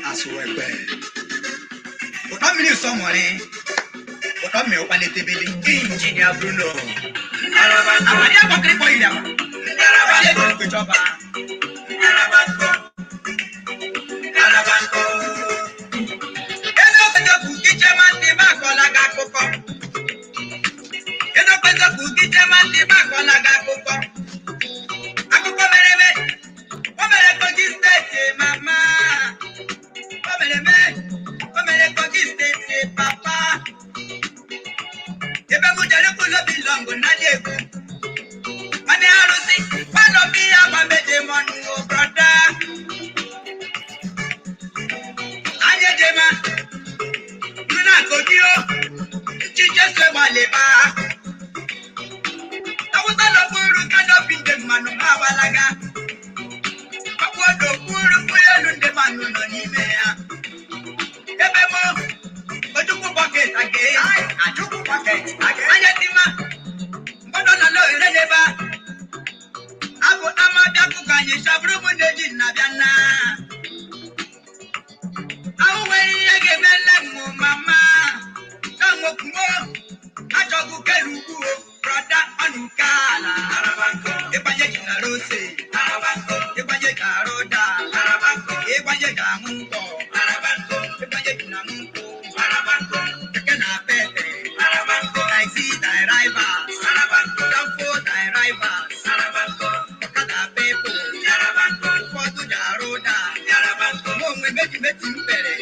Asụwekwe ụtọ mmiri sọ nwere ụtọ mmiri ụkpalitebele Injinia Bruno amadi akpọkịrị kpọ iri ama ego mkpechọba. Eziokwu eziokwu, ichema ndị m akọla gị akụkọ. Eziokwu eziokwu, ichema ndị m akọla gị akụkọ. Akụkọ mere eme, o mere Kogi Steeti mama, o mere eme, o mere Kogi Steeti papa. Ebe m jere kwulobi lọngụ na dị egwu mana arụsị kpanobi ya gbameje mọnụ brọda. Anyị ejema nna Kogi o nchiche so gbalịba awụsa n'okpuru kanopi ndị mmanụ ha agbalaga ọkpụ n'okpuru ụgbọelu ndị mmanụ nọ n'ime ya. Ebe m Ojukwu bucket aga Ajukwu bucket anya tima mgbọdọ nọ n'ohere n'ebe a abụ ama bịa kụkọ anyị chabụrụ m na-eji nna bịa nna ahụ nwere ihe ga-eme nne m mama ka nwokwuo achọghị kelu ugwu brọda ọnụ nke ala ịgbanye ji na rose, ịgbanye ji arụ ụda, ịgbanye ji aṅụ nkwọ, ịgbanye ji na nkwụ, keke na pepe, taxi drivers, danfo drivers, ọkada people, ụfọdụ ji arụ ụda, mụ onwe meji meji m pere,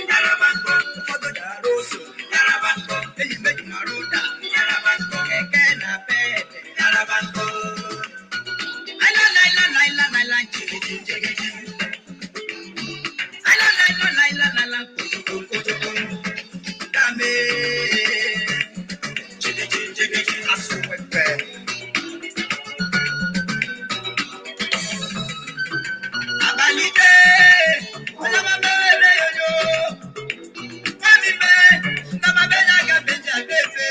ụfọdụ ji arụ ose, enyi meji m arụ ụda, keke na pepe. Laila, laila, laila, laila, njigiji, njigiji. Laila, laila, laila, laila, kotoko, kotoko. Dame. Njigiji, njigiji, asụwepe. Abalị dee, onye ma mere yoyo. Mami me, ndama be na ga be ja befe.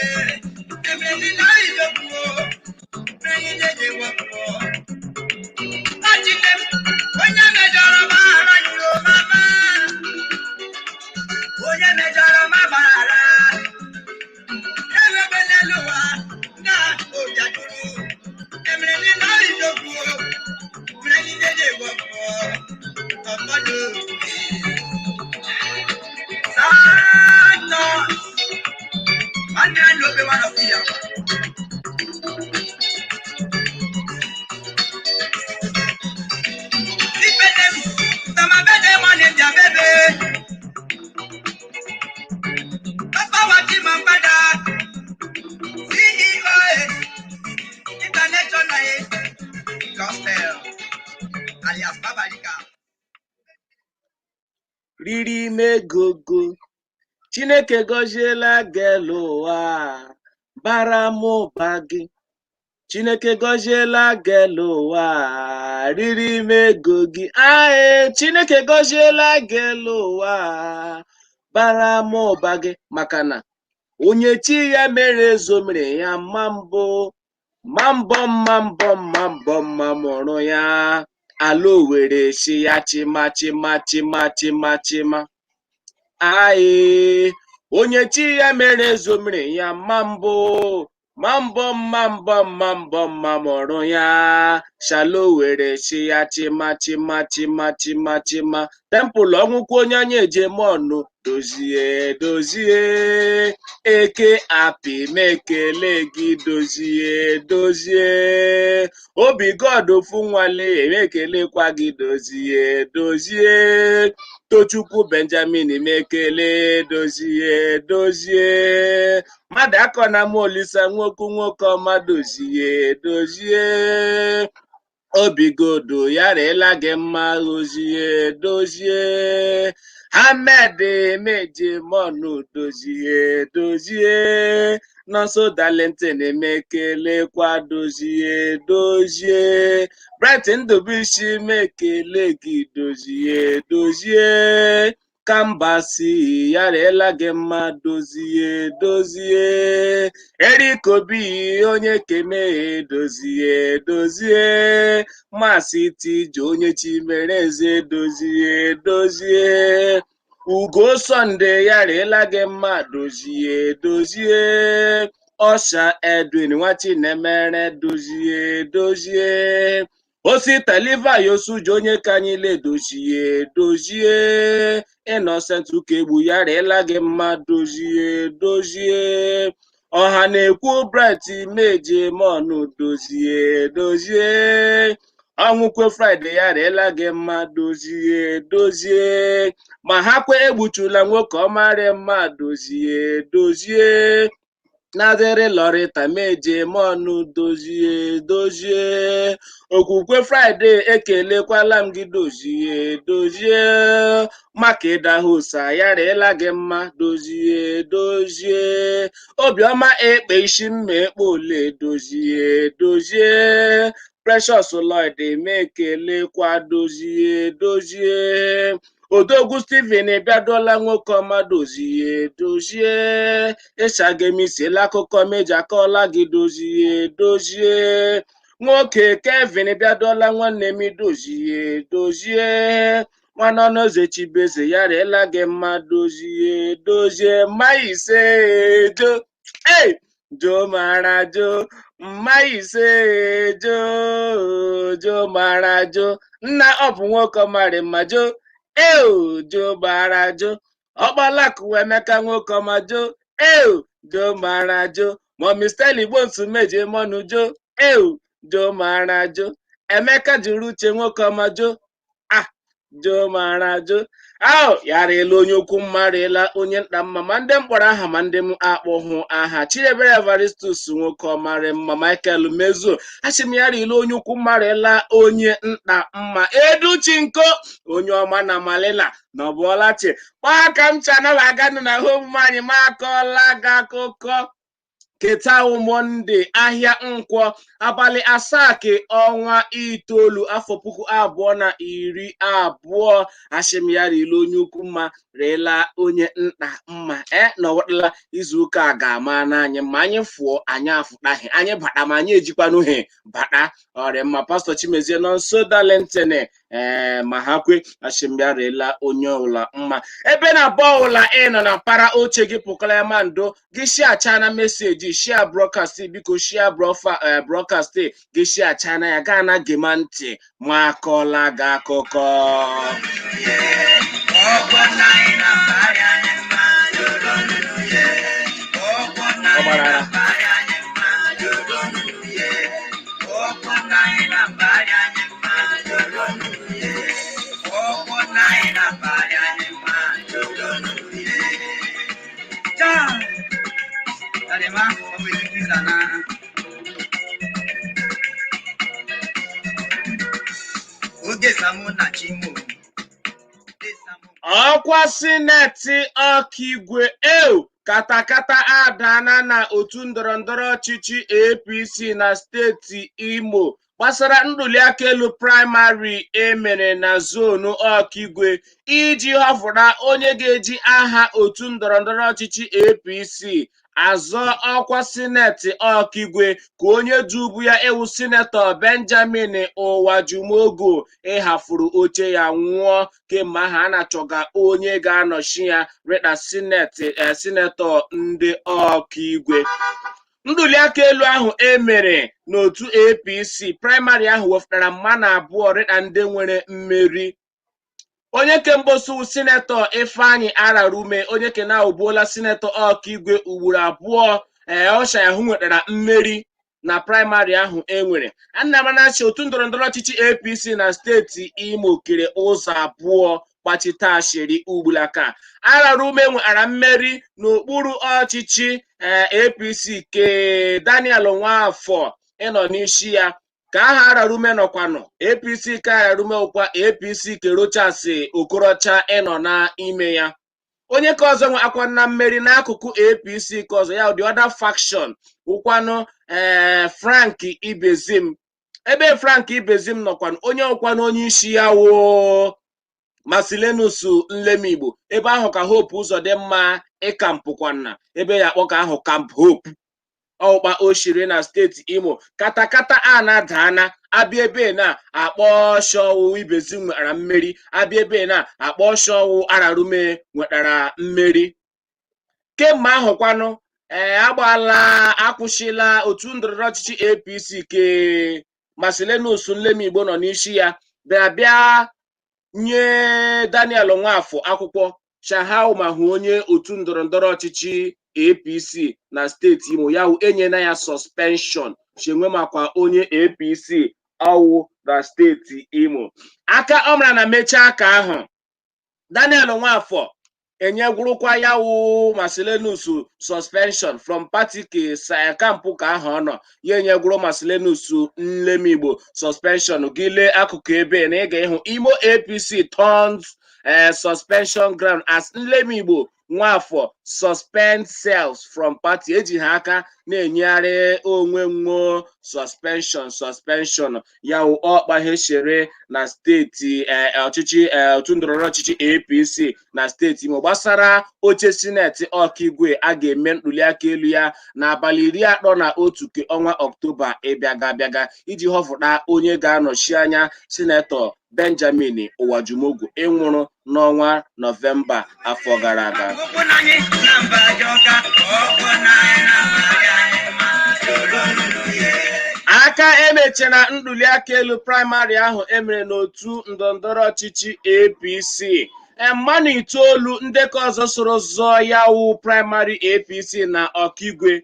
Emre ni na ijoku o, menyi jeje wọpụ. Achike m, onye mejọrọ m aghara nyụrụ mama. Onye mejọrọ m agbaghara. Elebe n'elu ụwa, na obi ajụrụ. Emere ni na ijoku o, menyi jeje wọpụ. Ọfọdụ. Santos. Nwanne ya n'obe nwa nọ ya. Ifenem, tamabede mane diabebe. Papa wati mambada. CEO International Gospel alias Babalika. Riri megogo Chineke gọziela gị elu ụwa a, bara m ụba gị. Chineke gọziela gị elu ụwa a, riri m ego gị. Ae, Chineke gọziela gị elu ụwa a, bara m ụba gị, maka na onye chi ya mere ezo mere ya mma mbụ ma mbọ mma mbọ mma mbọ mma mụrụ ya ala Owere si ya chima chima chima chima chima. Ae, onye chi ya mere ezo mere ya mma mbụ ma mbọ mma mbọ mma mbọ mma mụrụ ya shalo were si ya chima chima chima chima chima. Temple ọnwụkwa onye anya eje ọnụ dozie dozie eke apị mekele gị dozie dozie obi God ofu nwale emekelekwa gị dozie dozie Tochukwu Benjamin mekele dozie dozie mmadụ akọ na m Olisa nwoke nwoke ọma dozie dozie obigodo ya rịla gị mma dozie dozie Ahmed mejemọnụ dozie dozie Nọnso Darlington emekelekwa dozie dozie Bright Ndubuisi mekele gị dozie dozie. Kambasi yarela gị mma, dozie dozie. Eric Obi onye keme, dozie dozie. Masị Tije onye Chimereze, dozie dozie. Ugo Sunday yarela gị mma, dozie dozie. Ọsha Edwin nwa Chinemere, dozie dozie. Osita Levi Osuji onye ka anyị le, dozie dozie. Innocent Ukegbu yarela gị mma, dozie dozie. Ọha na-ekwu Bright Meje Mọnụ, dozie dozie. Ọnwụkwe Friday yarela gị mma, dozie dozie. Ma ha kwe egbuchula nwoke ọmarị mma, dozie dozie. Nadịrị Lọrịta Meje Mọnụ, dozie dozie. Okwukwe Friday ekelekwala m gị, dozie dozie. Maka ịdahusa yarela gị mma, dozie dozie. Obiọma ekpe isi mma ekpe ole, dozie dozie. Precious Lloyd emekelekwa, dozie dozie. Odogwu Steven bịadola nwoke ọma, dozie dozie. Ịchagemisiela akụkọ meji akọọla gị, dozie dozie. Nwoke Kevin bịadola nwanne m, dozie dozie. Nwanne ọnụeze Chibeze yarela gị mma, dozie dozie. Mma ise jo ei jo mara jo, mma ise jo jo mara jo. Nna ọ bụ nwoke ọmarị mma jo eo jo mara jo. Ọkpalakụ Emeka nwoke ọma jo eo jo mara jo. Mọmi Stella Igbo nsumeje mọnụ jo eo jo mara jo. Emeka juru uche nwoke ọma jo ah jo mara jo. Ahụ yarela onye ukwu mma, rịela onye nta mma, ma ndị mkpọrọ aha ma ndị m akpọhụ aha. Chidiebere Evaristus nwoke ọmarị mma, Michael Mezuo asị m yarela onye ukwu mma, rịela onye nta mma. Educhinko onye ọma na Malila na Ọbụọlachi kpaa ka m cha anabaganụ na ihe omume anyị. Ma akọọla gị akụkọ keta Mọnde ahịa Nkwọ, abalị 7 ke ọnwa 9, afọ 2020. Asị m ya rịla onye ukwu mma, rịla onye nta mma. E nọwatala izuụka a ga-ama n'anyị ma anyị fụọ anyị afụtaghị anyị bata ma anyị ejikwanụhe bata ọrịa mma. Pastọ Chimezie nọ nso dalentene ee ma ha kwe. Asị m ya rịla onye ọbụla mma ebe na abụọ ọbụla ị nọ na para oche gị pụkara ya ma ndo gị share chana message, share broadcast, biko share broadcast gị, share chana ya gaa na gema ntị ma akọla gị akụkọ. Ọ gbara. Oge Samu na Chimo. Ọkwa sineti Ọkigwe eu katakata adana na otu ndọrọndọrọ ọchịchị APC na steeti Imo gbasara ntuliaka elu praịmarị emere na zonu Ọkigwe iji họpụta onye ga-eji aha otu ndọrọndọrọ ọchịchị APC azọ ọkwa sineti Ọkigwe ka onye dubu ya ewu Sinetọ Benjamin Ụwajumogu ịhafuru oche ya nwụọ kemgbe ahụ a na-achọga onye ga-anọchi ya rịta sineti sinetọ ndị Ọkigwe. Ntuliaka elu ahụ emere n'otu APC praịmarị ahụ wepụtara mmanụ abụọ rịta ndị nwere mmeri. Onye kemgbosu Sinetọ Ifeanyi Ararume, onye kena ogbuola Sinetọ Ọkigwe ugboro abụọ, ee ọsha ahụ nwetara mmeri na praịmarị ahụ enwere. Anamanachi otu ndọrọndọrọ ọchịchị APC na steeti Imo kere ụzọ abụọ gbachite ashịrị ugbulaka. Ararume nwetara mmeri n'okpuru ọchịchị APC ke Daniel Nwafọ ịnọ n'isi ya ka aha Ararume nọkwanụ APC ka Ararume ụkwa APC ke Rochas Okorocha ịnọ n'ime ya. Onye ka ọzọ nwe akwa na mmeri n'akụkụ APC ka ọzọ ya the other faction ụkwanụ ee Frank Ibezim. Ebe Frank Ibezim nọkwanụ onye ọkwanụ onye isi ya woo Marcellinus Nlemigbo ebe ahụ ka Hope Uzodimma ịkampụkwana ebe ya akpọ ka ahụ Camp Hope ọkpa oshiri na steeti Imo. Katakata a na-adana abịa ebe na akpọ ọshọwụ Ibezi nwetara mmeri, abịa ebe na akpọ ọshọwụ Ararume nwetara mmeri. Kemgbe ahụ kwanụ, ee, agbaala akwụsịla otu ndọrọndọrọ ọchịchị APC ke Marcellinus Nlemigbo nọ n'isi ya bịa bịa nye Daniel Nwafọ akwụkwọ shahau ma hụ onye otu ndọrọndọrọ ọchịchị APC na steeti Imo, ya wụ enyela ya suspension chenwe makwa onye APC ọwụ na steeti Imo. Aka ọ mara na mechaa aka ahụ, Daniel Nwafọ enyegwurukwa ya wụ Marcellinus suspension from party ke kampụ ka ahụ ọ nọ, ya enyegwuru Marcellinus Nlemigbo suspension. Gị lee akụkụ ebe na ị ga-ịhụ Imo APC turns suspension ground as Nlemigbo Nwafọ suspend selves from party. Eji ha aka na-enyegharị onwe nwo suspension ya wụ ọkpa ha chere na steeti ọchịchị otu ndọrọndọrọ ọchịchị APC na steeti Imo gbasara oche sineti Ọkigwe a ga-eme ntuliaka elu ya n'abalị 31 ke ọnwa Ọktoba ịbịaga abịaga iji họpụta onye ga-anọchi anya Sinetọ Benjamin Ụwajumogwu ịnwụrụ n'ọnwa Nọvemba afọ gara aga. Ụkwụ na anyị na mba dị ọka, ụkwụ na anyị na mba dị anyị mma, soro nụnụ ye. Aka emechara ntuliaka elu praịmarị ahụ emere n'otu ndọrọndọrọ ọchịchị APC, mmanụ itoolu ndekọ ọzọ soro zọọ ya wụ praịmarị APC na Ọkigwe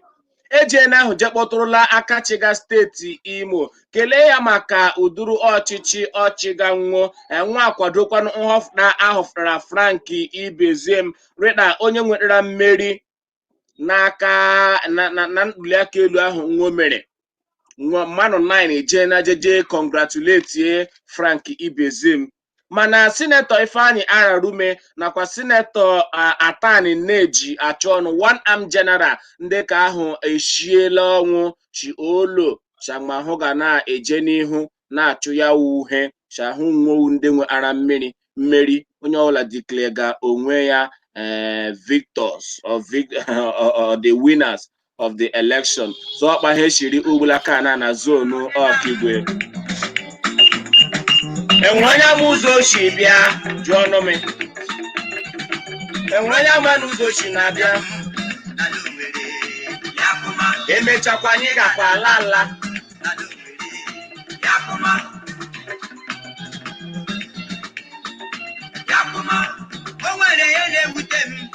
ejiena ahụ jekpọtụrụla aka chịga steeti Imo kelee ya maka ụdụrụ ọchịchị ọchịga nwụọ enwe akwadokwanụ nhọpụta ahọpụtara Frank Ibezim rịda onye nwetara mmeri n'aka na ntuliaka elu ahụ nwo mere mmanụ 9 eje na jeje congratulate Frank Ibezim. Mana Sinetọ Ifeanyi Ararume nakwa Sinetọ Atani Nneji Achọnụ, one arm general, ndị ka ahụ eshiela ọnwụ chi olo shamahụ ga na-eje n'ihu na-achụ ya uhe shahụ nwowu ndị nwe ara mmiri mmeri onye ọbụla declare ga onwe ya victors or, or the winners of the election. So ọkpa ha eshiri ugbulaka na zonu Ọkigwe enwere onye ama ụzọ ochi bịa jụọ ọnụ m, enwere onye ama na ụzọ ochi na-abịa. N'ala Owerri, ya kụma. Emechakwa anyị gakwa ala ala. N'ala Owerri, ya kụma. Ya kụma. O nwere ihe na-ewute m.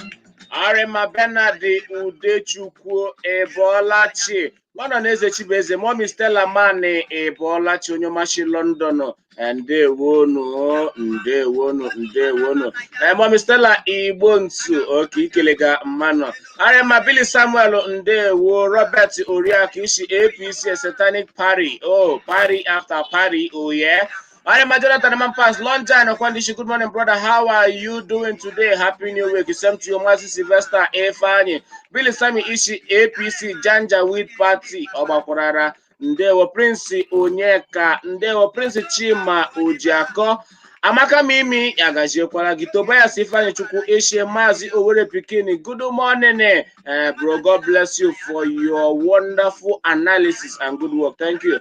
Arịma Bernard Udechukwu Ịbọlachi nwanọ na Eze Chibueze, Mommy Stella Mani Ịbọlachi, onye ọmachi London, ndewonu, ndewonu, ndewonu. Mommy Stella Igbo ntu oke ikelega mmanụ. Arịma Billy Samuel, ndewo. Robert Oriakụ isi APC Satanic Party, oh, party after party, oh yeah. I am Jonathan Mampas, Lonjan Okwandishi. Good morning, brother. How are you doing today? Happy New Week. Same to you, Mazi Sylvester Efani. Billy Sami Ishi, APC, Janjaweed Party, Obakurara. Ndewo Prince Onyeka, Ndewo Prince Chima Ojiako. Amaka Mimi, Yagaziekwara gị. Tobias Ifeanyi Chukwu Ishi, Mazi Owerri Pikini. Good morning, bro. God bless you for your wonderful analysis and good work. Thank you.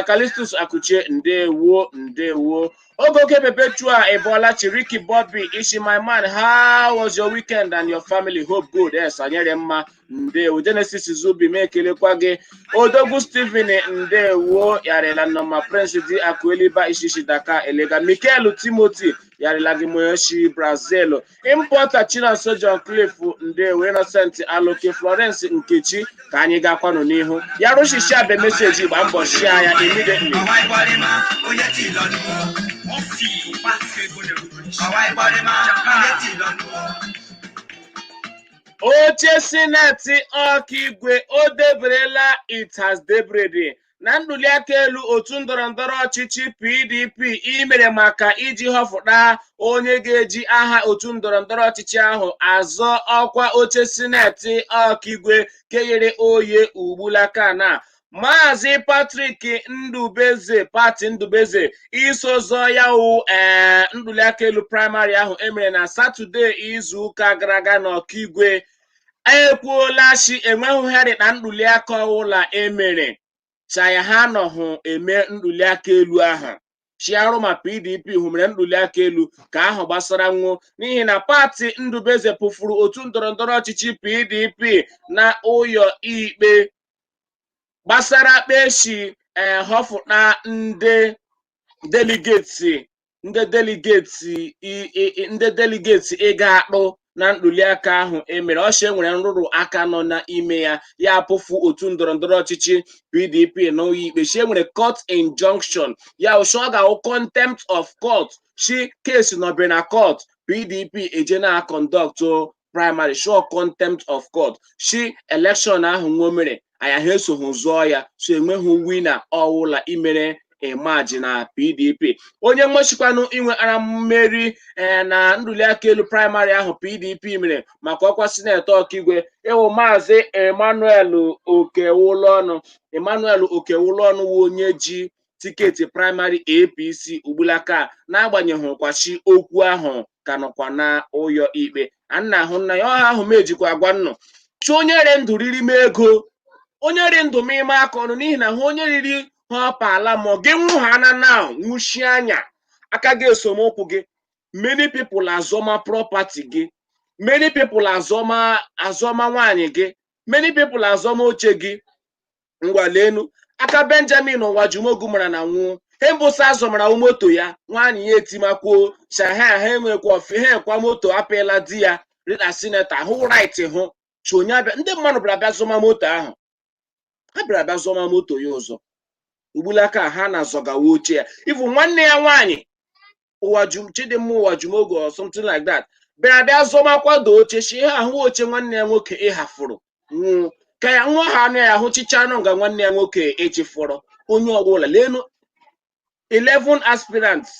Callistus Akuche, ndewo, ndewo. Ogoke Perpetua Ebola Chiriki Bobby Ishi, my man, how was your weekend and your family? Hope good. Yes, anyere mma, ndewo. Genesis Zubi me ekelekwa gị. Odogwu Stephen, ndewo, yarela nnọma. Prince D Akueliba Ishishi Daka Elega Michael Timothy yarela gị Moyoshi Brazil. Importer Chinonso John Cliff, ndewo. Innocent Aloke Florence Nkechi ka anyị gakwanụ n'ihu. Ya rụshishi abe meseji gba mbọ shia ya immediately. Ọwa ịgbarịma, onye tí lọ́nu o. Ọwa ịgbarịma, onye tí lọ́nu o. Oche sineti Ọkigwe o deberela, it has deberede na ntuliaka elu otu ndọrọndọrọ ọchịchị PDP imere maka iji họpụta onye ga-eji aha otu ndọrọndọrọ ọchịchị ahụ azọ ọkwa oche sineti Ọkigwe kenyere oye ugbulaka na Maazị Patrick Ndubeze, Pati Ndubeze, iso zọọ ya wụ ntuliaka elu praịmarị ahụ emere na Satọde izuụka gara aga n'Ọkigwe, ekwuola shi enweghị herịta ntuliaka ọbụla emere chaya ha nọhụ eme ntuliaka elu ahụ chiarụ ma PDP hụmere ntuliaka elu ka ahụ gbasara nwụọ, n'ihi na pati Ndubeze pụfuru otu ndọrọndọrọ ọchịchị PDP na ụyọ ikpe gbasara kpeshi họfụta ndị delegates ịga akpụ na ntuliaka ahụ emere ọchị enwere nrụrụ aka nọ n'ime ya, ya pụfu otu ndọrọndọrọ ọchịchị PDP n'ụlọ ikpe shi enwere court injunction ya ụsọ ọ ga-awụ contempt of court, shi case nọbere na court, PDP eje na conduct primary, sure contempt of court, shi election ahụ nwo mere anya ha esoghi zụọ ya, so enweghị winner ọwụla imere emerge na PDP. Onye nwechikwanụ inwe ara mmeri na ntuliaka elu praịmarị ahụ PDP mere maka ọkwa sinetọ Ọkigwe ịwụ Maazị Emmanuel Okewụlọnụ. Emmanuel Okewụlọnụ wụ onye ji tiketi praịmarị APC ugbulaka, n'agbanyeghị kwachi okwu ahụ ka nọkwa na ụyọ ikpe a nna ahụ nna ya ọha ahụ mejikwa agwa nnụ chi onye re ndụ riri m ego, onye ri ndụ m ime aka ọnụ, n'ihi na ha onye riri ha ọpa ala ma gị nwụ ha na now nwụchie anya aka gị esomokwu gị. Many people azọma property gị, many people azọma nwaanyị gị, many people azọma oche gị. Ngwa lenu aka Benjamin Ụwajumogu mara na nwụọ hembụsa azọmara moto ya, nwaanyị ya etimakwuo shaha ha enwekwa ofe ha ekwa moto apịla di ya rita senator hụ right hụ chi onye abịa. Ndị mmadụ bịara bịa zọma moto ahụ, ha bịara bịa zọma moto ya ụzọ ugbulaka ha na-azọgawa oche ya. Ifu nwanne ya nwaanyị Ụwajum Chidimma Ụwajumogu or something like that bịara bịa zọma kwado oche shi ihe ahụ oche nwanne ya nwoke ịhafụrụ nwụọ ka ya nwa ha anụ ya ahụ chicha anụ nga nwanne ya nwoke echefọrọ. Onye ọbụla lenu 11 aspirants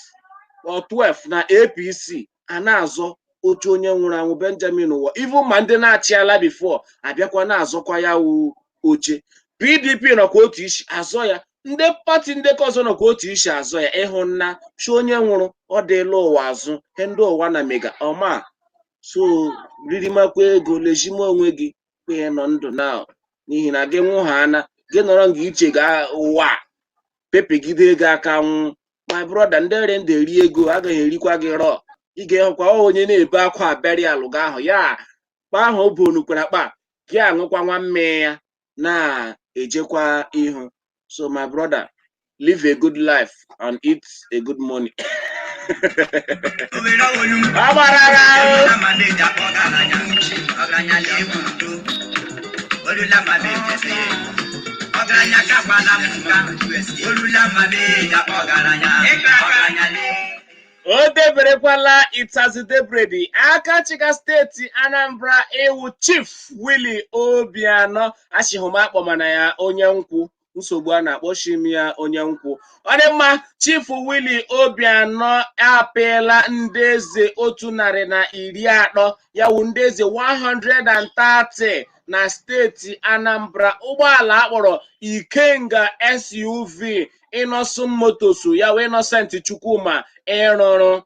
or 12 na APC a na-azọ otu onye nwụrụ anwụ Benjamin Ụwa, even ma ndị na-achịala before abịakwa na-azọkwa ya wụ oche. PDP nọkwa otu isi azọ ya, ndị pati ndị ka ọzọ nọkwa otu isi azọ ya. Ịhụ nna chi onye nwụrụ ọ dịla ụwa azụ he ndị ụwa na mega ọma so ririmakwa ego lejima onwe gị kwe nọ ndụ na, n'ihi na gị nwụ ha ana gị nọrọ nga iche ga ụwa pepegide ego aka nwụ. My brother, ndị ere ndụ eri ego agaghị erikwa gị rọ. Ị ga-ehụkwa ọ onye na-ebe akwa burial ga ahụ ya kpa ahụ o bonukwara kpa gị aṅụkwa nwa mmiri ya na-ejekwa ihu. So my brother, live a good life and eat a good money. Ọ gbarara o. Ọgaranya na-egwu udo olula ma na-ejese ọgaranya kakwala m nka olula ma na-eja ọgaranya ọgaranya na O deberekwala Itazidebredi aka chịka steeti Anambra ewu Chief Willie Obianọ achịhụm akpọmana ya onye nkwụ nsogbu a na-akpọchim ya onye nkwụ. Ọ dị mma. Chief Willie Obianọ apịala ndị eze 130, ya wụ ndị eze 130 na steeti Anambra, ụgbọala akpọrọ Ikenga SUV Innoson Motors, ya wee Innocent Chukwuma ịrụrụ.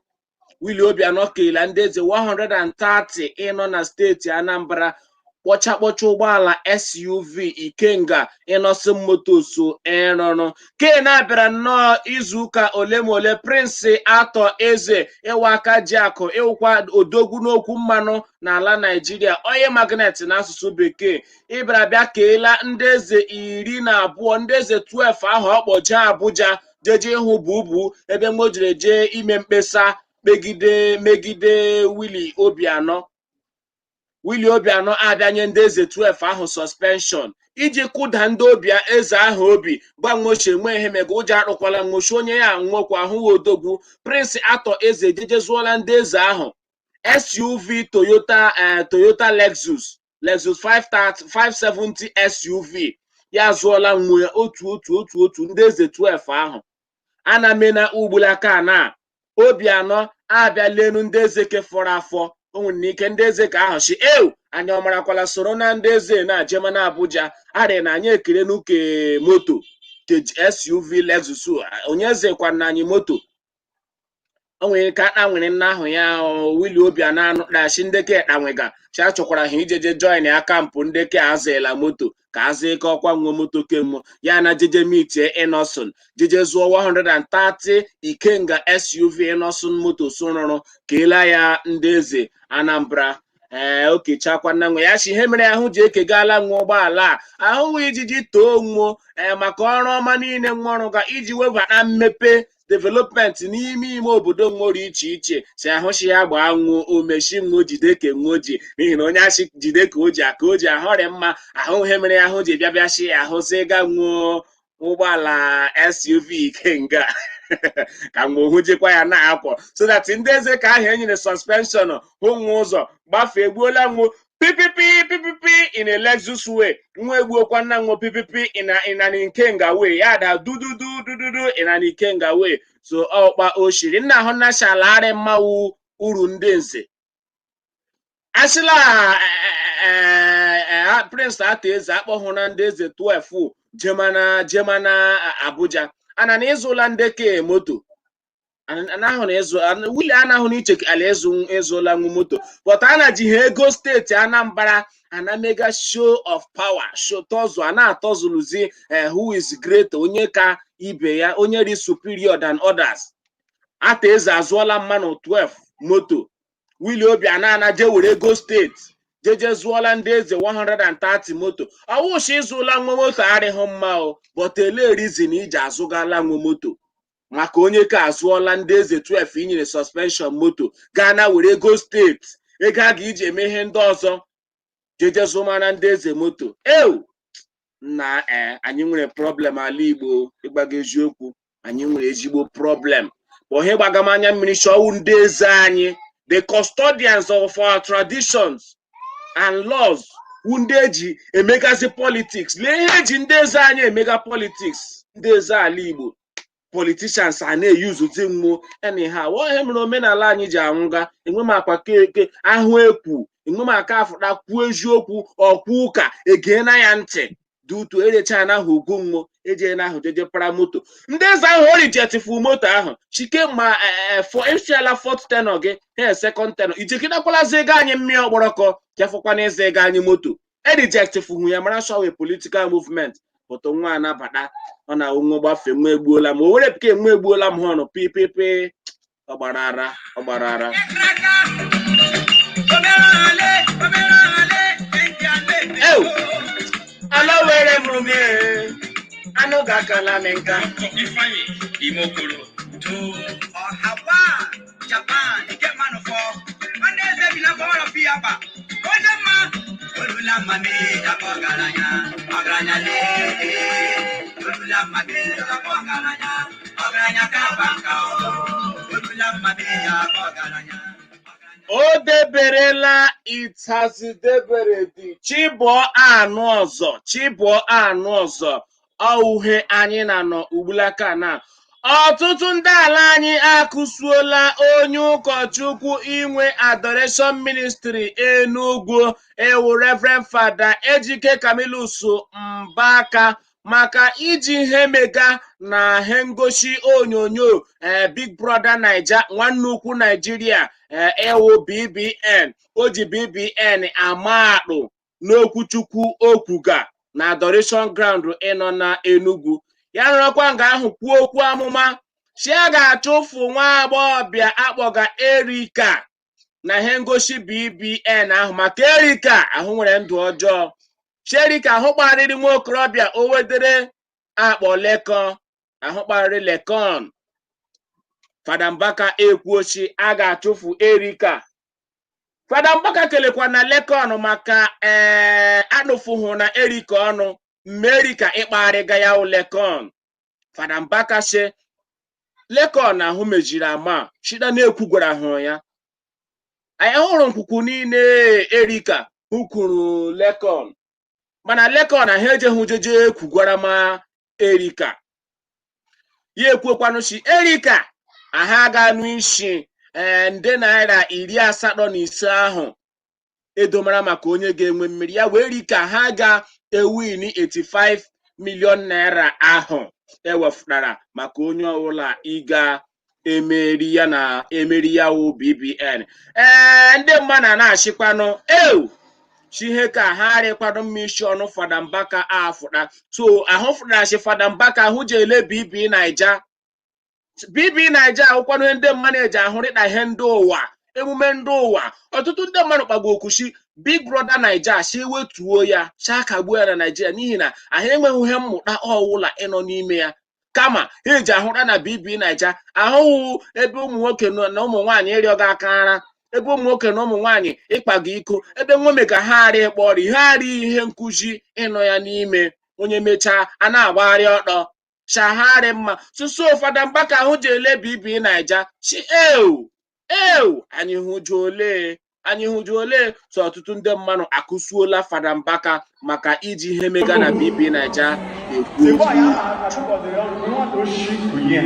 Willie Obianọ kelela ndị eze 130 ịnọ na steeti Anambra kpọchakpọcha ụgbọala SUV Ikenga Innoson Motors ịrụrụ ken abịara nnọọ izuụka ole ma ole. Prince Atọ Eze ịwa aka ji akụ ịwụkwa odogwu n'okwu mmanụ n'ala Naijiria, onye magnate n'asụsụ bekee, ịbịara bịa keela ndị eze 12, ndị eze 12 ahụ ọ kpọjee Abuja jeje ịhụ bubu ebe mo jere jee ime mkpesa kpegide megide Willie Obianọ. Willie Obianọ abịanye ndị eze 12 ahụ suspension iji kụda ndị obi eze ahụ obi gwa nwochi enwe ihe mega ụjọ arụkwala nwochi onye ya nwokwa ahụghị odogwu. Prince Atọ Eze jejezuola ndị eze ahụ SUV Toyota, Toyota Lexus 530 570 SUV. Ya zụọla nwe otu otu otu otu ndị eze 12 ahụ ana mena ugbulaka na Obianọ abịa lenu ndị eze kefọrọ afọ. O nwere ike ndị eze ka ahụ si ew anyị ọmarakwala soro na ndị eze na-ajema na Abuja arị na anyị ekele n'uke moto ke SUV Lexus onye eze kwana anyị moto. O nwere ike akpa nwere nna ahụ ya Willie Obianọ anụ dachi ndeke ekpanwega chi achọkwara ha ijeje join ya kampụ ndeke azịla moto ka azụ ike ọkwa nwe moto kemgbe ya na jeje mitie Innoson jeje zụọ 130 Ikenga SUV Innoson moto rụrụ ka ela ya ndị eze Anambra. Ee, okechakwa nna nwe ya chi ihe mere ahụ ji ekegala nwa ụgbọala a ahụghị ijiji too nwuo, ee, maka ọrụ ọma niile nwa ọrụ ga iji webata mmepe development n'ime ime obodo nwere iche iche si ahụchi ya gbaa nwuo omechi nwuo jide ka nwuo ji n'ihi na onye achị jide ka o ji aka o ji ahọrị mma ahụ ihe mere ahụ ji bịa bịa chi ahụzi ga nwuo ụgbọala SUV Ikenga ka nwa ohu jikwa ya na-akwọ so that ndị eze ka ahụ enyere suspension hụ nwa ụzọ gbafee gbuola nwuo pipipi pipipi in a Lexus way, nwa egbuokwa nna nwa pipipi in an Ikenga way ya da dududu dududu in an Ikenga way. So ọkpa oshiri nna ahụ nashalarị mmanwụ uru ndị nze asịla Prince Arthur Eze akpọhụ na ndị eze 12 jemana jemana Abuja ana na ịzụla ndeke moto anahụ na ịzụ Willie anahụ na iche ala ịzụ ịzụla nwu moto, but a na ji ha ego steeti Anambra ana mega show of power, show tọzụ a na-atọzụlụzi who is great, onye ka ibe ya, onye dị superior than others. Arthur Eze azụọla mmanụ 12 moto, Willie Obianọ ana je were ego steeti jeje zụọla ndị eze 130 moto. Ọwụshi ịzụla nwa moto adịghị mma o, but ele reason iji azụgala nwa moto maka onye ka azụọla ndị eze 12 inyere suspension moto gaa na were ego steeti ego a ga-iji eme ihe ndị ọzọ jeje zụmara ndị eze moto ew na ee anyị nwere problem ala Igbo. Ịgbaga eziokwu, anyị nwere ezigbo problem bụ ihe gbagam anya mmiri chọwụ ndị eze anyị, the custodians of our traditions and laws, wu ndị eji emegazi politics. Lee ihe eji ndị eze anyị emega politics. Ndị eze ala Igbo, politicians a na-eyuzuzi mmụọ anyhow. Ihe mere omenala anyị ji anwụga. Enwe m akwa keke ahụ ekwu, enwe m aka afụta kwuo eziokwu ọkwa ụka egee na ya ntị dutu erecha na ahụ ugwu mmụọ eje na ahụ jeje para moto ndị eze ahụ o rejectfu moto ahụ chike ma fọ esiala fourth tenure gị he second tenure ijekidakwalazi ego anyị mmiri ọkpọrọkọ jefụkwana ịza ego anyị moto erejectfu ya mara sọwe political movement pụtụ nwa anabata ọ na nwa gbafe nwa egbuola m o were pike nwa egbuola m họnụ pipipi ọgbara ara ọgbara ara. Ew! Ala were m mee anụ ga-akala m nka. Dr. Ifeanyi Imokoro to Ọhawa Japan ike mmanụ fọ nwanne eze bi na bọọlụ piyaba onye mma olula mami dapọ ọgaranya ọgaranya lee olula mami dapọ ọgaranya ọgaranya kaba nka o olula mami dapọ ọgaranya. O deberela ịtazi debere dị chibụọ anụ ọzọ chibụọ anụ ọzọ ọuhe anyị na-anọ ugbulaka na ọtụtụ ndị ala anyị akụsuola onye ụkọchukwu inwe Adoration Ministry Enugu ewu Reverend Fada Ejike Camillus Mbaka maka iji ihe mega na ihe ngosi onyonyo Big Brother Naija nwanne ukwu Naijiria ewu BBN. O ji BBN ama akpụ n'okwuchukwu okwuga na Adoration Ground ịnọ na Enugu ya nọrọkwa nga ahụ kwuo okwu amụma chi a ga-achụfụ nwa agbọghọbịa akpọga Erika na ihe ngosi BBN ahụ maka Erika ahụ nwere ndụ ọjọọ. Chi Erika ahụ kparịrị nwa okorobịa o wedere akpọ lekọn ahụ kparịrị lekọn. Fada Mbaka ekwuochi a ga-achụfụ Erika. Fada Mbaka kelekwa na lekọn maka ee anụfụhụ na Erika ọnụ mme Erika ịkparịga ya lekọn. Fada Mbaka sị lekọn ahụ mejiri ama shida na-ekwu gwara hụrụ ya anyị hụrụ nkwukwu niile Erika hụkwuru lekọn mana lekọn ahụ ejeghị jeje kwugwara ma Erika ya ekwuokwanụ si Erika aha ga-anụ isi. Ee, nde naira 85 ahụ edomara maka onye ga-enwe mmeri ya wee ri ka ha ga-ewin 85 million naira ahụ ewepụtara maka onye ọbụla ịga emeri ya na emeri ya wụ BBN. Ee, ndị mmadụ na-achịkwanụ ew chi ihe ka ha rịkwanụ mma isi ọnụ Fada Mbaka afụta. So ahụ fụtarachi Fada Mbaka ahụ ji ele BB Naija. BB Naija ahụkwanụ ihe ndị mmadụ eji ahụrịta ihe ndị ụwa, emume ndị ụwa. Ọtụtụ ndị mmadụ kpagbo okushi Big Brother Naija si wetuo ya, si akagbuo ya na Naijiria, n'ihi na ahụ enweghị ihe mmụta ọwụla ịnọ n'ime ya, kama ha eji ahụra na BB Naija ahụhụ ebe ụmụ nwoke na ụmụ nwaanyị ịrịọ gị aka ara, ebe ụmụ nwoke na ụmụ nwaanyị ịkpago iko, ebe nwome ka ha arị ịkpọ ọrịa ihe arị ihe nkụzi ịnọ ya n'ime. Onye mechaa a na-agbagharị ọtọ shagharị mma susu. Fada Mbaka ahụ ji ele BB Naija chi ew ew anyị hụju ole, anyị hụju ole. So ọtụtụ ndị mmadụ akụsuola Fada Mbaka maka iji ihe mega na BB Naija ekwu The boy okwu. Atụkọziri ọnụ nwata oshi kunye.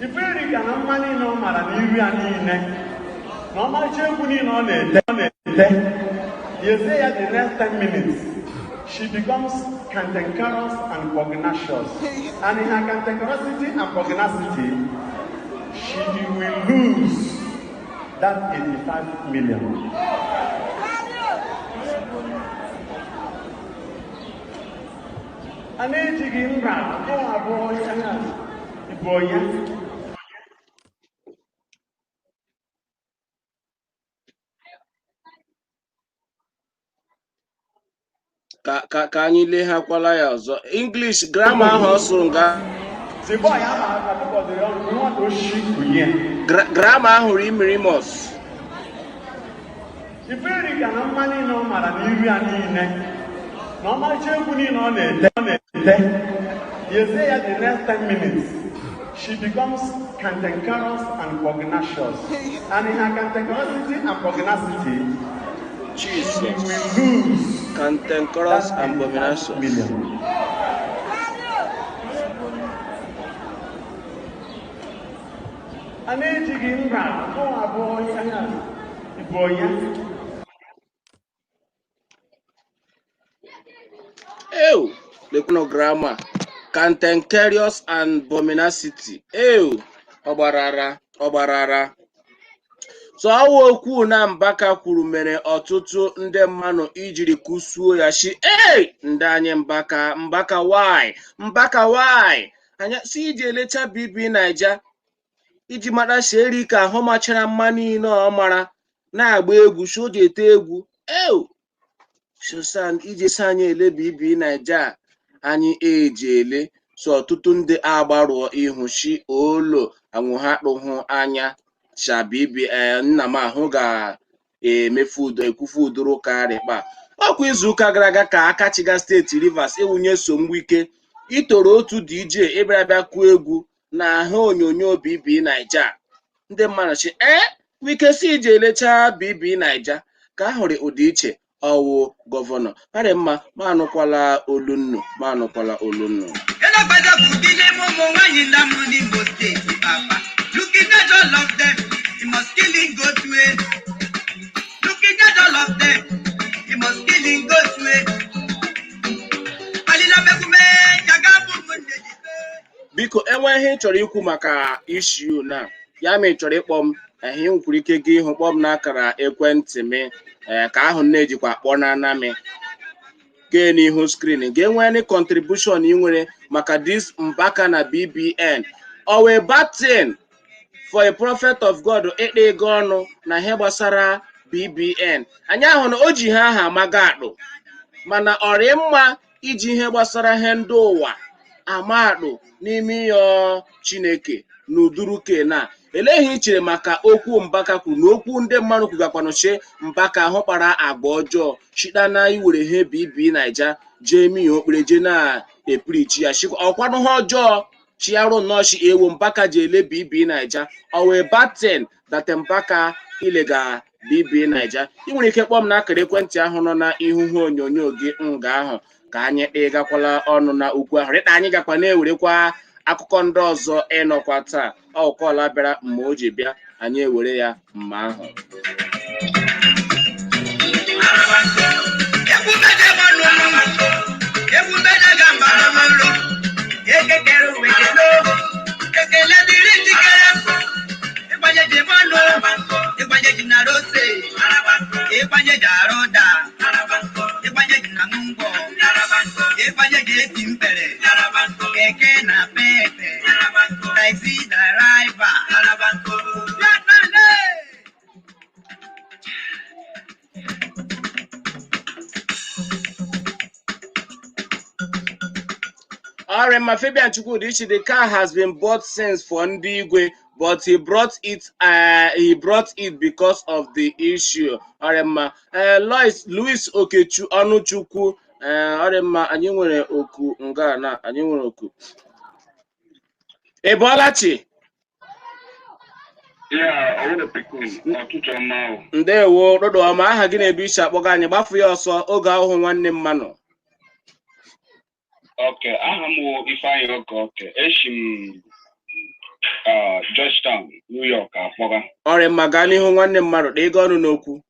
Iferi ka na mma niile ọ mara n'iru ya niile na ọmarịcha egwu niile ọ na-ete ọ na-ete yezie ya, the next 10 minutes she becomes cantankerous and pugnacious, and in her cantankerosity and pugnacity she will lose that 85 million. A na-ejighị mba abụọ abụọ ya bụ onye. Ka anyị leghakwala ya ọzọ. English grammar ahụ ọ sụrụ nga. The boy atụkọziri ọnụ nwata oshi kunye. Grammar ahụ rimrimos. Iferi ka na mma niile ọ mara n'iru ya niile na ọmarịcha egwu niile ọ na-ete ọ na-ete yezie ya, the next 10 minutes she becomes cantankerous and pugnacious, and in her cantankerosity and pugnacity she Jesus will lose cantankerous that and 85 abominations million. A na-ejighị mba abụọ abụọ ya bụ onye. Ew, lekwanụ grammar cantankerous and abominacity. Ew, ọgbarara ọgbarara. So ọwụ okwu na Mbaka kwuru mere ọtụtụ ndị mmadụ ijiri kụsuo ya shi ee ndị anyị Mbaka, Mbaka why, Mbaka why anya si iji elecha BB Naija iji mara si eri ka ahụ machara mma niile ọ mara na-agba egwu si o ji ete egwu ew sosan iji si anyị ele BB Naija anyị eji ele. So ọtụtụ ndị agbarụọ ihu shi olo anwụ ha kpụhụ anya sha BB nna m ahụ ga-emefu udo ekwufu udoro karịkpa. Ọkwa izuụka gara aga ka aka chiga steeti Rivers ewunye so Wike itoro otu DJ ịbịara bịa kụọ egwu na ahụ onyonyo BB Naija. Ndị mmadụ chi ee Wike si iji elecha BB Naija ka a hụrụ ụdị iche ọwụ gọvanọ parị mma. Ma anụkwala olu nnu, ma anụkwala olu nnu. Elokpazapụdile ụmụ nwaanyị ndamụ n'Imo Steeti, papa. Looking at all of them, you must kill him go to it. Looking at all of them, you must kill him go to it. Alila megume, jagabu munde jibe. Biko, enwe ihe ị chọrọ ikwu maka issue na ya ma ị chọrọ ịkpọ m ehe, ị nwekwara ike gị ịhụ kpọọ m n'akara ekwentị m ee ka ahụ na-ejikwa akpọ na m gee n'ihu screen. Ga-enwe any contribution ị nwere maka this Mbaka na BBN. Ọ wee bad thing for a prophet of God ịkpa ego ọnụ na ihe gbasara BBN? Anyị ahụ na o ji ha aha amaga akpụ, mana ọ rị mma iji ihe gbasara ihe ndị ụwa ama akpụ n'ime ịyọ Chineke n'uduru kena. Elee ihe ị chere maka okwu Mbaka kwuru na okwu ndị mmadụ kwugakwanụ chi Mbaka ahụ kpara agwa ọjọọ chita na iwere ihe BB Naija jee mee okpere jee na-epirichi ya chikwa ọkwanụ ha ọjọọ chiarụ nnọọ chi ewo Mbaka ji ele BB Naija? Ọ wee bad thing that Mbaka ilega BB Naija? Ị nwere ike kpọọ m n'akara ekwentị ahụ nọ na ihu ihe onyonyo gị nga ahụ ka anyị kpịgakwala ọnụ na okwu ahụ rịta. Anyị gakwa na-ewerekwa Akụkọ ndị ọzọ ịnọkwa taa ọkọla bịara mgbe o ji bịa, anyị ewere ya mma ahụ. Ekele dịrị njikere, ịgbanye ji mmanụ, ịgbanye ji na rose, ịgbanye ji arụ ụda, ịgbanye ji na ngwọ, ịgbanye ji eti mpere, keke na pepe, taxi driver. All right, my Fabian Chukwudichi, the car has been bought since for Ndigwe, but he brought it. He brought it because of the issue. All right, ma. Lois Louis Okechu Onuchukwu. All right, ma. Anyị nwere oku nga na anyị nwere oku. Ị bọọla chi? Ya, ọwụrụ pikin, ọtụtụ ọma ahụ. Ndewo, ụtụtụ ọma. Aha gị na-ebu isi akpọga anyị. Gbafu ya ọsọ oge ahụhụ nwanne mmanụ. Ok, aha m wụ Ifeanyị Oke Oke. Esi m Georgetown, New York akpọga. Ọrịa mma, gaa n'ihu nwanne mmadụ, dị ịga ọnụ n'okwu.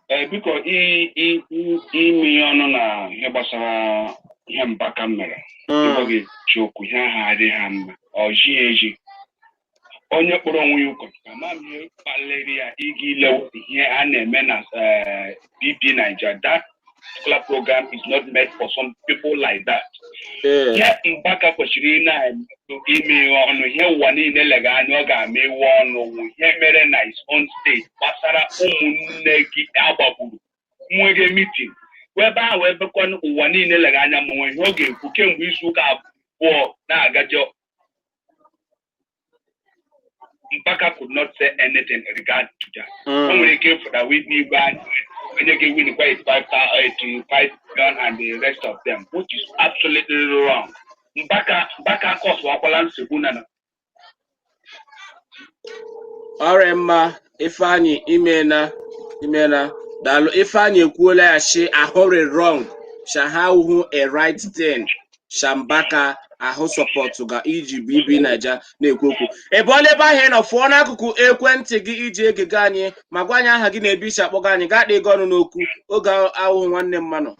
Ee, biko ime ihe ọnụ na ihe gbasara ihe Mbaka mere. Ịgwa gị eziokwu, ihe ahụ adịghị ha mma. Ọ jighị eji. Onye kpọrọ onwe ya ụkọchukwu, ama m ihe kpaliri ya ịga ilewe ihe a na-eme na BP Nigeria. That particular program is not meant for some people like that. Ihe Mbaka kwesịrị ị na-eme ime ihe ọnụ, ihe ụwa niile lega anya ọ ga-ama iwe ọnụ wụ ihe mere na his own state gbasara ụmụnne gị agbagburu nwere meeting ebe ahụ, ebekwanụ ụwa niile lega anya ma nwee ihe ọ ga-ekwu kemgbe izu ụka 2 na-agaje. Mbaka could not say anything in regard to that. O nwere ike ịfụta wee n'igwe anya onye ga-ewin kwa 85 million and the rest of them, which is absolutely wrong. Mbaka kọsụwakwala nsogbu na Ọrịa mma, Ifeanyị, imena imena, daalụ. Ifeanyị ekwuola ya shi ahụrị wrong sha hụ a right thing shambaka ahụ sọpọtụ ga iji BB Naija na-ekwu okwu. Ị bụọla ebe ahụ ị nọ fụọ n'akụkụ ekwentị gị iji egege anyị ma gwa anyị aha gị na ebe isi akpọga anyị. Gaa kpee ọnụ n'okwu oge ahụhụ nwanne mmanụ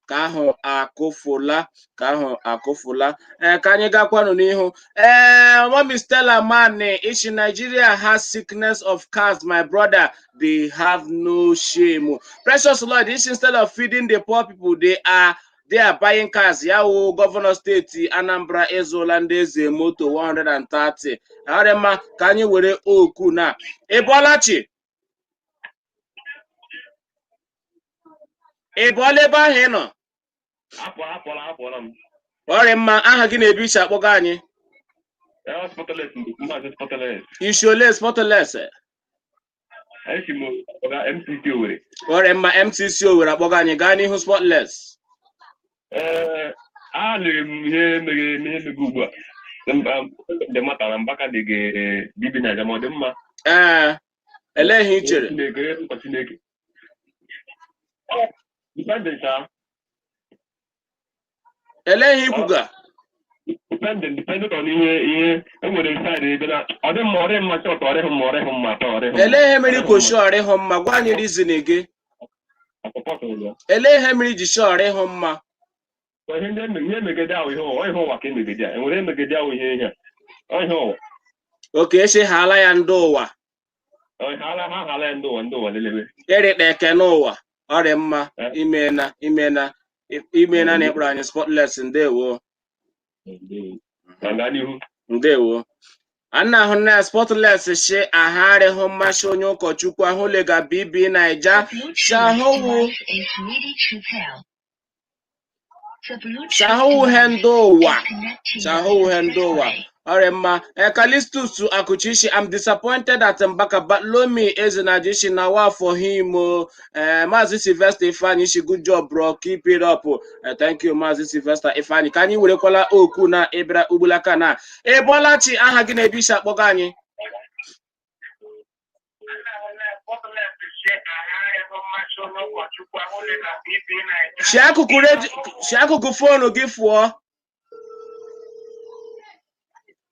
ka ahụ akụfụla, ka ahụ akụfụla. Ee, ka anyị gakwanụ n'ihu. Ee, Mommy Stella Mane ishi Nigeria has sickness of cars, my brother, they have no shame. Precious Lord ishi instead of feeding the poor people, they are buying cars. Ya wụ gọvanọ steeti Anambra ịzụla ndị eze moto 130. Arị mma, ka anyị were oku na. Ị bọọla chi? Ị bọọla ebe ahụ ị nọ? Apụọla, apụọla m. Ọrịa mma, aha gị na-ebu isi akpọga anyị. Ee, Spotless, Maazị Spotless. Isi ole, Spotless? Esi m ọga MCC Owerri. Ọrịa mma, MCC Owerri akpọga anyị. Gaa n'ihu, Spotless. Ee, anụrụ m ihe mere ihe mere ugbu a. Ndị mata na Mbaka dị gị BB Naija, ma ọ dị mma. Ee, elee ihe ị chere? Chineke, nkwa Chineke. Dependent ha. Elee ihe ikwuga? Dependent on ihe enwere side ebe na ọ dị mma, ọ dị mma chọt, ọ dịghị mma, ọ dịghị mma atọ, ọ dịghị mma. Elee ihe mere ikwoshi ọrịhụ mma? Gwa anyị reason gị. Asọpọtụrụ ya. Elee ihe mere iji shi ọrịhụ mma? Ihe ndị ihe emegede ahụ, ihe ụwa, ihe ụwa ka emegede a enwere emegede ahụ, ihe a ọ ihe ụwa. Oke echeghala ya ndị ụwa. Ọ hala ha, hala ya ndị ụwa, ndị ụwa lelebe. Ịrịkpa eke n'ụwa. Ọrịa mma, imena imena imena na ịkpọrọ anyị, Spotless, ndewo. Na gaa n'ihu. Ndewo. Anna ahụ na Spotless shi aha arịhụ mmasị onye ụkọchukwu ahụ lega BB Naija shahụwụ shahụwụ ndị ụwa, shahụwụ ndị ụwa. Ọrịa mma. Callistus Akuchishi, I'm disappointed at Mbaka Batlomi Ezenajishi na wa for him o. Maazị Sylvester Ifeanyi shi good job, bro, keep it up. Thank you, Maazị Sylvester Ifeanyi. Ka anyị werekwala okwu na ịbịara ugbulaka na Ịbọlachi. Aha gị na-ebi isi akpọga anyị. Si akụkụ redio, si akụkụ foonu gị fụọ.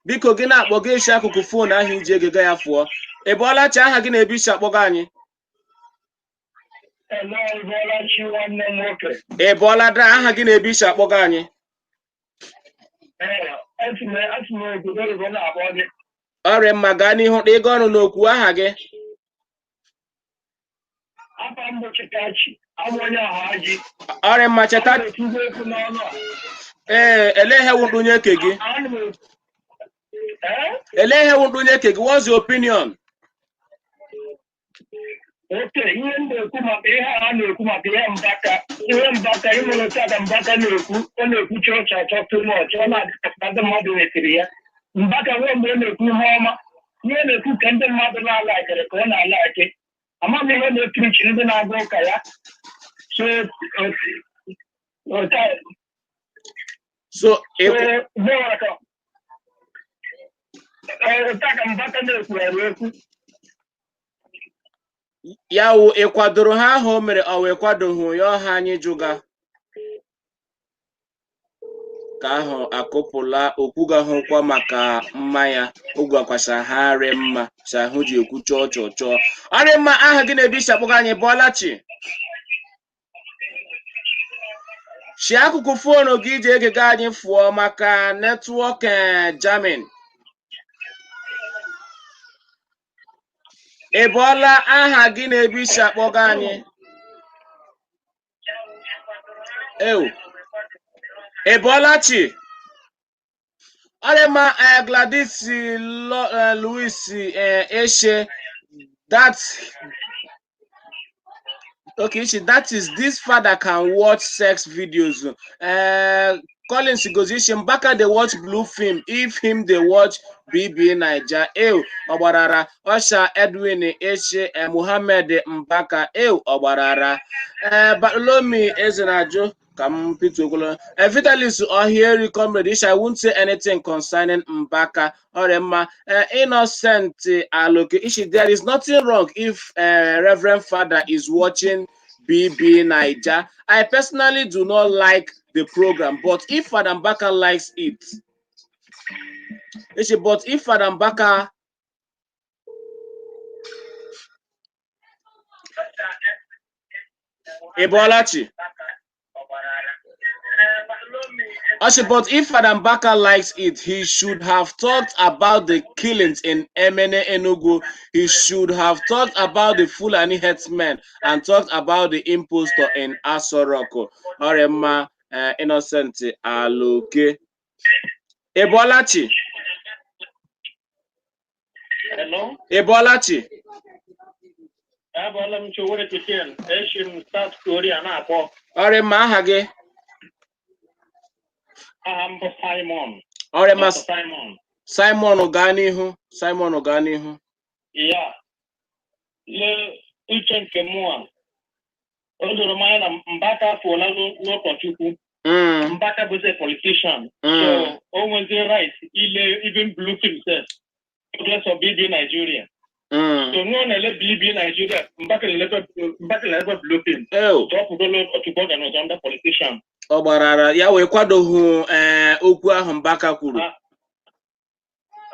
Biko, gị na-akpọ, gị esi akụkụ phone ahụ iji egega ya fụọ. Ị bọọla chi? Aha gị na ebe isi akpọga anyị? Hello, Bọlachi, nwanne m nwoke. Ị bọọla da? Aha gị na ebe isi akpọga anyị? Ee, esi m obodo oyibo na-akpọ gị. Ọrịa mma, gaa n'ihu ịga ọrụ n'okwu. Aha gị? Afa m bụ Chikachi, abụ onye Ọhaji. Ọrịa mma, cheta. Ana m etinye okwu n'ọnụ a. Ee, ele ihe wụ mkpunye eke gị? Ana m ee. Ele ihe wụ mkpunye eke gị? What's your opinion? Oke ihe m na-ekwu maka ihe a na-ekwu maka ihe Mbaka, ihe Mbaka ịmụrụ otu a ka Mbaka na-ekwu, ọ na-ekwu chọọchị achọ too much, ọ na-adị ndị mmadụ wetiri ya. Mbaka nwee mgbe ọ na-ekwu ihe ọma, ihe ọ na-ekwu ka ndị mmadụ na-alakịrị ka ọ na-alaki. Ama m ihe na-epreach ndị na-agụ ụka ya. So otu a So so otu a ka Mbaka na-ekwugharị okwu. Ya wụ, ị kwadoro ha ahụ o mere, ọ wee kwadoghị ya? Ọha anyị jụga ka ahụ akụpụla okwugahụkwa maka mmanya ogwakwasa ha rị mma sa ahụ ji ekwu chọọ chọọ chọọ. Ọrị mma, aha gị na-ebe isi akpọga anyị? Bọọla chi. Si akụkụ phone gị iji egega anyị fụọ maka network jamming. Ị bọọla? Aha gị na-ebe isi akpọga anyị? Ew, ị bọọla chi? Ọrịma. Gladys Louis Eshe, that okay, she, that is, this father can watch sex videos. Collins Gozishi, Mbaka dey watch blue film if him dey watch BB Naija. Ew, ọgbarara. Osha Edwin Eshe, Muhammad Mbaka. Ew, ọgbarara. Bartolome Ezenaju ka m Peter Okolo. Vitalis Ohieri, comrade Isha, I won't say anything concerning Mbaka. Ọrịa. Innocent Aloke Ishi, there is nothing wrong if Reverend Father is watching BB Naija. I personally do not like the program, but if Father Mbaka likes it, Ishi, but if Father Mbaka Ebolachi. Actually, but if Father Mbaka likes it, he should have talked about the killings in Emene Enugu. He should have talked about the Fulani herdsmen and talked about the impostor in Asoroko. Orema Innocent Aloke. Ebolachi. Hello? Ebolachi. Abọọla m Chowere Chicken, esi m South Korea na-akpọ. Orema, aha gị? Aha m bụ Simon. Orema. Dr. Simon. Simon, gaa n'ihu. Simon, gaa n'ihu. Ya, lee, uche nke mụ a, o doro m anya na Mbaka afụola n'ụkọchukwu. Mbaka bụzi a politician. So o nwezi right ile even blue film sef, regardless of BB Nigeria. So nwa na-ele BB Nigeria, Mbaka na-elekwa blue film. Ew. So ọ pụgola ụkọchukwu, ọ ga nọzọ under politician. Ọ gbarara ya wee kwadoghị okwu ahụ Mbaka kwuru. Ah.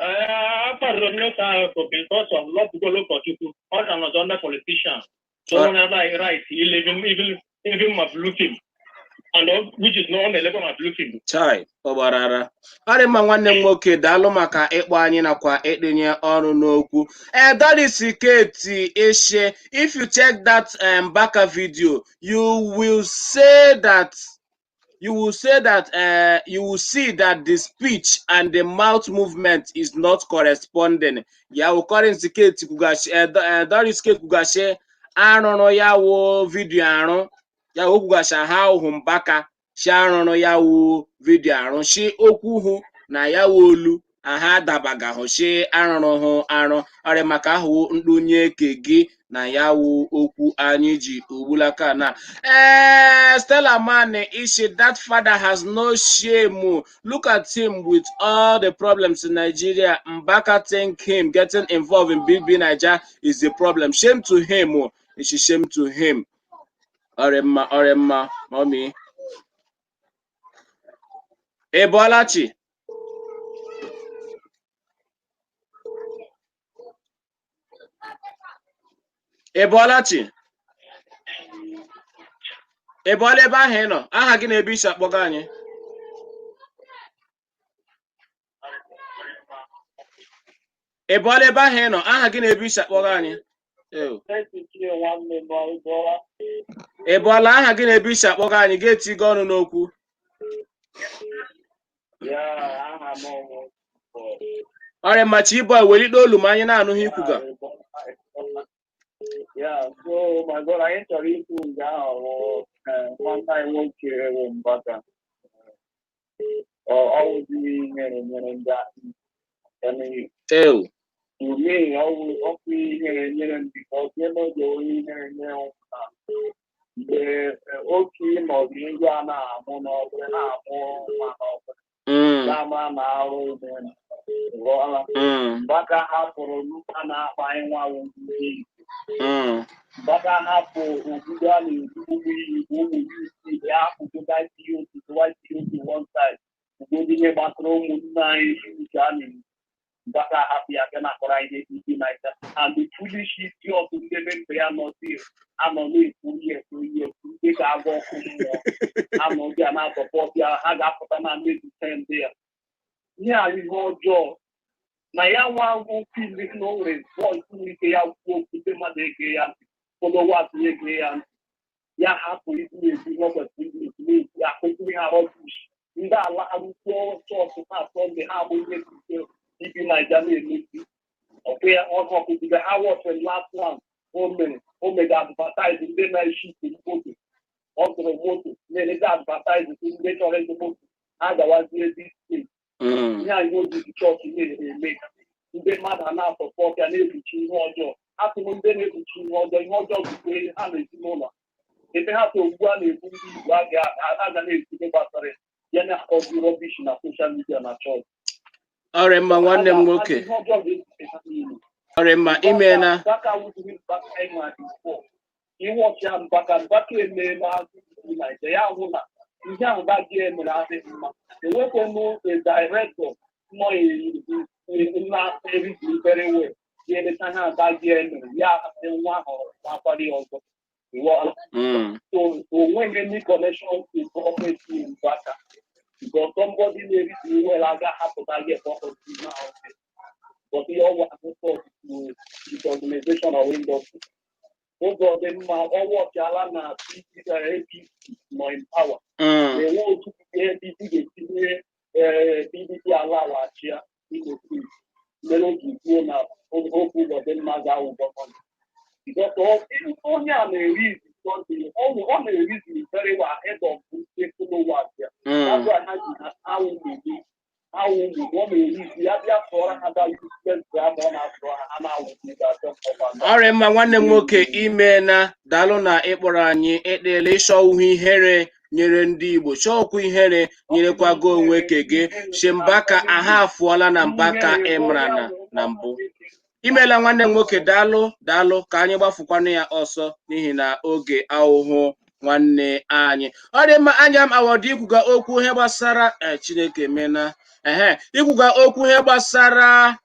Ee, akwadoro m n'ụka ahụ because of lọpụgola ụkọchukwu, ọ ga nọzọ under politician. So o nwere right ile even ma blue film and which is na ọ na-elekwa ma blue film. Chai, ọ gbarara. Ọ dị mma, nwanne m nwoke, daalụ maka ịkpọ anyị nakwa ịdịnye ọrụ n'okwu. Doris Kate Eshe, if you check that Mbaka video, you will say that you will see that the speech and the mouth movement is not corresponding. Ya wụ Collins Kate kwugashi, Doris Kate kwugashi arụrụ ya wụ video arụ ya wụ kwugashi ha hụ Mbaka shi arụrụ ya wụ video arụ shi okwu hụ na ya wụ olu aha adabagahụ shi arụrụ hụ arụ. Ọrịa maka ahụ mkpunye ke gị na ya wụ okwu anyị ji ogbulaka na Stella Mane Ishi, that father has no shame. Look at him with all the problems in Nigeria. Mbaka think him getting involved in BB Naija is the problem. Shame to him. Oh. It's a shame to him. Ọrịa ọrịa mma, mommy. Ebolachi. Ị bọọla chi? Ị bọọla ebe ahụ ị nọ? Aha gị na ebe i si akpọga anyị? Ị bọọla ebe ahụ ị nọ? Aha gị na ebe i si akpọga anyị? Ew. Ị bọọla, aha gị na ebe i si akpọga anyị, ga-etigo ọnụ n'okwu. Ọrịa mma Chiboy, welite olu ma anyị na-anụghị ikwuga. Yeah, so my God, anyị chọrọ ikwu nke ahụ wụ nwanne anyị nwoke wụ Mbaka. Ọ wụzi ihere nyere ndị ahụ. Ew. To me, ọwụ ọkụ ihere nyere m because ihe n'oge onye ihere nyere m na mgbe oke nọzi ndị a na-amụ n'ọbụla na-amụ nwa n'ọbụla na-ama na arụ ime ghọọla. Mbaka hapụrụ mba na-akpa anyị nwa wụ ndị Igbo. Mbaka hapụ obodo a na-egbu ụmụ Igbo, ụmụ youth ya hapụgoda IPOB, IPOB one side, obodo ihe gbasara ụmụnne anyị youth a na-egbu. Mbaka hapụ ya bịa na-akọrọ anyị ihe ndị Naija and the foolish idiot ndị member ya nọzi anọ na-ekwu yes, yes, ndị ga-agba ọkụ mmụọ anọ bịa na-asupport ya, ha ga-apụta na na-edefend ya. Ihe a ihe ọjọọ na ya nwa ahụ feel na o nwere voice nwere ike ya kwuo okwu, ndị mmadụ ege ya ntị, followers ya ege ya ntị, ya hapụ ịdị na-ekwu ihe ọ kwesịrị ịdị na-ekwu, na-ekwu akụziri ha rubbish. Ndị ala arụkwuo chọọchị ha Sunday, ha abụ ihe dị ibi Naija na-emezi ọkụ ya ọkụ ọkụzibe ha. Watch last one o mere, o mega advertise ndị na-eshi ite moto, ọ zụrụ moto na-elezi advertise ndị chọrọ ịzụ moto ha gawazie ezi steeti. Ihe anyị ozizi chọọchị na-eme, ndị mmadụ a na-asupport ya, na-ekpuchi ihe ọjọọ. Atụrụ ndị na-ekpuchi ihe ọjọọ, ihe ọjọọ bụkwa ha na ezinụlọ ebe ha so ugbu a na-ekwu. Ndị Igbo a ga na-ekwu ihe gbasara ya, ya na-akọzi rubbish na social media na chọọchị. Ọrịa mma, nwanne m nwoke. Ihe ọjọọ ga-ezute ha niile. Ọrịa mma, imeela. Mbaka wụziri Mbaka ịma before. Iwọchi ya, Mbaka, Mbaka emeela azụ Naịjirịa, ya hụ na ihe ahụ gaghị emere adịghị mma. Enwekwanụ a director nọ na-erizi very well ga-eleta ha agaghị emere ya asị nwa ahụ akwali ọzọ. Ịghọọla? So o nweghị any connection to prophecy Mbaka because somebody na-erizi well aga hapụta gị prophecy now, but ihe ọgwụ akụkọ to his organization or industry. Ụzọ dị mma, ọnwa ọchịala na APC nọ in power. Na-enwe otu APC ga-etinye PDP ala wachia Imo Steeti mere o ji kwuo na okwu ụzọ dị mma ga-awụ gọvanọ. Because onye a na-erizi something, ọ na-erizi very well ahead of ndị followers ya. That's why ha ji ha awụ mgbe awụ mgbe ọ na-erizi ya bịa tụọrọ ha ga useless grammar ọ na-atụrụ ha, ha na-awụ mgbe achọ. Ọrịa mma, nwanne m nwoke, imeela, daalụ na ịkpọrọ anyị. Ekpele ịchọ uhu ihere nyere ndị Igbo, chọọkwa ihere nyerekwa gị onwe ke gị si Mbaka aha afụọla na Mbaka ịmara na mbụ. Imeela, nwanne m nwoke, daalụ, daalụ. Ka anyị gbafukwanụ ya ọsọ n'ihi na oge ahụhụ nwanne anyị. Ọ dị mma, anya m awọdụ ikwuga okwu ihe gbasara Chineke mena ehe ikwuga okwu ihe gbasara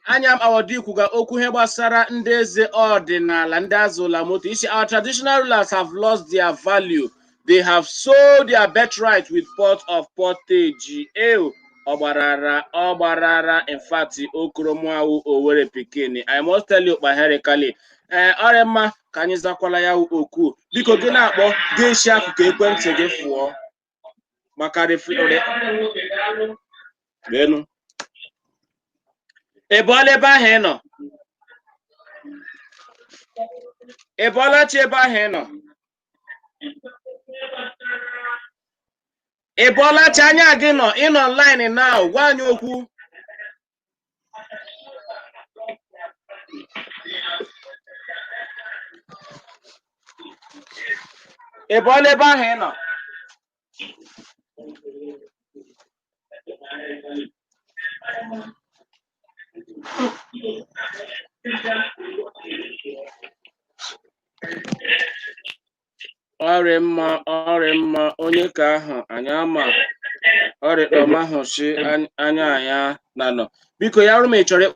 anya m awọdụ ikwuga okwu ihe gbasara ndị eze ọdịnala, ndị azụla moto isi. Our traditional rulers have lost their value. They have sold their birthright with pot of pottage. Ew, ọgbarara, ọgbarara. In fact, okoromuawu Owerri pikin, I must tell you kpaherikali. Ee, ọrịa mma, ka anyị zakwala ya oku. Biko, gị na-akpọ, ga-esi akụkụ ekwentị gị fụọ maka Leenụ. Ị bọọla ebe ahụ ị nọ? Ị bọọla chi ebe ahụ ị nọ? Ị bọọla chi anya gị nọ? Ị nọ online now, gwa anyị okwu. Ị bọọla ebe ahụ ị nọ? Ọrị mma, ọrị mma. Onye ka ahụ anyị ama ọrịa ọma ahụ si anya anya na nọ. Biko, ya rụ ma ị chọrọ.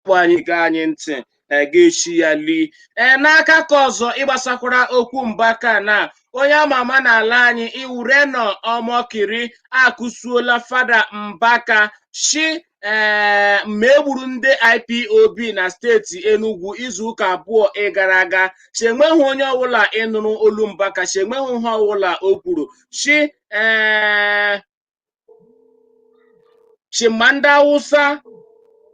Ịkpọ anyị gaa anyị ntị, ga-echi ya lee. Ee, n'aka ka ọzọ, ịgbasakwara okwu Mbaka na onye ama ama n'ala anyị iwureno Ọmọkiri akụsuola Fada Mbaka shi ee ma egburu ndị IPOB na steeti Enugu izuụka 2 ịgara aga, si enweghị onye ọbụla ịnụrụ olu Mbaka, si enweghị ihe ọbụla o kwuru, shi ee shi ma ndị Awụsa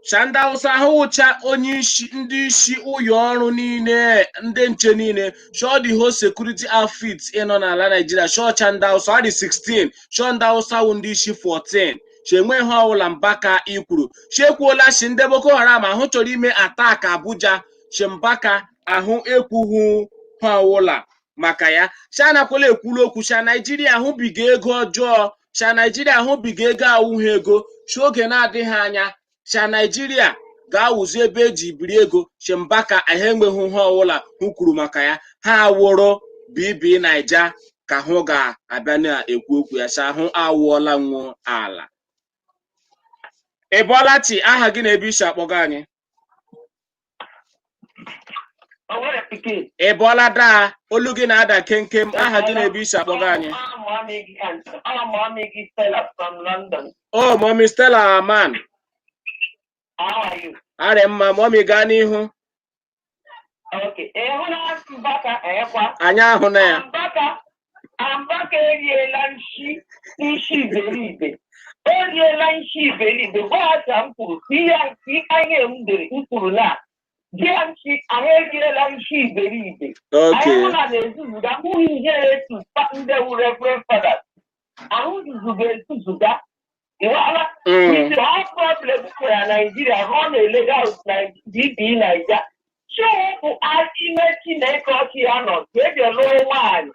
cha ndị Awụsa ahụwụcha onye isi ndị isi ụyọ ọrụ niile, ndị nche niile, shọ the whole security outfit ịnọ n'ala Naijiria, shọcha ndị Awụsa ọ dị 16, shọ ndị Awụsa wụ ndị isi 14, shi enweghị ọbụla Mbaka ikwuru. Shi ekwuola shi ndị Boko Haram ahụ chọrọ ime attack Abuja, shi Mbaka ahụ ekwughị ha ọwụla maka ya. Shi anakwala ekwulu okwu sha Naijiria ahụbiga ego ọjọọ, sha Naijiria ahụbiga ego awụghị ego, shi oge na-adịghị anya sha Naijiria ga-awụzi ebe eji biri ego, shi Mbaka ahụ enweghị ihe ọwụla hụ kwuru maka ya. Ha awụrụ BB Naija ka hụ ga-abịa na-ekwu okwu ya, sha ahụ awụọla nwuo ala. Ị bọọla chi? Aha gị na ebe isi akpọga anyị? Ị bọọla daa? Olu gị na-ada kemkem. Aha gị na ebe isi akpọga anyị? Oh, Mommy Stella Aman. Arị mma, Mommy, gaa n'ihu. Anyị ahụ na ya. Mbaka eriela nshi nshi iberibe, o riela nshi iberibe. Gwa m kwuru ihe anyị m dere m kwuru na di ya nshi ahụ eriela nshi iberibe. Anyị hụ na na-ezuzuga ahụghị ihe etu ndị wu reverend fathers ahụ zuzuga ezuzuga ịwala. With all problem nwere na Naijiria, ha na-elega DP Naija chiwụpụ ime Chineke ọchị ya nọ ka eji lụrụ nwaanyị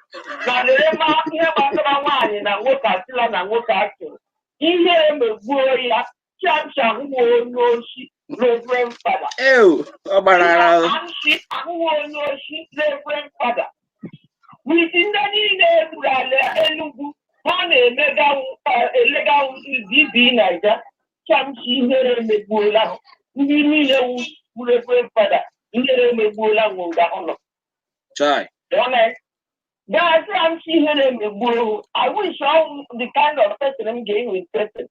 na lere ma ihe gbasara nwaanyị na nwoke asịla na nwoke asịrị ihe emegbuo ya chamcha ahụhụ onye oshi reverend fada. Ew, ọ gbara ara. Amshi ahụhụ onye oshi reverend fada with ndị niile egburu ala Enugu ha na-emeganwu eleganwu DP Naija chamchi ihere emegbuola ha ndị niile wu reverend fada ihere emegbuola nwụga ụlọ. Chai. Guys, I'm ihere emegbuo. I wish all the kind of person m ga-enwe person.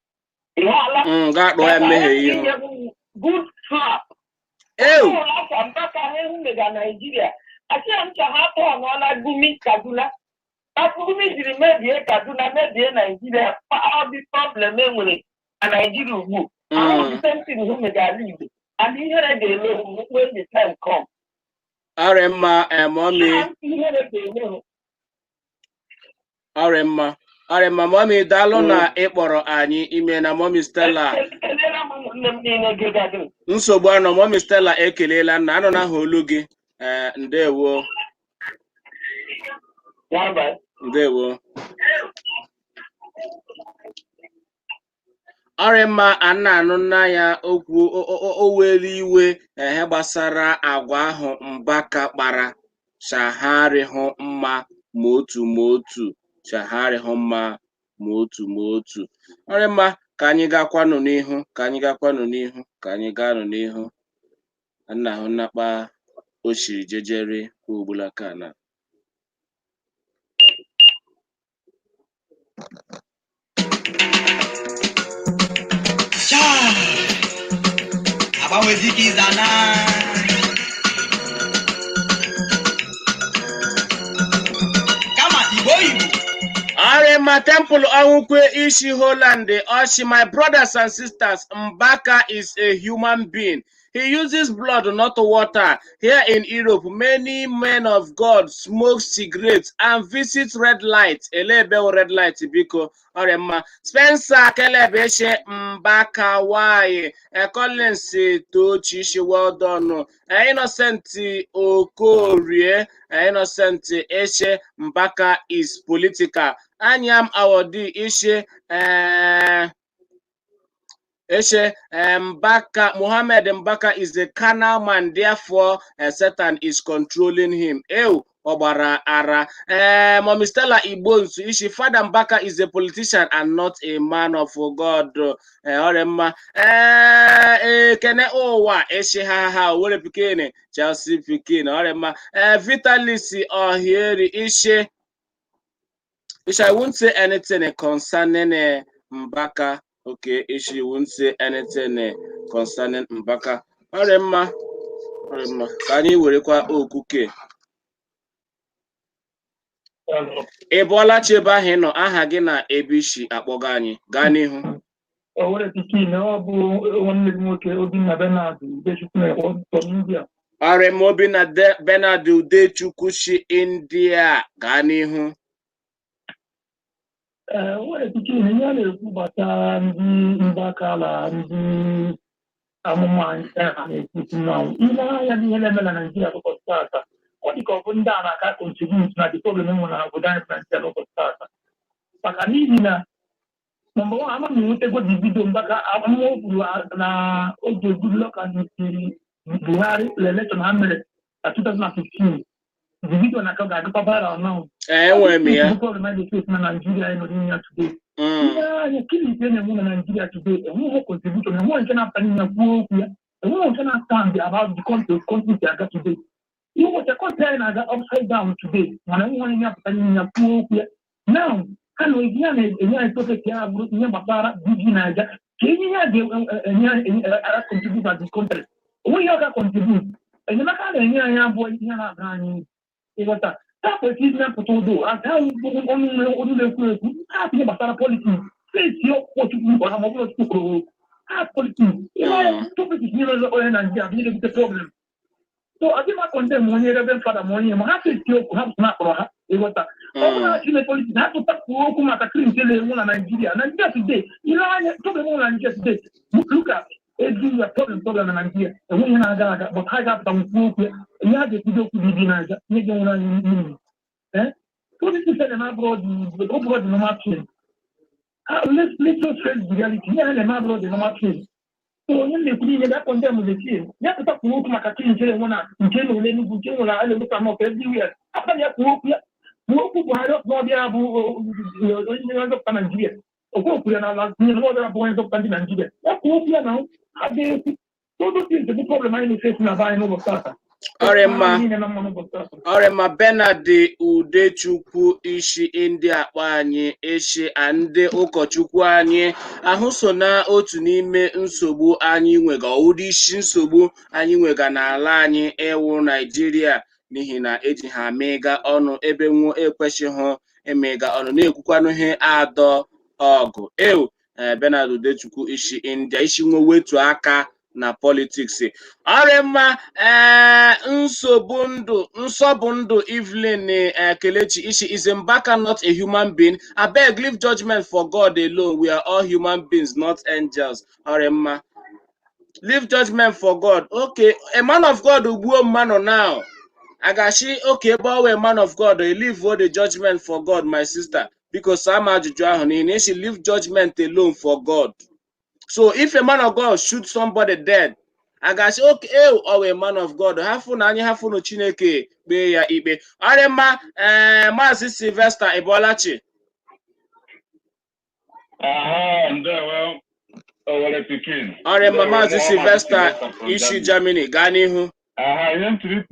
Ịhụala? Gaa kpọọ ya mmehie ihu. Good slap. Ew. Ụlọ ka Mbaka ha ehu mega Naijiria. Achịa m ka ha tọọ n'ọla Gumi Kaduna. Afọ Gumi jiri mebie Kaduna, mebie Naijiria. Ọ dị problem e nwere na Naijiria ugbu. Ahụ the same thing hụ mega ala Igbo. And ihere ga-eme when the time come. Arị mma, Mommy. Ihere ga-eme hụ. Arị mma. Arị mma, Mommy, daalụ na ịkpọrọ anyị ime na Mommy Stella. Ekelela m ụmụnne m niile gị. Nsogbu anọ, Mommy Stella ekelela nna anọ n'aha olu gị. Ee, ndewo. Bye bye. Ndewo. Ọrịa mma, a na-anụ nna ya okwu o were iwe ehe gbasara agwa ahụ Mbaka kpara shagharịhụ mma ma otu ma otu shagharịhụ mma ma otu ma otu. Ọrịa mma, ka anyị gakwanụ n'ihu, ka anyị gakwanụ n'ihu, ka anyị gaanụ n'ihu. Nna hụ nnakpa o shiri jejere ugbula ka na. Agbanwezikizana kama Igbo Igbo. Arema Temple Onwukwe Ishi Holland Oshi, my brothers and sisters, Mbaka is a human being. He uses blood, not water. Here in Europe, many men of God smoke cigarettes and visit red light. Elebe red light biko. Arema Spencer Caleb Eshe Mbaka why? Collins Tochi Ishi, well done. Innocent Okorie, Innocent Eshe Mbaka is political. Anyam Awodi Ishe Eshe Mbaka Muhammad Mbaka is a carnal man, therefore Satan is controlling him. Ew, Ọ gbara ara. Ee, Mommy Stella Igbonsu ishi, "Father Mbaka is a politician and not a man of God." Ee, ọrịa mma. Ee, ekene ụwa ishi, ha ha Owerri pikin, Chelsea pikin. Ọrịa mma. Ee, Vitalis Ohieri ishi, "I won't say anything concerning Mbaka." Okay, ishi won't say anything concerning Mbaka. Ọrịa mma, ọrịa mma. Ka anyị werekwa okuke. Ị bụọla chi ebe ahụ ị nọ? Aha gị na ebe isi akpọga anyị. Gaa n'ihu. Owerri pikin, ọ bụ nwanne gị nwoke Obinna Bernard Udechukwu na-ekpọ from India. Ọrịa mma, Obinna Bernard Udechukwu si India. Gaa n'ihu. Ee, Owerri pikin, ihe a na-ekwu gbasara ndị Mbaka na ndị amụma anyị a na-ekwu na ile anya n'ihe na-eme na Naịjirịa n'ụbọchị taata, ọ dị ka ọ bụ ndị a na-aka contribute na the problem enwe na obodo anyị bụ Naịjirịa n'ụbọchị taata, maka n'ihi na number one, ama m enwetago the video Mbaka amụma o kwuru na oge Goodluck and Buhari election ha mere na 2015. The video na ka ga-adịkwa viral now. Ee, enwere m ya. The problem anyị na-face na Nigeria anyị nọ n'ime ya today, ihe anya killing na-enwe na Nigeria today, enweghị contribution, enweghị nke na-apụta n'ime ya kwuo okwu ya, enweghị nke na-stand about the country si aga today. Ụbọchị country anyị na-aga upside down today, mana enweghị onye na-apụta n'ime ya kwuo okwu ya. Now ha na ihe a na-enye anyị prophet ya bụrụ ihe gbasara BB Naija, ka ihe ya ga-enye ara contribute at the country, onweghị ọ ga-contribute. Enyemaka a na-enye anyị abụọ ihe na-aba anyị ịghọta ha kwesịrị ịdị na-apụta ụdụ ọnụ na-ekwu ekwu ha ihe gbasara politics steeti ọchukwu ọha ma ọ bụrụ Chukwu kwuru okwu ha politics ihe politics nyere onye Naijiria bụ ihe na-ebute problem. So adị m condemn onye reverend father ma onye ma ha steeti okwu ha na akpọrọ ha ịghọta. Ọ bụrụ na Chineke politics ha pụtakwuo okwu maka crimes na-enwu na Naijiria. Naijiria today, ile anya problem na Naijiria today, look at everywhere, problem, problem na Naijiria, enweghị ihe na-aga aga, but ha ga-apụta kwuo okwu ya. Ihe a ga-ekwudo okwu dị Naija ihe ga-enwere anyị mmiri. Eh, politics na-eme abụrụ the normal thing. Let's just face the reality. Ihe a na-eme abụrụ the normal thing. So onye na-ekwu niile ga condemn the thing ya pụta kwuo okwu maka clean nke enwe na nke nọ n'Enugwu, nke nwere ala Eluka North, everywhere. Apụta ya kwuo okwu ya, kwuo okwu Buhari n'ọbịa bụ onye nzọpụta Naijiria. Okwu kwuru ya n'ala nye n'ọbịa bụ onye nzọpụta ndị Naijiria. Ya kwuo okwu ya na ha ga-ekwu. So those things bụ problem anyị na-efesi na be anyị n'ụbọchị tata. Ọrịa mma. Niile na mma n'ụbọchị tata. Ọrịa mma. Bernard Udechukwu isi ndị akpọ anyị ishi ndị ụkọchukwu anyị ahụ so na otu n'ime nsogbu anyị nwega, ụdị isi nsogbu anyị nwega n'ala anyị ịwụ Naijiria, n'ihi na eji ha mịga ọnụ ebe nwo ekwesịghị emega ọnụ, na-ekwukwanụ ihe adọ ọgụ ew. Bernard Udechukwu isi India isi nwe wetu aka na politics. Ọrịa mma. Ee, nsogbu ndụ nsọbụ ndụ. Evelyn Kelechi ishi, "Is Mbaka not a human being? Abeg, leave judgment for God alone. We are all human beings, not angels." Ọrịa mma. Leave judgment for God. Okay, a man of God gbuo mmanụ now, agashi okay, ebe ọ wee man of God, leave all the judgment for God. My sister, biko saa m ajụjụ ahụ, n'ihi na isi leave judgment alone for God. So if a man of God shoot somebody dead, a ga-asị okay, ọ wee man of God, hafụ na anyị hafụnụ Chineke kpee ya ikpe. Ọrị mma. Ee, Maazị Sylvester Ịbọlachi. Aha, ndewo, Owere pikin. Ọrị mma. Ndewo, Maazị mụ Maazị Sylvester Sylvester from isi Germany. Germany. Gaa n'ihu. Aha, ihe ntiri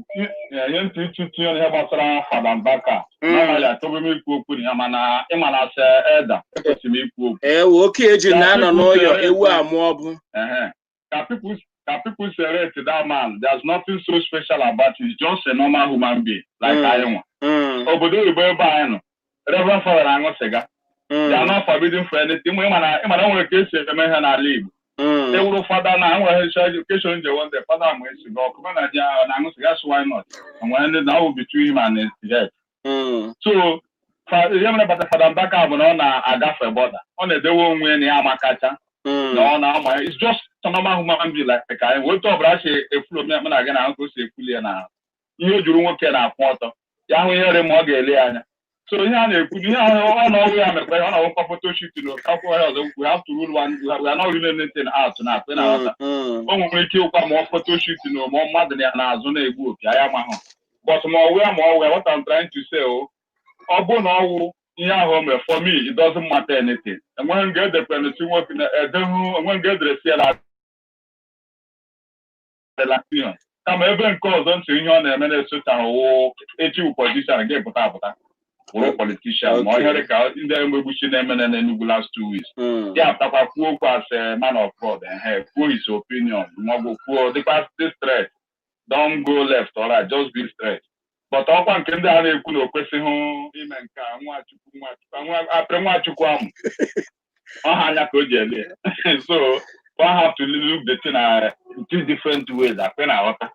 tinye ihe gbasara Fada Mbaka. Normally, achọghị m ikwu okwu na ya, mana ịma na ase elder, ekwesịrị m ikwu okwu. Ewu oke eji Ka na-anọ people n'ụyọ say ewu amụọ bụ. Ehe. Ka people say to that man, there's nothing so special about him. He's just a normal human being, like anyị nwa. Obodo oyibo ebe anyị nọ, Reverend Father na-aṅụ sịga. They are not forbidden for anything. Ịma na o nwere ka esi eme ihe n'ala Igbo. Ewuru fada na enwere education je one day fada ma esi ga ọkụ na ji ahụ na-aṅụ sịga, so why not? Nwere ndị na ọ bụ between him and his head. So ihe mere bata Fada Mbaka bụ na ọ na-agafe border, ọ na-edewe onwe ya na ya amakacha na ọ na-ama. It's just a normal human being like ka anyị otu ọbụla si efulu mụ na gị na ahụ ka o si efuli ya na ihe juru nwoke na-akwụ ọtọ ya hụ ihe ma ọ ga-ele ya anya. So ihe a na-ekwu, ihe ahụ ọ na ọrụ ya mekwa ihe ọ na-awụkwa photoshoot na akwụkwọ ya ọzọ. We have to rule one, we are not ruling anything out na akpị na aghọta. O nwere ike ịkwa ma ọ photoshoot na ma mmadụ na ya n'azụ na-egbu opi anyị amahụ. But ma ọ wụ ya, ma ọ wụ ya, what I'm trying to say, o ọ bụ na ọwụ ihe ahụ o mere, for me it doesn't matter anything. Enweghị m ga-edekwe si nwoke na edehu, enweghị m ga-edere si ya na relation. Kama ebe nke ọzọ ntị ihe ọ na-eme na-esochaghị wụ echi politician ga-epụta apụta wụrụ politician, ma ọ ihe dị ka ndị emegbuchi na-eme na Enugu last 2 weeks, ya apụtakwa kwuo okwu as a man of God, ehe, kwuo his opinion maọbụ kwuo dịkwa dị straight. Don't go left or right, just be straight. But ọkwa nke ndị a na-ekwu na o kwesịghị ime nke a, Nwachukwu, Nwachukwu, apịrị Nwachukwu amụ ọha anya ka o ji ele ya. So one have to look the thing in two different ways, akwe na aghọta.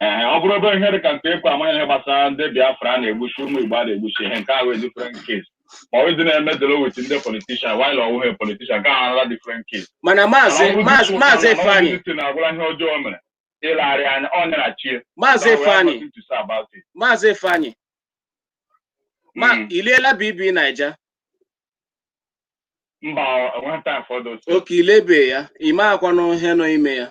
Ee, ọ bụrụ ebe ihe dị ka nke ekwe amaghị ihe gbasara ndị Biafra a na-egbuchi, ụmụ Igbo a na-egbuchi, ihe nke ahụ different case. Ma ọ dị na-emedolo with ndị politician while ọ wụghị politician, nke ahụ another different case. Mana maazị maazị maazị Ifeanyị na-agwụla ihe ọjọọ o mere ịlagharị anya ọ nyere chie. Maazị Ifeanyị. Nothing to say about it. Maazị Ifeanyị, ma iliela BB Naija? Mba, enweghị time for those things. Oke ilebe ya, ime akwanụ ihe nọ ime ya.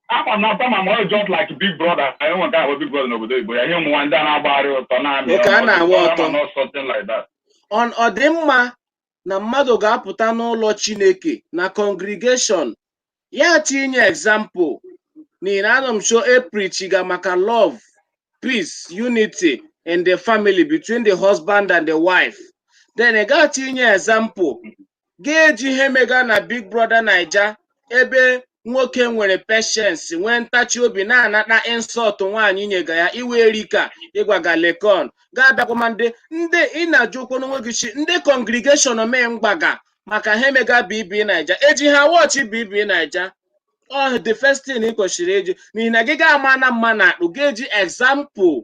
Ama na ata ma ọ just like Big Brother, enwe nke ahụ Big Brother n'obodo oyibo ya, ihe ụmụ nwaanyị ndị a na-agbagharị ụtọ na-amị. Oke, a na-agba ọtọ. Not something like that. Ọ dị mma na mmadụ ga-apụta n'ụlọ Chineke na congregation ya tinye example n'ihi na anọ m so epreachiga maka love, peace, unity in the family between the husband and the wife, then ị ga tinye example ga-eji ihe mega na Big Brother Naija, ebe nwoke nwere patience, nwee ntachi obi, na-anata insult nwaanyị nyega ya, iwe erika ịgwaga lekon ga-abịakwama ndị ị na-ajụ ụkwụ n'onwe gị chi ndị congregation mee mgbaga maka ha emega BB Naija, eji ha watch BB Naija. Ọ the first thing ị kwesịrị ịjụ, n'ihi na gị ga-ama na mma na akpụ ga-eji example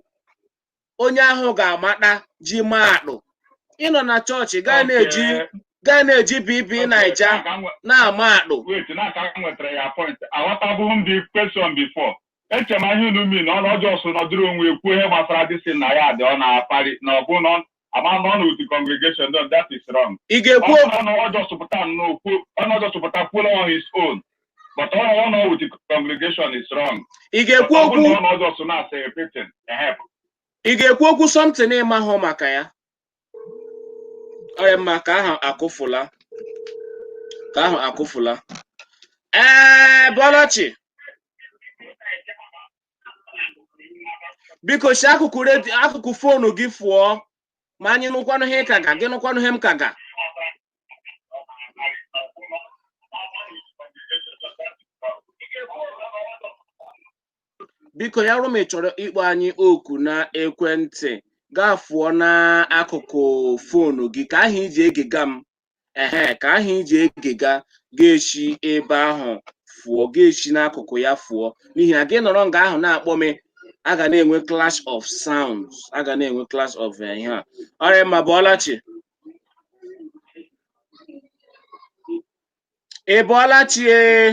onye ahụ ga-amata ji maa akpụ ịnọ na chọọchị gaa na-eji BB Naija na-ama akpụ. Wait, na aka m nwetara ya point. Aghọtabụghị m the question before. Eche m ihe unu mean na ọ ọjọọ so nọdụrụ onwe ekwu ihe gbasara dịsị na ya dị ọ na-akparị na ọ bụ na ama na ọ na with congregation. No, that is wrong. Ị ga-ekwu Ọ na ọjọọ sụpụta nnọọ kwuo, ọ na ọjọọ sụpụta kwuola on his own, but ọ nọ with the congregation is wrong. Ị ga-ekwu Ọ bụ okwu na ọ na ọjọọ so na-asa repeating ehe. Ị ga-ekwu okwu something ịmahụ maka ya. Ọ dị mma ka ahụ akụfụla, ka ahụ akụfụla. Ee, Bọlachi, biko si akụkụ redio, akụkụ phone gị fụọ, ma anyị nụkwanụ ihe ị ka ga gị nụkwanụ ihe m ka ga. Biko, ya rụ ma ị chọrọ ịkpọ anyị oku na ekwentị, gaa fụọ n'akụkụ phone gị ka ahụ iji egega m, ehe, ka ahụ iji egega ga-esi ebe ahụ fụọ, ga-esi n'akụkụ ya fụọ, n'ihi na gị nọrọ nga ahụ na-akpọ m, a ga na-enwe clash of sounds, a ga na-enwe clash of ihe a. Ọrịa mma, Bọlachi, ị bọọlachi ee.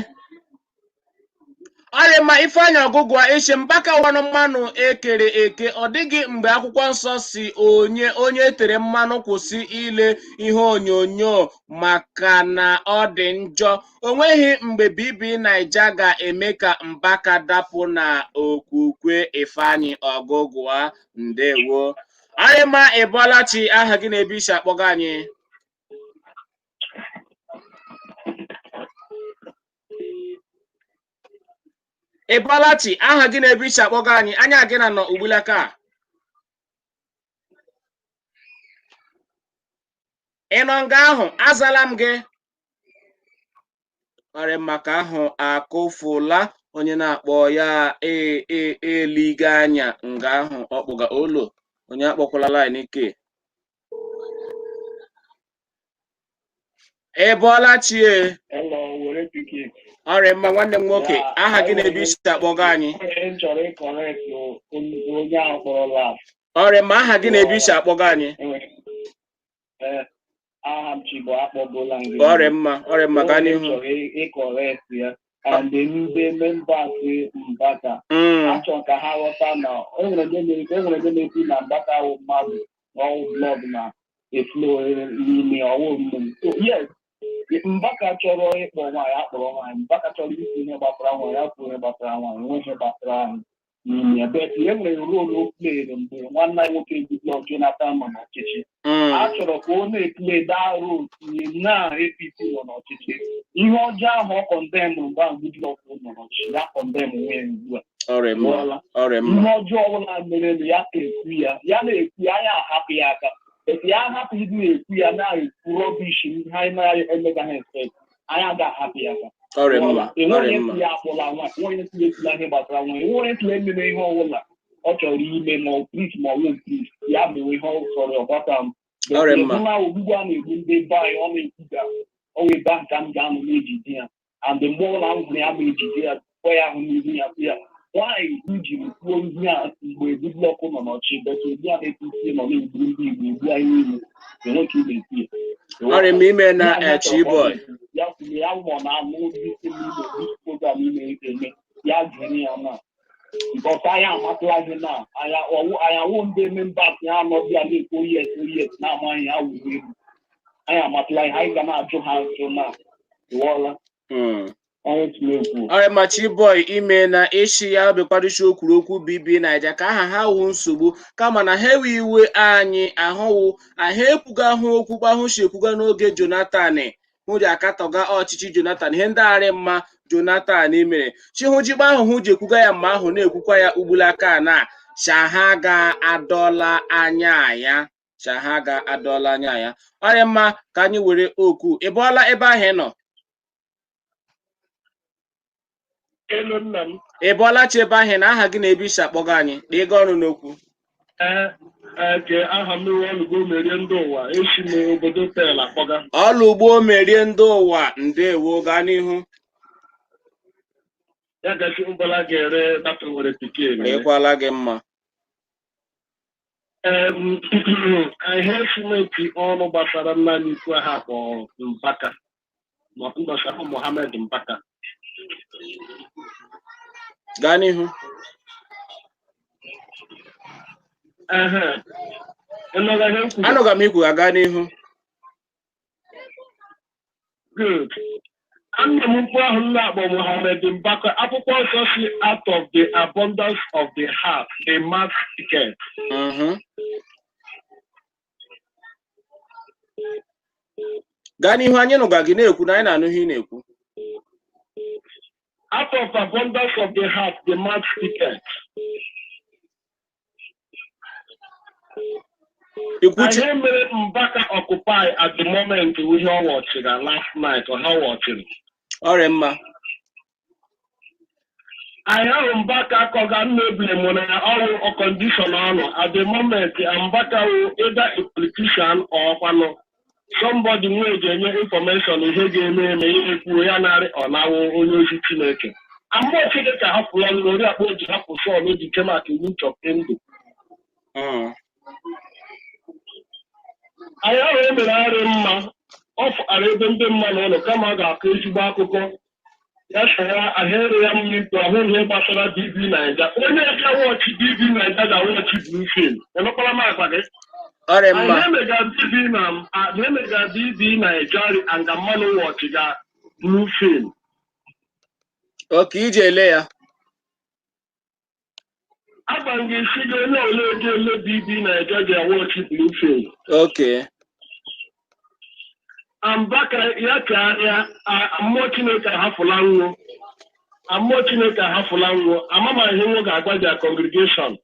Ọ dị mma. Ifeanyị Ọgụgụ iche Mbaka wanụ mmanụ ekere eke, ọ dịghị mgbe akwụkwọ nsọ si onye onye tere mmanụ kwụsị ile ihe onyonyo maka na ọ dị njọ. O nweghị mgbe BB Naija ga-eme ka Mbaka dapụ na okwukwe. Ifeanyị Ọgụgụa, ndewo. Ọ dị mma, ị bọọlachi. Aha gị na ebe isi akpọga anyị? Ị bọọlachi. Aha gị na ebe isi akpọga anyị? Anya gị na nọ ugbulaka a. Ị nọ nga ahụ, azala m gị. Ọrịa maka ahụ akụfụla. Onye na-akpọ ya eliga anya nga ahụ ọkpụga olo, onye akpọkwala line ike. Ị bọọlachi e. Hello, were pikin. Ọrịa mma, nwanne m nwoke. Aha gị na ebe isi akpọga anyị? Onye m chọrọ ịcorrect onye ahụ kpọrọ last. Ọrịa mma, aha gị na ebe isi akpọga anyị? Aha m Chibo, akpọgola m gị. Ọrịa mma, ọrịa mma, gaa Onye m n'ihu. chọrọ ịcorrect ya and ndị members Mbaka achọrọ ka ha ghọta na enwere ndị na-ekwu na Mbaka wụ mmadụ na ọwụ blood na eflo n'ime ọwụ mmiri. So yes, Mbaka chọrọ ịkpọ nwaanyị akpọrọ nwaanyị, Mbaka chọrọ ikwu ihe gbasara nwaanyị ya kwuo ihe gbasara nwaanyị, nwe ihe gbasara anyị. N'ime ya, but e nwere role o playere mgbe nwanne anyị nwoke Goodluck Jonathan nọ n'ọchịchị. A chọrọ ka ọ na-eplay that role tinye na APC nọ n'ọchịchị. Ihe ọjọọ ahụ ọ condemn mgbe ahụ Goodluck nọ n'ọchịchị, ya condemn onwe ya ugbu a. Ọrịa mma. Ghọọla. Ọrịa mma. Ihe ọjọọ ọbụla mere ya ekwu ya, ya na-ekwu ya, ya ahapụ ya aka etu ya ahapụ ịdị na-ekwu ya, na-ekwu rubbish ihe anyị na-emegaghị expect, anyị aga ahapụ ya aka. Ọrịa mma. Enweghị Ọrịa onye mma. si ya akpụla nwa, enweghị onye si ya ekwula ihe gbasara nwa, enweghị onye si ya ememe ihe ọbụla ọ chọrọ ime, ma ọ priest ma ọ wụ priest, ya mewe ihe ọ chọrọ ọgbata m. Ọrịa mma. Na ogbugbu a na-egbu ndị be anyị, ọ na-ekwuga ọnwa ebe ahụ ka m ga-anọ na-ejide ya, and mgbe ọbụla m hụrụ ya, ma ejide ya, kpọọ ya ahụ n'ihu ya, sị ya, nwaanyị m jiri kwuo ihe a mgbe Goodluck nọ n'ọchị, but ugbu a APC nọ na-egbu ndị Igbo, egbu anyị niile, enwe ka ị na-ekwu ya. Ọrịa mma, ime na Chiboy. Ya kwuru ya ma ọ na-anụ isi n'ime this program ị na-eme, ya jiri ya na because anyị amatụla gị na anyị awụ ndị members ya anọ bịa na-ekwu yes, yes, na-amaghị ya wuru elu. Anyị amatụla ihe anyị ga na-ajụ ha ajụ na ịwọla. Anyị tinye ekwu. Ọrịa mma, Chiboy, ime na ịshị ya bekwarịsị o kwuru okwu BB Naija ka aha ha wụ nsogbu, kama na ha ewe iwe anyị ahụwụ ahụ ekwuga hụ okwu gbahụ si ekwuga n'oge Jonathan hụ ji akatọga ọchịchị Jonathan, ihe ndị arị mma Jonathan mere chihụjikpa ahụ hụ ji ekwuga ya mma ahụ na-ekwukwa ya ugbulaka na shaha ga-adọla anya ya, shaha ga-adọla anya ya. Ọrịa mma, ka anyị were okwu. Ị bọọla ebe ahụ ị nọ? Elu nna m. Ị bọọla chi ebe ahụ na aha gị na ebe isi akpọga anyị na ịga ọrụ n'okwu? Ee, ke aha m wụ Ọlụgbo Merie ndị ụwa, esi m obodo Tel akpọga. Ọlụgbo Merie ndị ụwa, ndewo, gaa n'ihu. Ya gasị mbala ga-ere data nwere pikin. Ekwala gị mma. Ihe simenti ọrụ gbasara nna anyị ukwu ahụ akpọrọ Mbaka, gbasara Mohammed Mbaka. Gaa n'ihu. Ehe. Ịnụga ihe m kwuru? Anụga m ikwu, gaa n'ihu. Good. Nna m ukwu ahụ m na-akpọ Mohammed Mbaka, akwụkwọ nsọ si, "Out of the abundance of the heart the mouth speaketh." Gaa n'ihu, anyị nụga gị na-ekwu na anyị na-anụ ihe ị na-ekwu. Out of abundance of the heart the mouth speaketh. Ikwuchi. Ihe mere Mbaka occupy at the moment ihe ọ wọchịrị last night, ọ ha wọchịrị. Ọrịa mma. Anyị ahụ Mbaka akọga mmebiri mụ na ya ọwụ condition ọ nọ at the moment. Mbaka wụ either a politician or kwanụ somebody nwee ga-enye information ihe ga-eme eme, ihe kwuo ya narị ọ na-awụ onye ozi Chineke. Amụọ Chineke hapụla ọnụ oriakpa o ji hapụ Sọl o ji kemak iwu chọpụ ndụ. Anyị ahụ e mere arị mma ọ fụkara ebe ndị mmadụ ụlọ, kama ọ ga-akọ ezigbo akụkọ ya sara ahịrị ya mma ikwu ahụ ihe gbasara BB Naija. Onye ga watch BB Naija ga-watch blue film. Emekwala m agwa gị. Ọrịa mma. Anyị emega BB na anyị emega BB Naija and mmanụ watch ga blue film. Oke iji ele ya. Agba m gị isi gị, onye ole ga-ele BB Naija ga-watch blue film. Mbaka ya ka ya mmụọ Chineke ahafụla nwụ, mmụọ Chineke ahafụla nwụ. Ama m ihe nwo ga-agwa their congregation,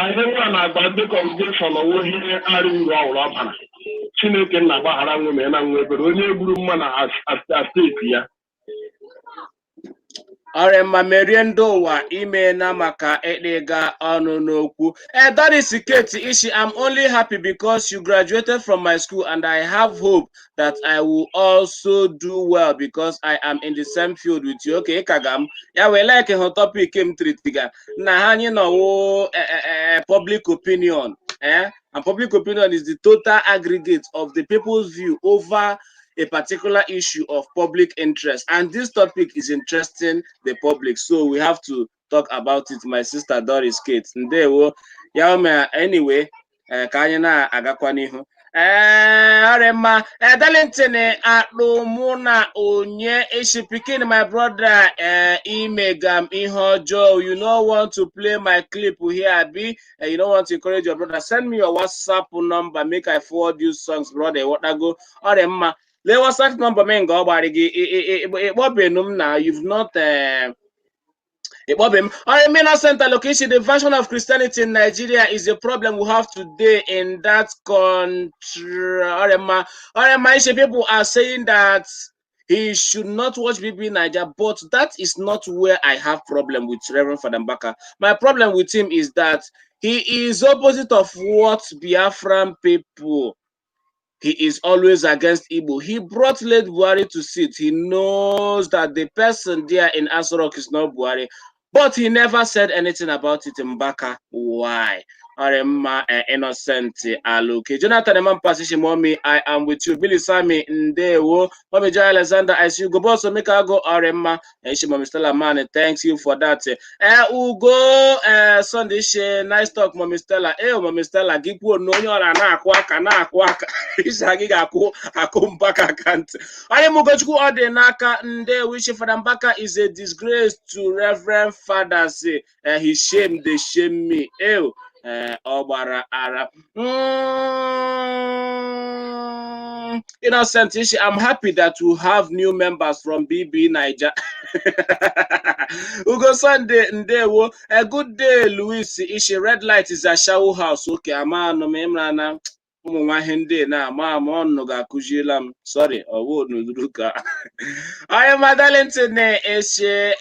ihe nwa na-agba ndị congregation ọwụ ihe arị uru ọhụrụ ọ bara. Chineke nna gbaghara nwe ma ya na nwa ebere onye gburu mma na steeti ya. Ọrịa mma, Merie ndị ụwa, imeela maka ịdịga ọnụ n'okwu. Doris Kate Ishi, "I'm only happy because you graduated from my school and I have hope that I will also do well because I am in the same field with you." Okay, ka m ya wee like hụ topic m tritiga na ha anyị nọwụ public opinion, and public opinion is the total aggregate of the people's view over a particular issue of public interest, and this topic is interesting the public, so we have to talk about it. My sister Doris Kate, ndewo. Ya mee, anyway, ka anyị na-agakwa n'ihu. Ee, ọ dị mma. Ee, Darlington akpụ mụ na onye ishi pikin, my brother, ee, imega m ihe ọjọọ. You no want to play my clip here, abi? You no want to encourage your brother. Send me your WhatsApp number, make I forward you songs, brother. Ịghọtago? Ọ dị mma. Lee WhatsApp number m nga ọ gbara gị. Ịkpọbenu m na you've not ịkpọbe m. Onye Innocent Alokishi, the version of Christianity in Nigeria is a problem we have today in that country. Orema, Orema, Ishe, people are saying that he should not watch BB Naija, but that is not where I have problem with Reverend Father Mbaka. My problem with him is that he is opposite of what Biafran people. He is always against Igbo. He brought late Buhari to sit. He knows that the person there in Aso Rock is not Buhari, but he never said anything about it. Mbaka, why? Orema Innocent Aluke. Jonathan Eman Mommy, I am with you. Billy Sami Ndewo. Mommy Joy Alexander, I see you. Go boss, make I go Orema. Ishi Mommy Stella Man, thanks you for that. Ugo Sunday she nice talk, Mommy Stella. Mommy Stella, gị kwuo na onye ọra na-akụ aka na-akụ aka. Isi gị ga-akụ akụ Mbaka aka ntị. Onye m Ugochukwu ọ dị n'aka. Ndewo. Ishi Father Mbaka is a disgrace to Reverend Fathers. He shame they shame me. Ọ gbara ara. Innocent Ishi, I'm happy that we have new members from BB Naija. Ugo Sunday Ndewo. A good day, Louis Ishi. Red light is a shower house. Okay, ama anụ m ịmara na ụmụ nwaanyị ndị na ama ama ọnụ ga-akụziela m. Sorry, ọwụ n'uduru ka. Onye ma Darlington Ishi,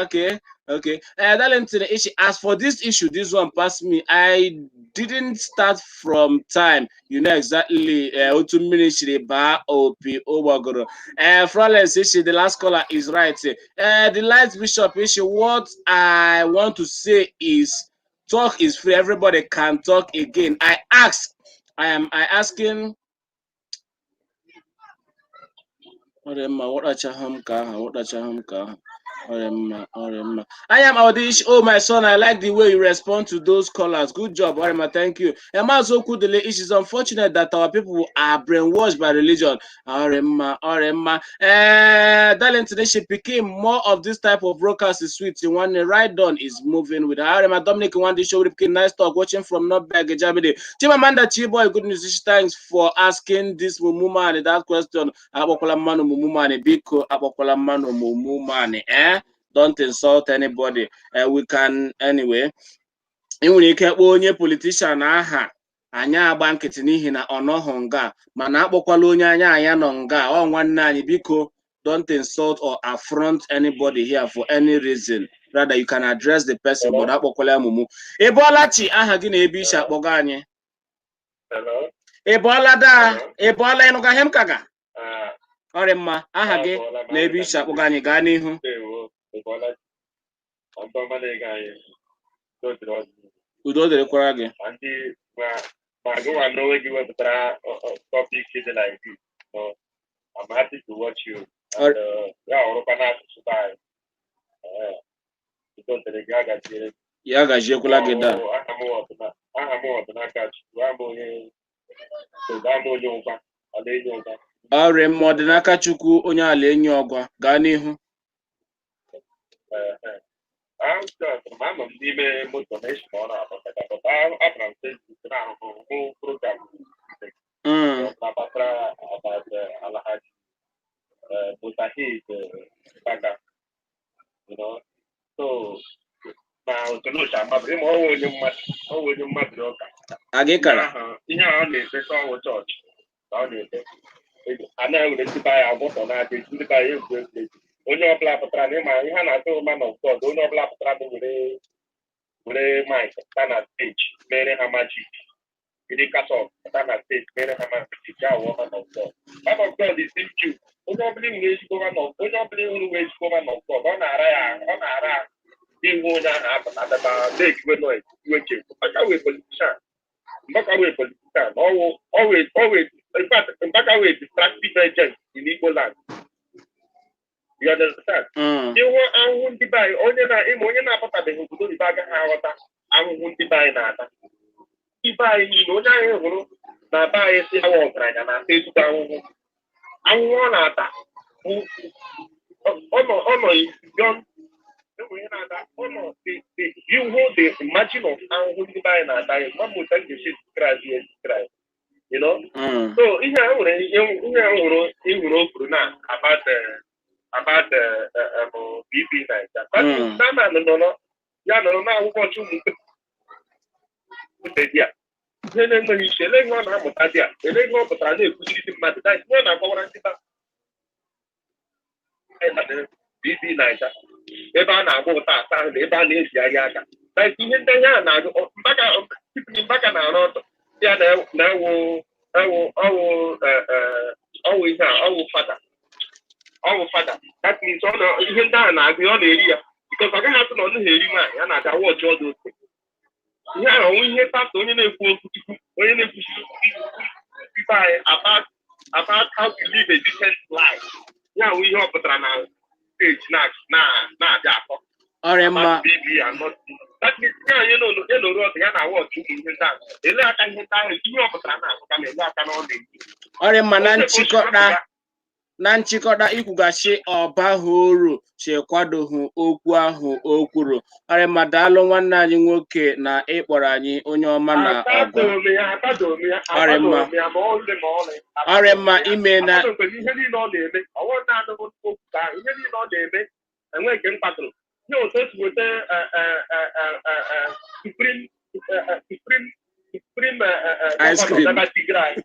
okay. Okay. Darlington Ishi, as for this issue, this one passed me. I didn't start from time. You know exactly otu mmiri siri baa opi ụgbọgụrụ. Florence Ishi, the last caller is right. The light bishop Ishi, what I want to say is talk is free. Everybody can talk again. I ask, I am I asking. Ọ dị mma, wụdachaghị m ka ahụ, wụdachaghị m ka ahụ. Ọ dị mma, ọ dị mma. I am Audish. Oh, my son, I like the way you respond to those callers. Good job, Orima. Thank you. Emazo Kudele, it is unfortunate that our people are brainwashed by religion. Orima, Orima. Darlington, she became more of this type of broadcast is sweet. In one right on is moving with Orima. Dominic one show with nice talk, watching from Northberg, Germany. Chimamanda Chiboy, good news. Thanks for asking this Mumumani that question. Akpọkwala mmanụ Mumumani, biko, akpọkwala mmanụ Mumumani, eh? Don't insult anybody. We can anyway. Ị nwere ike kpọọ onye politician aha, anyị agba nkịtị n'ihi na ọ nọghị nga, mana akpọkwala onye anya anya nọ nga ọ nwanne anyị. Biko, don't insult or affront anybody here for any reason. Rather, you can address the person, but akpọkwala ya mumu. Ị bọọla chi? Aha gị na ebe isi akpọga anyị? Hello. Ị bọọla daa? Ị bọọla? Ịnụga ihe m ka ga? Ah, ọ dị mma. Aha gị abọọla m. na ebe isi akpọga anyị, gaa n'ihu. Ndewo, ị bọọla chi. Ma ndị ọma na-ege anyị, udo dịrị ọnụ. Udo dịrịkwara gị. Ma ndị ma gịnwa n'onwe gị wepụtara topic dị like this. So I'm happy to watch you. And ya ọrụkwa n'asụsụ be anyị. Eh, udo dịrị gị, agaziere gị. Ya gaziekwala gị daa. Ọ, aha m ọdịnaka Chukwu, aha m onye aha m onye ụgwa, ala enyi ụgwa. Ọrịa mma, ọdịnaka Chukwu, onye ala enyi ọgwa, gaa n'ihu. Eh, eh. Anọ m n'ime moto na-esi na ọ na-abata, but abara m Facebook na-ahụ hụ program na gbasara about Alhaji Mutahid Mbaka. So na Otonochi amabiri ma ọ wụ onye mmadụ, ọ wụ onye mmadụ ụka. Agị kara. Ihe ahụ ọ na-efe ka ọ wụ chọọchị ka ọ na-efe a na-ewere ndị be anyị agwọtọ na-adị ndị be anyị egwu egwu. Onye ọbụla pụtara na ịma ihe a na-asị man of God, onye ọbụla pụtara na were mic pụta na stage mere ha magic, jiri cassock pụta na stage mere ha magic, ya wụọ man of God. Man of God is in you. Onye ọbụla nwere ezigbo man of, onye ọbụla hụrụ nwe ezigbo man of God, ọ na-ara ya, ọ na-ara ịhụ onye ahụ apụta daba na-ekiwe noise iwe che. Mbaka wee politician, Mbaka wee politician, ọwụ ọwụ, in fact, Mbaka wee distractive agent in Igbo land. You understand? Mm. Ịhụ ahụhụ ndị be anyị, onye na ịma onye na-apụtabeghị obodo oyibo agaghị aghọta ahụhụ ndị be anyị na-ata. Ndị be anyị niile, onye anyị hụrụ Na be anyị si awa ọgaranya na-ata ezigbo ahụhụ. Ahụhụ ọ na-ata bụ ọ nọ beyond enwere ihe na-ata ọ nọ the ihu, the margin of ahụhụ ndị be anyị na-ata ya ma mmụta m ga-esi describe ya describe. So ihe a nwere ihe a hụrụ ịhụrụ o kwuru na about BB Naija. That man nọ ya nọrọ na ụbọchị ụmụ mkpe dị a ihe na-enweghị isi. Ele ihe ọ na-amụta dị a, ele ihe ọ pụtara na-ekuziri ndị mmadụ that ihe ọ na-agbawara ndị ba BB Naija, ebe a na-agba ụta asa ahụ na ebe a na-ezigharị aka. That ihe ndị ahụ na-agụ Mbaka Mbaka na-arụ ọtọ ya na-ewu ewu ọwụ ọwụ ihe a ọwụ fada, ọwụ fada. That means ọ na ihe ndị ahụ na-agụ ya, ọ na-eri ya, because ọ gaghị atụ na ọ naghị eri nwaanyị ya na-aga wọchị ọdụ otu ihe ahụ. Ọnwụ ihe pastọ, onye na-ekwu okwu Chukwu, onye na-ekwuchi ibe anyị about how to live a decent life, ya ahụ ihe ọ pụtara na stage na-abịa akọ Ọrịa mma. About BB and not that means ya onye ya nọrọ ọdụ ya na wọchị ụmụ ihe ndị ahụ, ele aka ihe ndị ahụ, ihe ọ pụtara na-akụ kama ele aka na ọ na-eji. Ọrịa mma. Na nchịkọta, ikwugachi ọbaghị uru si kwadoghị okwu ahụ o kwuru. Ọrịa mma, daalụ nwanne anyị nwoke na ịkpọrọ anyị, onye ọma na ọgọ. Akwadoro m ya, akwadoro m ya. Ọrịa mma. Akwadoro m ya ma ọlị ma ọlị. Ọrịa mma, ime na Akwadoro m ihe niile ọ na-eme. Ọwụ naanị okwu ka ahụ, ihe niile ọ na-eme enwe nke m kwadoro ihe otu o si weta Supreme Ice cream. Governor tigere anyị.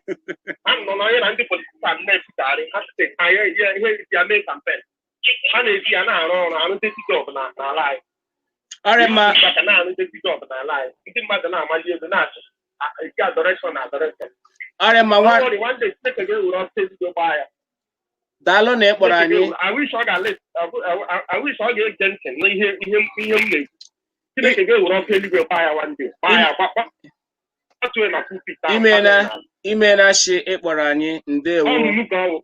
Ha nọ na onye na ndị politician na-ekwugharị ha site ha ihe eji ya mee campaign, ha na-eji ya na-arụ ọrụ, arụ dirty job n'ala anyị. Ọrịa mma. Maka na-arụ dirty job n'ala anyị, ndị mmadụ na-amali elu na-achụ esi adoration na adoration. Ọrịa mma nwa. Don't worry, one day Chineke ga-ewere ọsọ ebido gbaa ya. Daalụ na ịkpọrọ anyị. I wish ọ ga-ale I wish ọ ga-ege ntị n'ihe ihe m na-ekwu. Chineke ga-ewere ọkụ eluigwe gbaa ya one day, gbaa ya gbatuo na pulpit ahụ. Imeela, imeela shi ịkpọrọ anyị, ndewo. Ọmụmụ ka ọ wụ.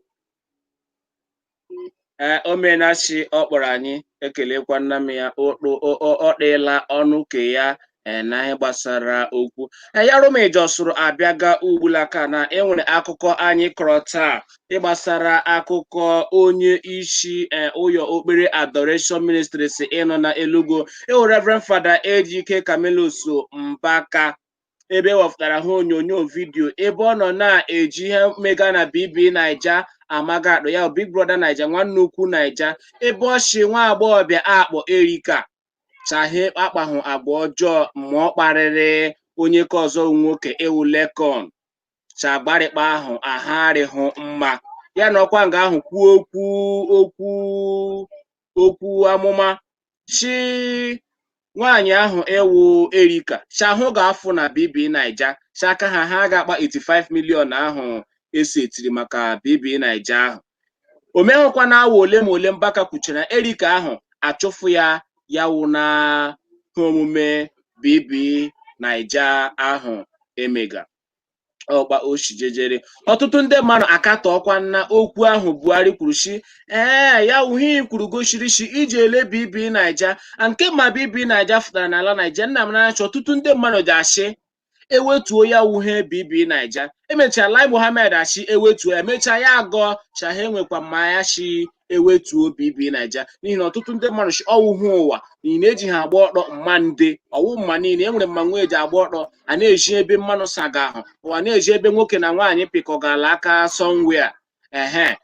Ee, o meela shi ọ kpọrọ anyị, ekelekwa nna m ya. Ọ dịla ọnụ ke ya. Ee, na ihe gbasara okwu ee ya rumijọsụrụ abịaga ugbulaka na enwere akụkọ anyị kọrọ taa ịgbasara akụkọ onye isi ụyọ okpere Adoration Ministry si ịnọ na Elugu, ịwụ Reverend Father Ejike Camillus Mbaka, ebe ewepụtara ha onyonyo vidiyo ebe ọ nọ na-eji ihe mega na BB Naija amaga akpọ ya Big Brother Naija, nwanne ukwu Naija, ebe ọ shi nwa agbọghọbịa akpọ Erika chahie akpahụ agwa ọjọọ ma ọ kparịrị onye ka ọzọ nwoke ewu Lekon chagbarịkpa ahụ ahụ mma ya na ọkwa nga ahụ kwuo okwu amụma chi nwaanyị ahụ ewu Erika chahụ ga-afụ na BB Naija chaka ha ha ga-akpa 85 million ahụ esi etiri maka BB Naija ahụ. O meghụkwa na awa ole ma ole Mbaka kwuchara Erika ahụ achụfụ ya, ya wụ na ha omume BB Naija ahụ emega ọkpa oshijejere. Ọtụtụ ndị mmadụ akatọọkwa na okwu ahụ Buhari kwuru shi ee ya wụ ihe kwuru gosiri shi iji ele BB Naija nke ma BB Naija fụtara n'ala Naija nna m n'anya. Ọtụtụ ndị mmadụ ji ashị ewetuo ya wuhe BB Naija. Emechaa Lai Mohammed ashi ewetuo ya, emechaa ya agọ chaha enwekwa mmanya shi ewetuo BB Naija, n'ihi na ọtụtụ ndị mmadụ shi ọwụhụ ụwa n'ihi na eji ha agba ọkpọ mma ndị ọwụ mma niile enwere mma nwa eji agba ọkpọ a na-eji ebe mmanụ saga ahụ ụwa na-eji ebe nwoke na nwaanyị pịkọgala aka somewhere ehe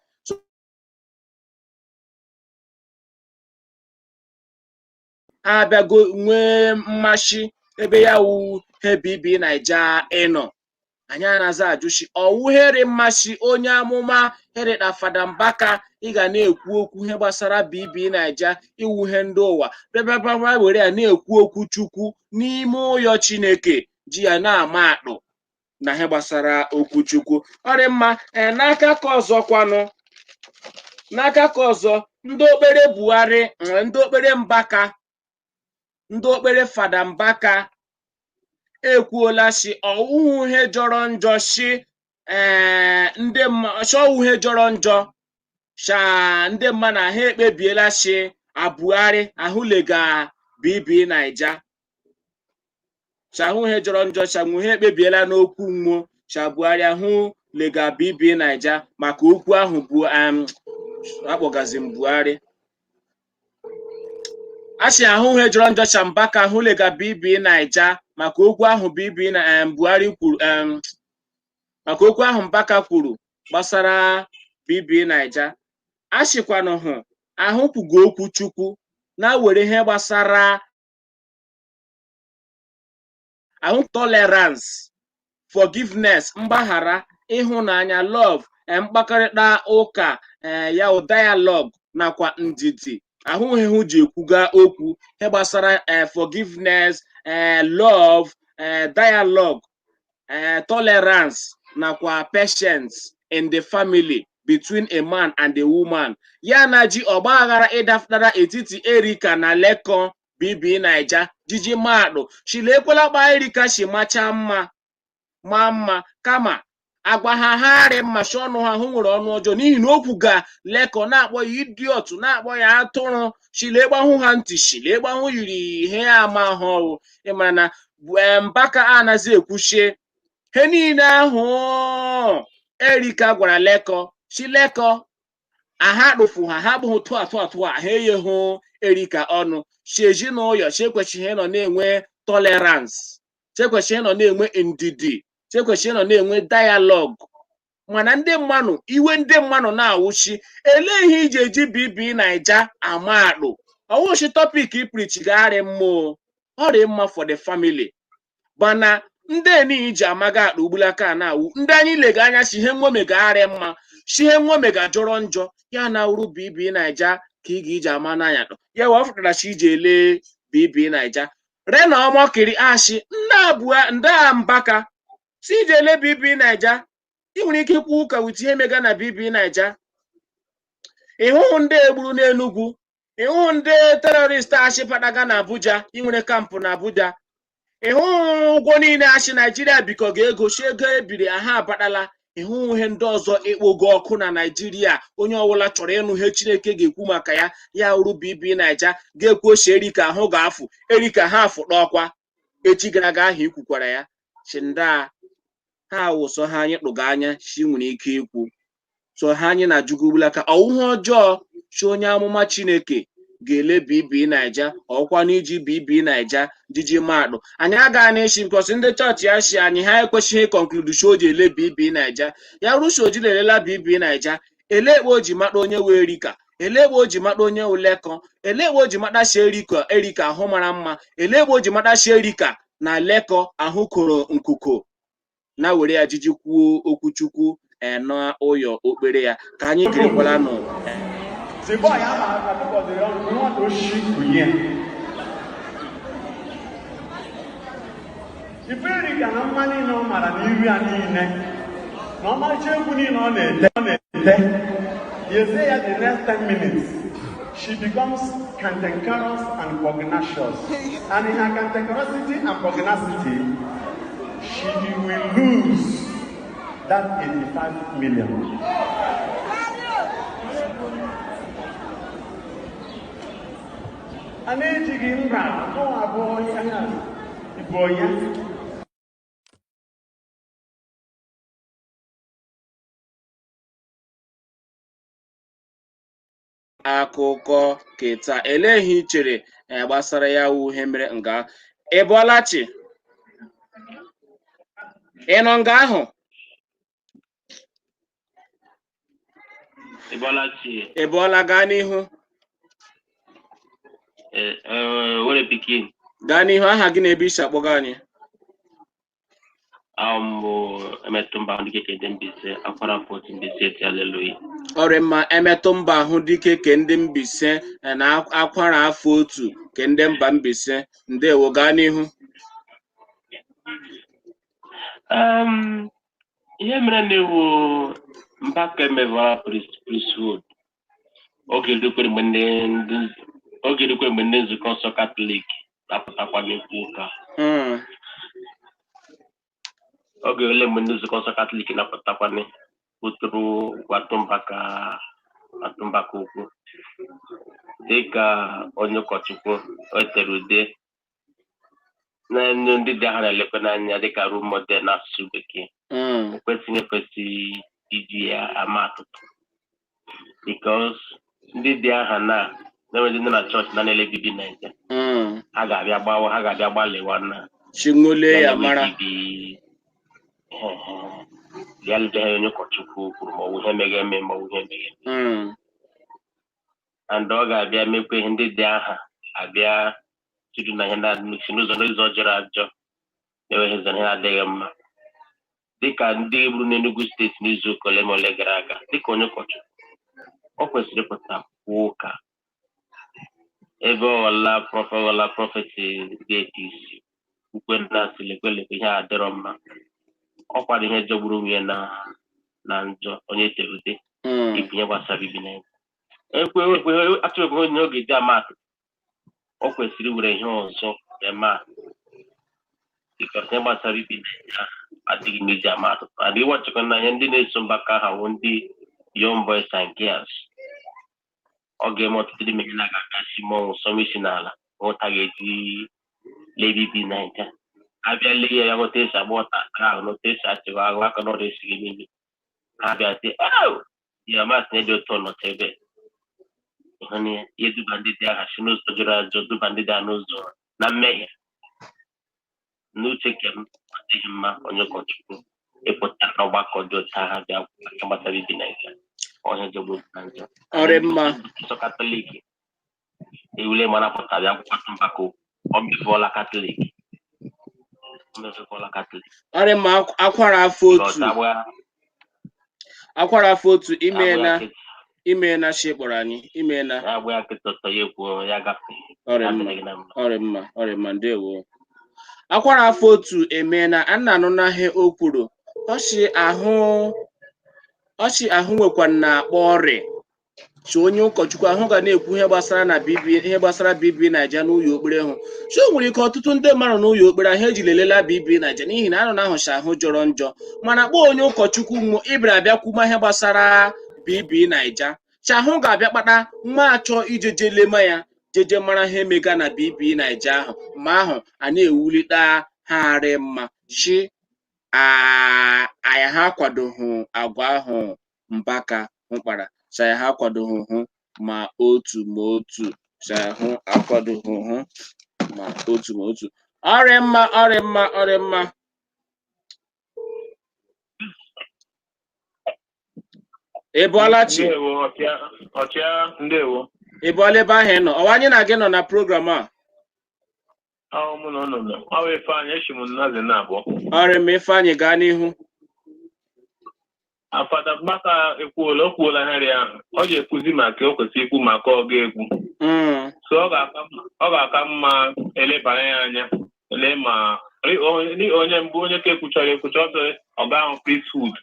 abịago nwee mmasị ebe ya wu he BB Naija ịnọ. Anyị anaghị ajụshi ọwụhere mmasị onye amụma hereta Fada Mbaka ị ga na-ekwu okwu ihe gbasara BB Naija iwu ihe ndị ụwa bịabịabịa were ya na-ekwu okwu Chukwu n'ime ụyọ Chineke ji ya na-ama akpụ na ihe gbasara okwu Chukwu. Ọ dị mma. Ee, n'aka ka ọzọ kwanụ, n'aka ka ọzọ, ndị okpere Buhari, ndị okpere Mbaka, ndị okpere Fada Mbaka ekwuola si ọwụhụ ihe jọrọ njọ si ee ndị mma si ọwụ ihe jọrọ njọ sha ndị mma na ha ekpebiela si Abuhari ahụlega BB Naija shahụ ihe jọrọ njọ shanwu ha ekpebiela n'okwu mmụọ. Sha Buhari ahụ lega BB Naija maka okwu ahụ bụ akpọgazi m Buhari. A sị ahụ ihe jọrọ njọ sha Mbaka ahụ lega BB Naija maka okwu ahụ BB na Buhari kwuru, maka okwu ahụ Mbaka kwuru gbasara BB Naija. A sịkwanụ hụ ahụ kwugo okwu Chukwu na-were ihe gbasara ahụ tolerance, forgiveness, mgbaghara, ịhụnanya, love, mkpakọrịta ụka, ya wụ dialogue nakwa ndidi. Ahụ ihe hụ ji ekwuga okwu ihe gbasara forgiveness, love, dialogue, tolerance nakwa patience in the family between a man and a woman. Ya na ji ọgbaghara ịdafụtara etiti Erika na Lekon BB Naija jiji maadụ chilekwela kpa Erika si macha mma maa mma, kama agwa ha ha rị mma shi ọnụ ha hụ nwere ọnụ ọjọọ, n'ihi na okwu ga Lekon na-akpọ ya idiot, na-akpọ ya atụrụ, shilegbahụ ha ntị, shilegbahụ yiri ihe ama ha ọwụ. Ịmara na Mbaka anaghị ekwuchie he niile ahụ Erika gwara Lekon, shi Lekon aha kpụfụ ha, ha abụghị tụa tụa tụa, ha eyeghụ Erika ọnụ, shi ezinụlọ shi ekwesịghị ịnọ na-enwe tolerance, shi ekwesịghị ịnọ na-enwe ndidi, shi ekwesịghị ịnọ na-enwe dialogue. Mana ndị mmanụ iwe ndị mmanụ na-awụchi, elee ihe iji eji BB Naija ama akpụ ọwụchi topic preach gagharị mmụọ ọ dị mma for the family, mana ndị eni ji amaga akpa ugbulaka na-awụ ndị anyị lega anya si ihe nwome gagharị mma, si ihe nwome ga-ajọrọ njọ, ya na wuru BB Naija ka ị ga-eji ama n'anya ya wee fụtara chi iji ele BB Naija rena ọmọkiri ashi ndị abụọ ndị a Mbaka si iji ele BB Naija. Ị nwere ike ikwu ụka wit ihe mega na BB Naija. Ịhụhụ ndị egburu n'Enugu, ịhụhụ ndị terọrist achị padaga na Abuja, ị nwere kampụ na Abuja, ịhụhụ ụgwọ niile achị Naijiria bikọ ga-ego chi ego ebiri aha abatala, ịhụhụ ihe ndị ọzọ ekpogo ọkụ na Naijiria. Onye ọbụla chọrọ ịnụ ihe Chineke ga-ekwu maka ya, ya wuru BB Naija ga-ekwu ochie Erika ahụ ga-afụ Erika ha afụta ọkwa echi gara aga ahụ ikwukwara ya chi ndị a ha awụsọ ha anyị kpụga anya chi nwere ike ikwu so ha anyị na-ajụgbugbula ka ọwụhụ ọjọọ chi onye amụma Chineke ga-ele BB Naija ọkwa n'iji BB Naija jiji maadụ. Anyị agaghị n'isi because ndị chọọchị ya si anyị ha ekwesịghị conclude shi o ji ele BB Naija. Ya rushi oji elela BB Naija, ele ekpe o ji mata onye wee Erika, ele ekpe o ji mata onye Lekon, ele ekpe o ji mata shi Erika Erika ahụ mara mma, ele ekpe o ji mata shi Erika na Lekon ahụ koro nkuko na were ya jiji kwuo okwu Chukwu n'ụyọ okpere ya. Ka anyị kerekwala nụ. The boy ama akụkọ dịrị ọnụ nwa oshi kunye. Ife Erika na mma niile ọ mara n'iru ya niile na ọmarịcha egwu niile ọ na-ete ọ na-ete yezie ya the next 10 minutes she becomes cantankerous and pugnacious, and in her cantankerosity and pugnacity she will lose that 85 million. A na-ejighị mba abụọ ya bụ onye. Akụkọ keta elee ihe ị chere gbasara ya wụ ihe mere nga ị bọọla chi ị nọ nga ahụ? Ị bọọla chi. Ị bọọla, gaa n'ihu. Were pikin. Gaa n'ihu, aha gị na ebe isi akpọga anyị. Bụ emetụ mba ahụ dike ke ndị Mbaise, akwara pọt Mbaise eti aleluya. Ọrị mma, emetụ mba ahụ dike ke ndị Mbaise na akwara afọ otu ke ndị mba Mbaise. Ndewo, gaa n'ihu. Ihe mere na-ewu Mbaka emevara priesthood oge erukwere mgbe ndị nzukọ nsọ Katọlik na-apụtakwa n'ekwu ụka. Oge ole mgbe ndị nzukọ nsọ Katọlik na-apụtakwa kwuturu gwatụ Mbaka okwu dịka onye ụkọchukwu o tere ude. Na ndị dị aha na-elekwa n'anya dịka role model n'asụsụ Bekee, ekwesịghị ekwesị iji ya ama atụtụ, because ndị dị aha na na-enwe ndị nọ na chọọchị na na-ele BB Naija, ha ga-abịa gbawa, ha ga-abịa gbalịwa na Chinwole ya ya mara. BB ya lede ha onye ụkọchukwu kwuru, ma ọ bụ ihe meghe eme, ma ọ bụ ihe meghe eme. And ọ ga-abịa mekwa ihe ndị dị aha abịa siri na ihe na si n'ụzọ jọrọ ajọ, na-enweghị ụzọ ihe na-adịghị mma, dịka ndị gburu n'Enugu Steeti n'izu ụka ole ma ole gara aga. Dịka onye ụkọchukwu, ọ kwesịrị ịpụta kwuo ụka ebe ọla prophet, ọla prophet dị isi ukwe na asị lekwe lekwe ihe a adịrọ mma. Ọ kwado ihe jọgburu onwe ya na njọ onye terute ibinye gbasara BB Naija. Ekwe ekwe atụrụ onye oge dị ama atụ, ọ kwesịrị iwere ihe ọzọ eme atụ, because ihe gbasara BB Naija adịghị m iji ama atụ. And ịwachakwa na ihe ndị na-eso Mbaka ha wụ ndị young boys and girls, ọ ga-eme ọtụtụ n'ime ihe na-aga-agasị mmọnwụ sọm isi n'ala nghọta ga-eji lee BB Naija, abịa lee ya, ya nghọta esi agba ọta aka ahụ na otu esi achịwa ahụ aka n'ọrụ esighị n'ime ha bịa sị, "Oh, ya masị na dị otu ọnọdụ ebe ịhụ na ya eduba ndị dị aha si n'ụzọ jọrọ ajọ, duba ndị dị aha n'ụzọ na mmehie." N'uche nke m, ọ dịghị mma onye ụkọchukwu ịpụta n'ọgbakọ dị otu aha bịa maka gbasara BB Naija, ọhịa jọgburu na njọ. Ọrị mma. Nsọ Katọlik ewule mara pụta bịa kwatụ Mbaka, ọ mefụọla Katọlik, ọ mefụọla Katọlik. Ọrị mma. Akwara afọ Because otu agba akwara afọ otu agba ya imeela. nkịtị. Imeela shi kpọrọ anyị, imeela. Agba ya nkịtị ọtọ, ya ekwuo ya gafee. Ọrị ya mma. adịghị na mma. Ọrị mma, ọrị mma, ndewo. Akwara afọ otu emeela. A na-anụ n'ahịa o kwuru ọchị ahụ, ọchị ahụ nwekwa na akpọ ọrịa chi onye ụkọchukwu ahụ ga na-ekwu ihe gbasara na BB, ihe gbasara BB Naija n'ụlọ okpere hụ. So o nwere ike ọtụtụ ndị mmadụ n'ụlọ okpere ahụ ejiri elela BB Naija n'ihi na anọ na ahụcha ahụ jọrọ njọ, mana kpọọ onye ụkọchukwu mụ ịbịara abịa kwuma ihe gbasara BB Naija, chahụ ga-abịa kpata nwa achọ ijeje lema ya, jeje mara ihe mega na BB Naija ahụ, ma ahụ a na-ewulite ha arị mma chi aya ha akwadoghị agwa ahụ Mbaka hụ kpara chaya, ha akwadoghị hụ ma otu ma otu chaya hụ akwadoghị hụ ma otu ma otu. Ọrị mma, ọrị mma, ọrị mma. Ị bọọla chi? Ndewo, ọchịa, ọchịa, ndewo. Ị bọọla ebe ahụ ị nọ? Ọwa anyị na gị nọ na program a. Ahụ mụ na ụnụ nọ. Ọ bụ Ifeanyị, echi m nnazi na abụọ. Ọrị mma, Ifeanyị, gaa n'ihu. Afada Mbaka ekwuola, o kwuola ihe ahụ. Ọ ga-ekwuzi maka o kwesịrị ikwu, maka ọ ga-ekwu. So ọ ga-aka mma elebara ya anya, lee ma onye mbụ onye ka ekwuchara ekwucha ọsọ ọ ga-ahụ priesthood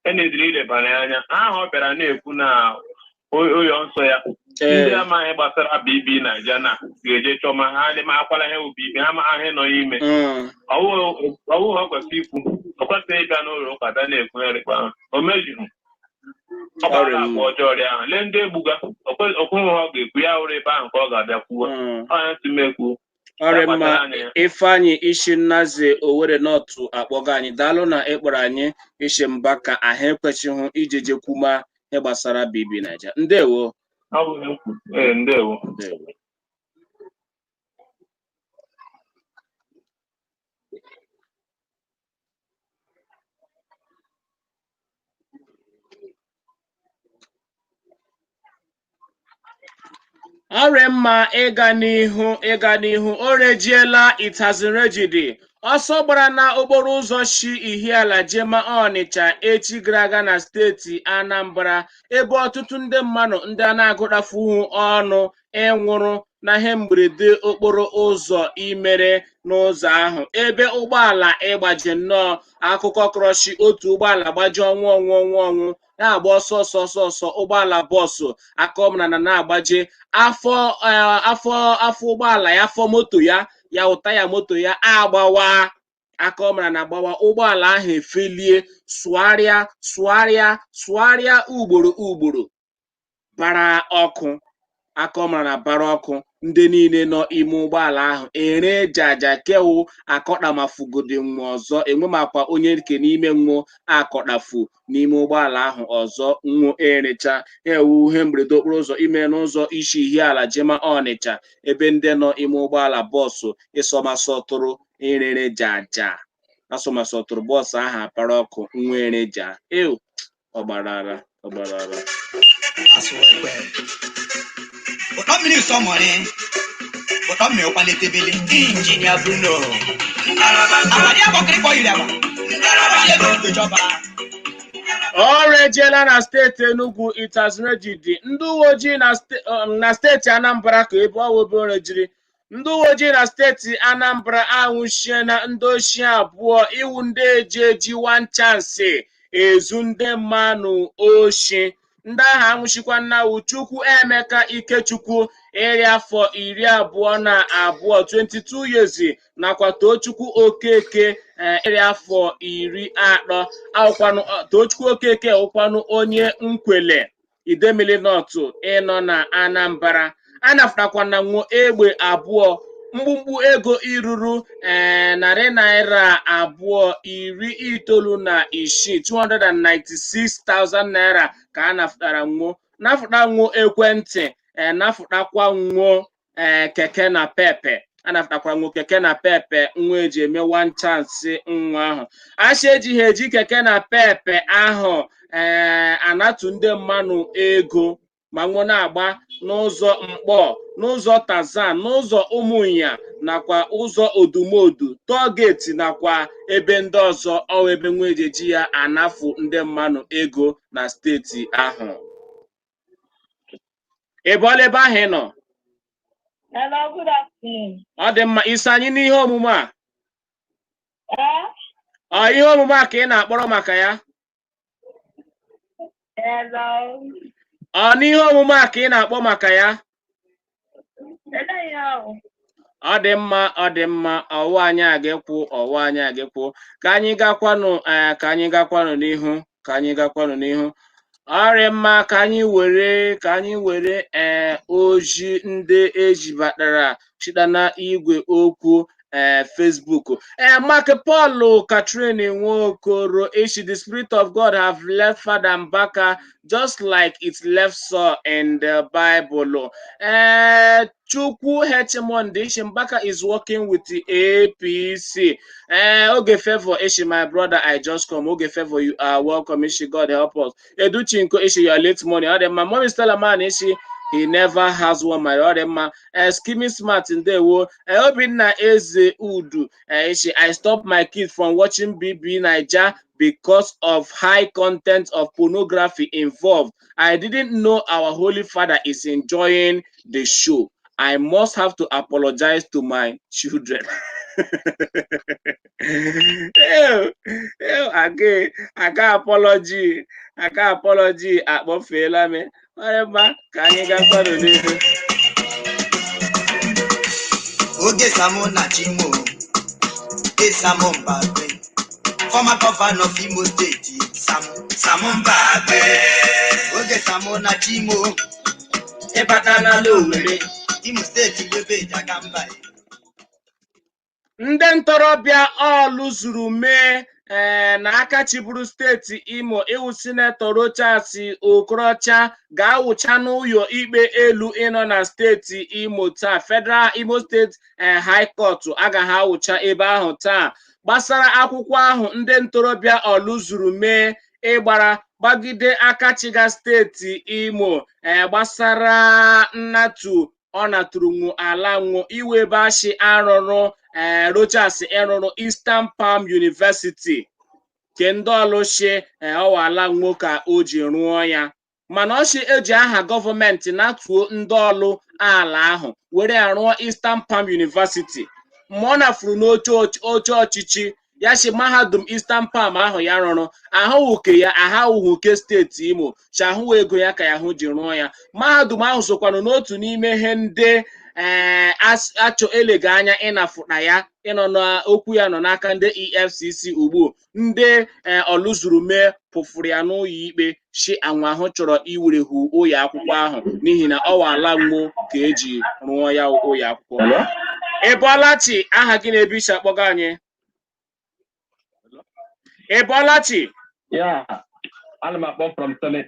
e na-ediri ilebara ya anya ahụ ọ bịara na-ekwu na ụlọ nsọ ya. Ndị amaghị gbasara BB Naija na ga-eje chọma ha adị ma akwala ihe bụ BB, ha ma ahụ nọ n'ime. Ọwụghị ọ kwesịrị ikwu, ọ kwesịghị ịbịa n'ụlọ ụka bịa na-ekwugharịkwa ahụ o mejughị ọ gbara agwa ọjọọ rịa ahụ. Lee ndị egbuga okwughị ọ ga-ekwu ya wụrụ ebe ahụ ka ọ ga-abịa kwuo ọnya ntị m ekwu. Ọrị ya mma. kpatara anya ya. Ifeanyị ishi nnaze Owere Nọtụ akpọga anyị, daalụ na ịkpọrọ anyị ishi Mbaka ahụ ekwesịghị ijeje kwuma ihe gbasara BB Naija. Ndewo. Ọ bụ ihe m kwuru. Ee, ndewo. Ndewo. Ọrị mma, ịga n'ihu, ịga n'ihu. O rejiela, it has rejidi. Ọsọ gbara na okporo ụzọ shi Ihiala jema Ọnịcha echi gara aga na steeti Anambra, ebe ọtụtụ ndị mmadụ ndị a na-agụtafughị ọnụ ịnwụrụ na ihe mberede okporo ụzọ imere n'ụzọ ahụ, ebe ụgbọala ịgbaji nnọọ. Akụkọ kọrọchi otu ụgbọala gbaji ọnwụ ọnwụ ọnwụ ọnwụ na-agba ọsọ ọsọ ọsọ ọsọ, ụgbọala bọọsụ akọmna na na-agbaje afọ afọ afọ ụgbọala ya, afọ moto ya, ya ụta ya moto ya agbawa, akọmna na-agbawa ụgbọala ahụ efelie, sụgharịa sụgharịa sụgharịa ugboro ugboro, bara ọkụ. Aka ọ mara na bara ọkụ, ndị niile nọ ime ụgbọala ahụ ere jaja kewu akọdamafugodi nwa ọzọ enwemakwa onye nke n'ime nwụ akọdafu n'ime ụgbọala ahụ ọzọ nwụ erecha ewu. Ihe mberede okporo ụzọ ime n'ụzọ isi Ihiala jema Ọnịcha, ebe ndị nọ ime ụgbọala bọọsụ ịsọmasọtụrụ erere jaja asọmasọtụrụ bọọsụ ahụ apara ọkụ nwa ereja ew ọgbarara ọgbarara. Asụekwe ụtọ mmiri sọmọrị ụtọ mmiri kwalitebele injinia Bruno abadi akọkịrịkọ yiri agba ego ejọba. Ọrụ ejeela na steeti Enugu itazmejidi ndị uwe ojii na steeti Anambra ka ebe ọ ebe orejiri ndị uwe ojii na steeti Anambra anwụchiena ndị oshi abụọ iwu ndị eji eji one chance ezu ndị mmanụ oshi. Ndị ahụ anwụchikwa nnawu Chukwu Emeka Ikechukwu, iri afọ 22, 22 years, nakwa Tochukwu Okeke, iri afọ 30 awụkwanụ. Tochukwu Okeke wụkwanụ onye Nkwele Idemili North ịnọ na Anambra. Anafụtakwana nwo egbe abụọ, mkpumkpu ego iruru ₦296,000, 296,000 naira ka a nafụtara nwo, nafụta nwo ekwentị, nafụtakwa nwo keke na pepe, anafụtakwara nwo keke na pepe nwa eji eme one chance nwa ahụ. Asị ejighị eji keke na pepe ahụ anatụ ndị mmanụ ego ma nwo na-agba n'ụzọ Mkpọ, n'ụzọ Tazan, n'ụzọ Ụmụnya nakwa ụzọ Odumodu toll gate nakwa ebe ndị ọzọ ọwa ebe nwa eji eji ya anafụ ndị mmanụ ego na steeti ahụ. Ị bọọla ebe ahụ ị nọ? Hello, good afternoon. Ọ dị mma iso anyị n'ihe omume a. Eh? Ọ ihe omume a ka ị na-akpọrọ maka ya? Hello. Ọ n'ihe omume a ka ị na-akpọ maka ya? Hello, yo. Ọ dị mma, ọ dị mma. Ọwụ anyị aga-ekwu, ọwụ anyị aga-ekwu. Ka anyị gakwanụ, ka anyị gakwanụ n'ihu, ka anyị gakwanụ n'ihu. Ọrị mma, ka anyị were ozi ndị ejibatara site na igwe okwu Facebook. Mark Paul Catherine Nwokoro Ishi, the Spirit of God have left Father Mbaka just like it left Saul in the Bible. Chukwu Hechemond Ishi, Mbaka is working with the APC. Oge Favor Ishi, my brother, I just come. Oge Favor, you are welcome. Ishi, God help us. Educhinko Ishi, you are late morning. Ọ dị mma. Mommy Stella Man Ishi, he never has one, my ọ dị mma. Skimming Smart, ndewo. Obinna Eze Udu Ishi, I stopped my kids from watching BB Naija because of high content of pornography involved. I didn't know our Holy Father is enjoying the show. I must have to apologize to my children. Ew, ew, aga aga apology, aga apology akpọfeela m. Ọ dị mma, ka anyị gakwanụ n'ihu. Oge Samu na Chimo, Samu Mbagwe, former governor of Imo State, Samu Mbagwe. Oge Samu na Chimo, ịbata n'ala Owerri, Imo State ebe eji aga mba. Ndị ntorobịa ọlụ zuru mee na aka chịburu steeti Imo iwu Sinetọ Rochas Okorocha ga-awụcha n'ụlọ ikpe elu ịnọ na steeti Imo taa. Federal Imo State High Court agaghị awụcha ebe ahụ taa gbasara akwụkwọ ahụ ndị ntorobịa ọlụ zuru mee ịgbara gbagide aka chịga steeti Imo gbasara nnatu ọ natụrụ nwu ala nwụ iwe ebe ashị arụrụ Rochas ịrụrụ Eastern Palm University ke ndị ọlụshi ọwala nwo ka o ji rụọ ya, mana ọchị eji aha gọọmenti natuo ndị ọlụ ala ahụ were ya rụọ Eastern Palm University. Mgbe ọ nafuru n'oche oche ọchịchị ya si mahadum Eastern Palm ahụ ya rụrụ ahụghị ya ahụghị ke steeti Imo si ahụwa ego ya ka ya hụ ji rụọ ya. Mahadum ahụ sokwanụ n'otu n'ime ihe ndị Ee, achọ elega anya ịnafụta ya ịnọ n'okwu ya nọ n'aka ndị EFCC ugbu. Ndị ọlụzuru mee pụfụrụ ya n'ụlọ ikpe, shi anwa ahụ chọrọ iwerehu ụlọ akwụkwọ ahụ n'ihi na ọwa ala nwo ka eji rụọ ya ụlọ akwụkwọ. Ị bọọla chi? Aha gị na ebe isi akpọga anyị? Ị bọọla chi? Yeah, ana m akpọ from Tony.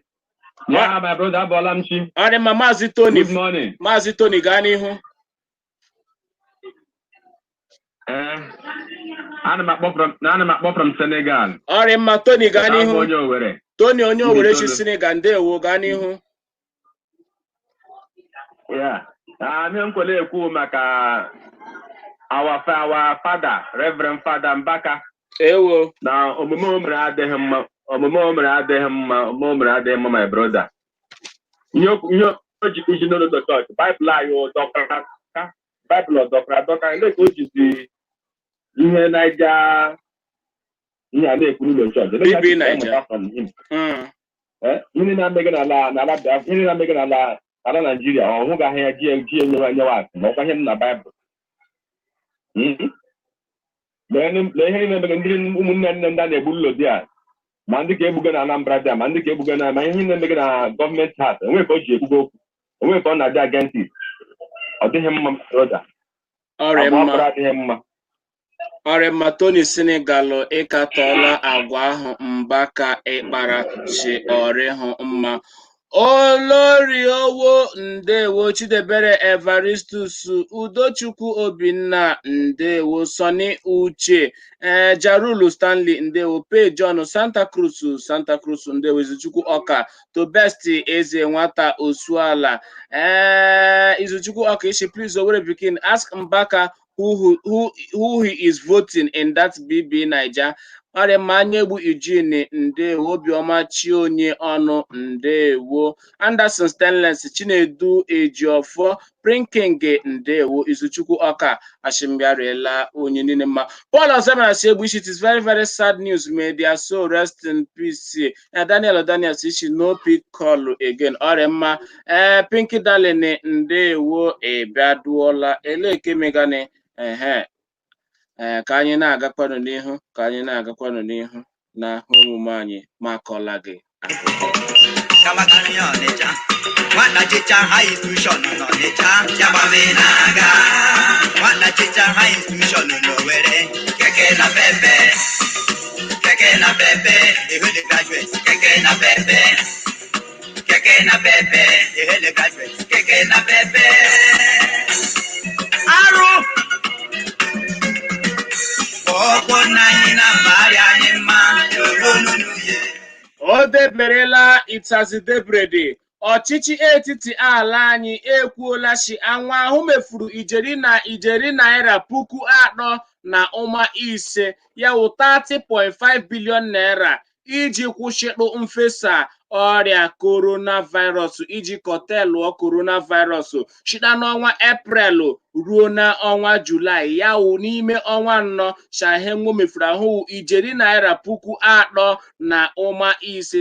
Yeah, my brother, abọọla m chi. Ọ dị mma, Maazị Tony. Good morning. Maazị Tony, gaa n'ihu. Ana m akpọ from Senegal. Ọ dị mma, Tony, gaa Abụ n'ihu. onye Owerri. Tony onye Owerri si Itoolu. Senegal, ndewo, gaa n'ihu. Yeah. Ah, ihe m kwere ekwu maka our father, Reverend Father Mbaka. Ewo. Na omume o mere adịghị mma. Omume o mere adịghị mma. Omume o mere adịghị mma, my brother. Ihe o ji kuzi n'ụlọ chọọchị, Baịbụl anyị ọ dọkara aka? Baịbụl ọ dọkara adọka? Ebee ka o jizi ihe Naija ihe a na-ekwu n'ụlọ chọọchị? Ebee ka BB a si Naija. amụta from him? Ihe na-emegị n'ala Biafra, ihe na-emegị n'ala ala Naijiria, ọ hụghị ahịa ya ji enyewa asị ma ọkwa ihe m na Baịbụl. Lee ihe na-emegị ndị ụmụnne nne ndị a na-egbu ụlọ di a, ma ndị ka egbugo na Anambra dị a, ma ndị ka egbugo na ma ihe na-emegị na government house, enweghị ka o ji ekwugo okwu, enweghị ka ọ na-adị against it. Ọ dịghị mma, brother. Ọrịa Agwa mma. ọbụla adịghị mma. Ọrịa mma, Tony Senegal ịkatọọla agwa ahụ Mbaka ịkpara si ọrịhụ mma. Olori owo, ndewo. Chidebere Evaristus Udochukwu Obinna, ndewo. Sonny Uche, ee, Jarulu Stanley, ndewo. Pe John Santa Cruz, Santa Cruz, ndewo. Izuchukwu Ọka to best eze nwata Osuala, ee, Izuchukwu Ọka ishi, please, Owerri pikin, ask Mbaka who he is voting in that BB Naija. Ọrịa mma, anya egbu Eugene, ndewo. Obiọma Chionye ọnụ, ndewo. Anderson Stainless, Chinedu Ejiofọ, Prinking, ndewo. Izuchukwu Ọka ashimbiarela onye niile mma. Paul Ozemena si egbu isi, it is very very sad news, may their soul rest in peace. Daniel Daniel si isi, no pick call again. Ọrịa mma. Ee, Pinky Darling, ndewo, ịbịaduola eleke megani ehe. Ee, ka anyị na-agakwanụ n'ihu, ka anyị na-agakwanụ n'ihu na omume anyị ma akọla gị akụkọ. Kamakari Ọnịcha, nwata chicha high institution n'Ọnịcha, ya gbame na-aga. Nwata chicha high institution n'Owerri, keke na pepe, keke na pepe, ehele graduate, keke na pepe, keke na pepe, ehele graduate, keke na pepe. Arụ ọkwọ nna anyị na mbagharị anyị mma lolololu ye. O deberela itazidebrede. Ọchịchị etiti ala anyị ekwuola shi anwa ahụ mefuru ijeri na ijeri naira 3.5, ya wụ 30.5 billion naira, iji kwụsịtụ mfesa ọrịa coronavirus, iji kọtelụọ coronavirus shita n'ọnwa Eprelụ ruo n'ọnwa Julaị, ya wụ n'ime ọnwa 4. Shahenwo mefuru ahụ ijeri naira 3.5,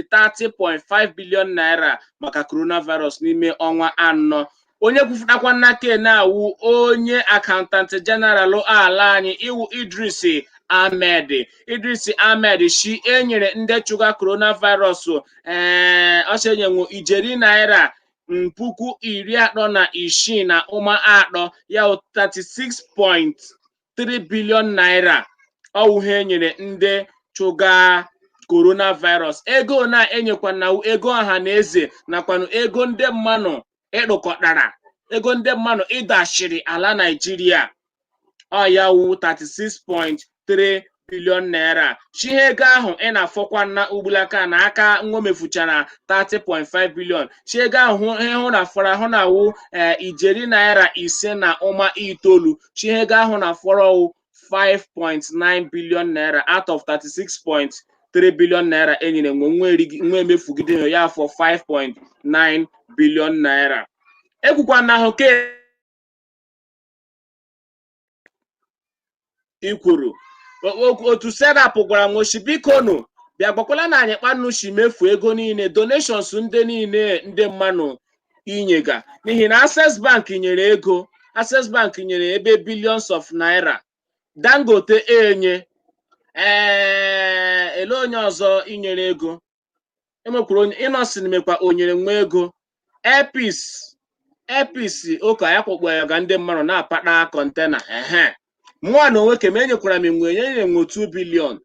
30.5 billion naira maka coronavirus n'ime ọnwa 4. Onye kwufụtakwa nnaka na-awụ onye accountant general ala anyị, iwu Idris Ahmed. Idris Ahmed shi enyere ndị chụga coronavirus, ee, ọsọ enyenwu ijeri naira 36.3, ya wụ 36.3 billion naira. Ọwụ ha enyere ndị chụga coronavirus. Ego na-enyekwa na ego ọha na eze nakwanụ ego ndị mmanụ ịkpụkọtara, ego ndị mmanụ ịdashiri ala Naijiria, ọ ya wụ 36.3 billion naira. Chihe ego ahụ ị na-afọkwa na ugbulaka na aka nwa mefuchara 30.5 billion. Chi ego ahụ hụ na fọrọ ahụ na awụ ijeri naira 5.9. Chihe ego ahụ na fọrọ 5.9 billion naira out of 36.3 billion naira enyere nwe nwa emefugide ya afọ 5.9 billion naira. Ekwukwa na ahụ ke ikwuru otu serap gwara m oshi, biko nụ bịa gbakwala na anyị kpanụ shi mefu ego niile, donations ndị niile ndị mmanụ inyega, n'ihi na Access Bank nyere ego. Access Bank nyere ebe billions of naira. Dangote enye. Ee, ele onye ọzọ inyere ego? Enwekwara onye Innoson mekwa onyere nwa ego. Airpeace, Airpeace ụka ya kwakpo ya ga ndị mmadụ na-apata container. Ehe, mụa na onwe kem enyekwara m enwe enye nwe 2 billion.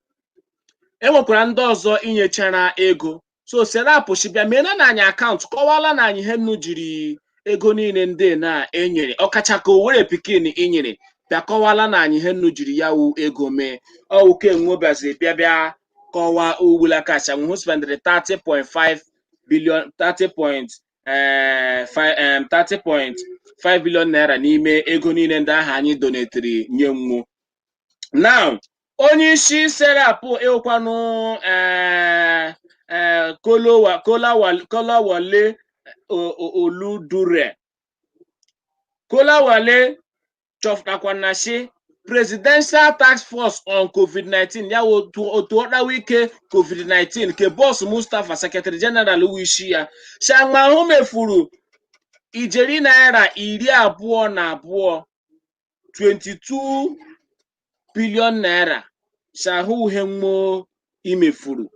Enwekwara ndị ọzọ inyechara ego. So Serap bịa meena na anyị account, kọwala na anyị ihe nnu jiri ego niile ndị na enyere, ọkacha ka Owere pikin inyere. Bịa kọwala na anyị ihe nnu jiri ya wu ego mee. Ọwụ kenwe bịaziri bịa kọwaa ugbula kacha nwe spendịrị 30.5 billion, 30.5 billion naira n'ime ego niile ndị ahụ anyị donetiri nye nwu. Now, onye isi Serap ịwụkwanụ Kolawole Oludure. Kolawole chọpụtakwa na shi Presidential Task Force on COVID-19, ya wụ otu ọkpawa ike COVID-19 nke Boss Mustapha, Secretary General wu isi ya, Shangmahụ mefuru ijeri naira 22, 22 billion naira. Shahụ uhe nwo imefuru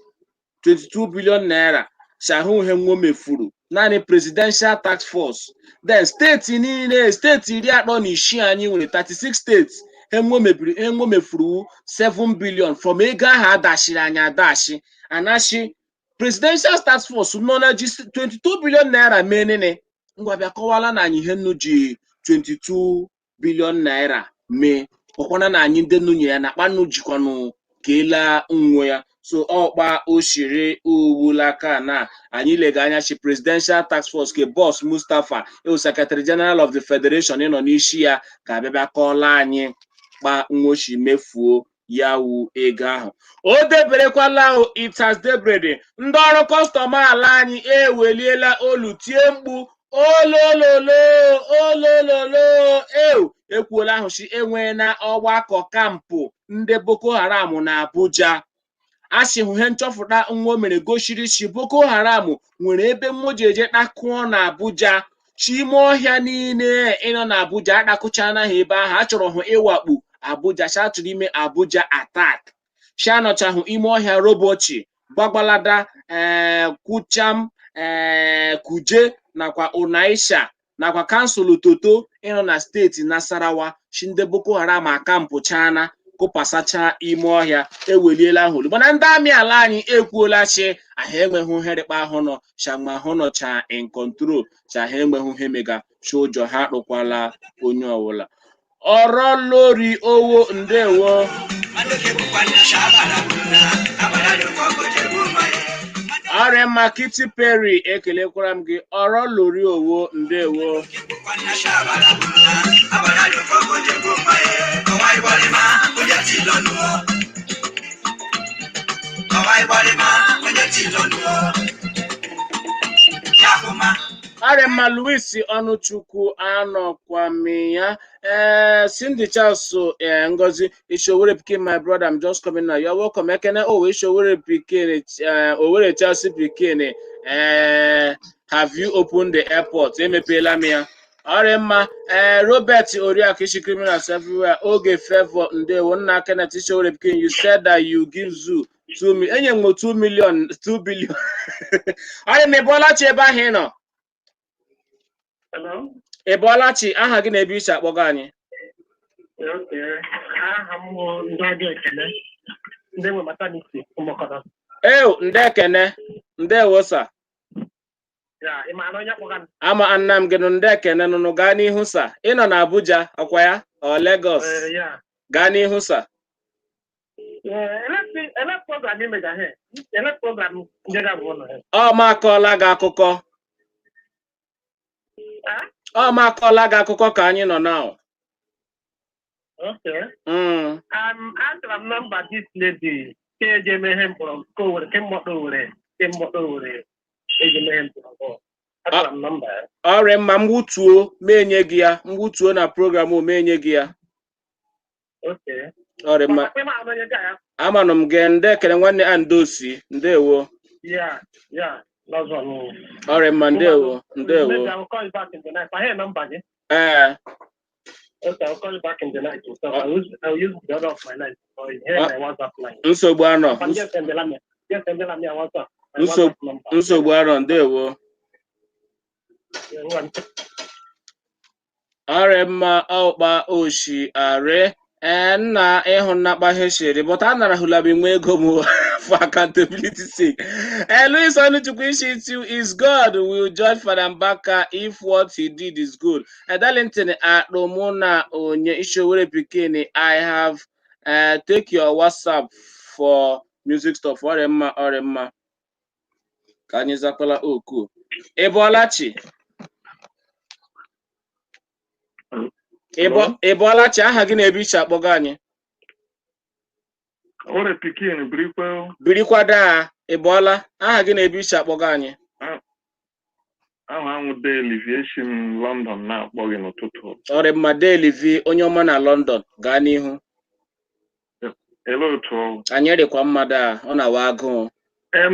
22 billion naira. Shahụ uhe nwo mefuru naanị Presidential Task Force. Then steeti niile, steeti 36 anyị nwere, 36 steeti, enwo mebiri, enwo mefuru 7 billion from ego ahụ adashiri anyị adashi. Anashi Presidential Task Force nọ na ji 22 billion naira mee nene. Ngwa, bịa kọwala na anyị ihe nnu ji 22 billion naira mee. Ọkwana na anyị ndị nnu nye ya na akpa nnu jikwanụ keela nwo ya. So ọkpa oshiri uwulaka na anyị lega anya chi Presidential Task Force ke Boss Mustapha ewu Secretary General of the Federation ịnọ n'isi ya ka abịabịa kọọla anyị kpa nwochi mefuo ya wu ego ahụ. O deberekwala o, it has debrede. Ndị ọrụ customs ala anyị eweliela olu tie mkpu olololo olololo. Ew, ekwuola ahụ si enwee na ọgbakọ camp ndị Boko Haram na Abuja. A sị hụ ihe nchọpụta nwa o mere gosiri si Boko Haram nwere ebe mmụ ji eje kpakụọ na Abuja, chi ime ọhịa niile ịnọ na Abuja akpakụchana ha ebe ahụ. A chọrọ hụ ịwakpo Abuja, sha chọrọ ime Abuja attack. Sha nọchahụ ime ọhịa Robochi, Gwagwalada, ee, Kwucham, ee, Kuje nakwa Unaisha nakwa council Toto ịnọ na steeti Nasarawa. Chi ndị Boko Haram akampụchana kụpasacha ime ọhịa. Eweliela ahụ, mana ndị amị ala anyị ekwuola chi ahụ enweghị oherikpa ahụ nọ shama ahụ nọcha in control, cha ha enweghị ihe mega chi. Ụjọ ha akpụkwala onye ọbụla. Ọrọ lórí owó, ndewo. Ọrịa mma. Kitty Perry, ekelekwara m gị. Ọrọ lórí owo, ndewo. Ọrịa mma. Louis Ọnụchukwu, anọkwa m ya. Ee, Cindy Charles, ee, Ngozi Ishowere pikin, my brother, I'm just coming now. You're welcome. Ekene o Ishowere pikin, Owere Chelsea pikin. Ee, have you opened the airport? Emepeela m ya. Ọrịa mma. Ee, Robert Oriakụ Ishi, criminals everywhere. Oge Favor, ndewo. Nna Kenneth Ishowere pikin, you said that you give zoo 2 million. Enye m 2 million, 2 billion. Ọrịa mma. Ị bọọla chi ebe ahụ ị nọ? Hello? Ị bọọla chi? Aha gị na ebe isi akpọga anyị? Okay. Aha m bụ ndị ọbịa Ekene, ndị nwe maternity ụmụkọrọ. Ew, ndị Ekene, ndewo sa. Ya, ị maara onye kpọga m? Ama nna m gị nụ. Ndị Ekene nụnụ, gaa n'ihu sa. Ị nọ na Abuja ọkwa ya ọ Lagos? Ee, ya. Gaa n'ihu sa. Ee, ele program imega he? Ele program ndị ga bụ ụlọ ya? Ọ ma akọọla gị akụkọ. Ah? Ọ ma akọọla gị akụkọ ka anyị nọ now. Okay. Achọrọ m number this lady ke eji eme ihe mkpọrọ ke Owere, ke mgbọtọ Owere, ke mgbọtọ Owere eji eme ihe mkpọrọ. Achọrọ m number ya. Ọrịa mma. Mgbutuo ma enye gị ya, mgbutuo na program ma enye gị ya. Okay. Ọrịa mma. Ị maara onye ga ya? Amanụ m gị. Ndị Ekene, nwanne Andosi, ndewo. Ya, last one. Ọrịa mma, ndewo, ndewo. Maybe I will call you back in the night. I hear number gị. Ee. Okay, I'll call you back in the night. So I'll use the other of my line or here my WhatsApp line. Nsogbu anọ. I'm just send me. Just send me WhatsApp. My Nsogbu WhatsApp number. Nsogbu anọ, ndewo. Yeah, one. Ọrịa mma ọkpa oshi arị ee nna ịhụ nnakpa ihe shiri, but a narahụla m nwe ego m for accountability sake. Louis Onuchukwu Ishitu is God will judge Father Mbaka if what he did is good. Darlington Akpomuna Onye Ishowere Pikini, I have take your WhatsApp for music stuff. Ọrịa mma, ọrịa mma. Ka anyị zakwala oku. Ị bọọla chi? Ị bọọla chi? Aha gị na-ebe iche akpọga anyị. Ore pikin birikwa. Birikwa daa, ị bọọla. Aha gị na-ebe iche akpọga anyị. Aha anwụ Deli esi m London na-akpọ gị n'ụtụtụ. Ọrị mma, Deli V, onye ọma na London, gaa n'ihu. Ele otu ọ? Anyị dịkwa mma daa, ọ na-awa agụụ. Ihe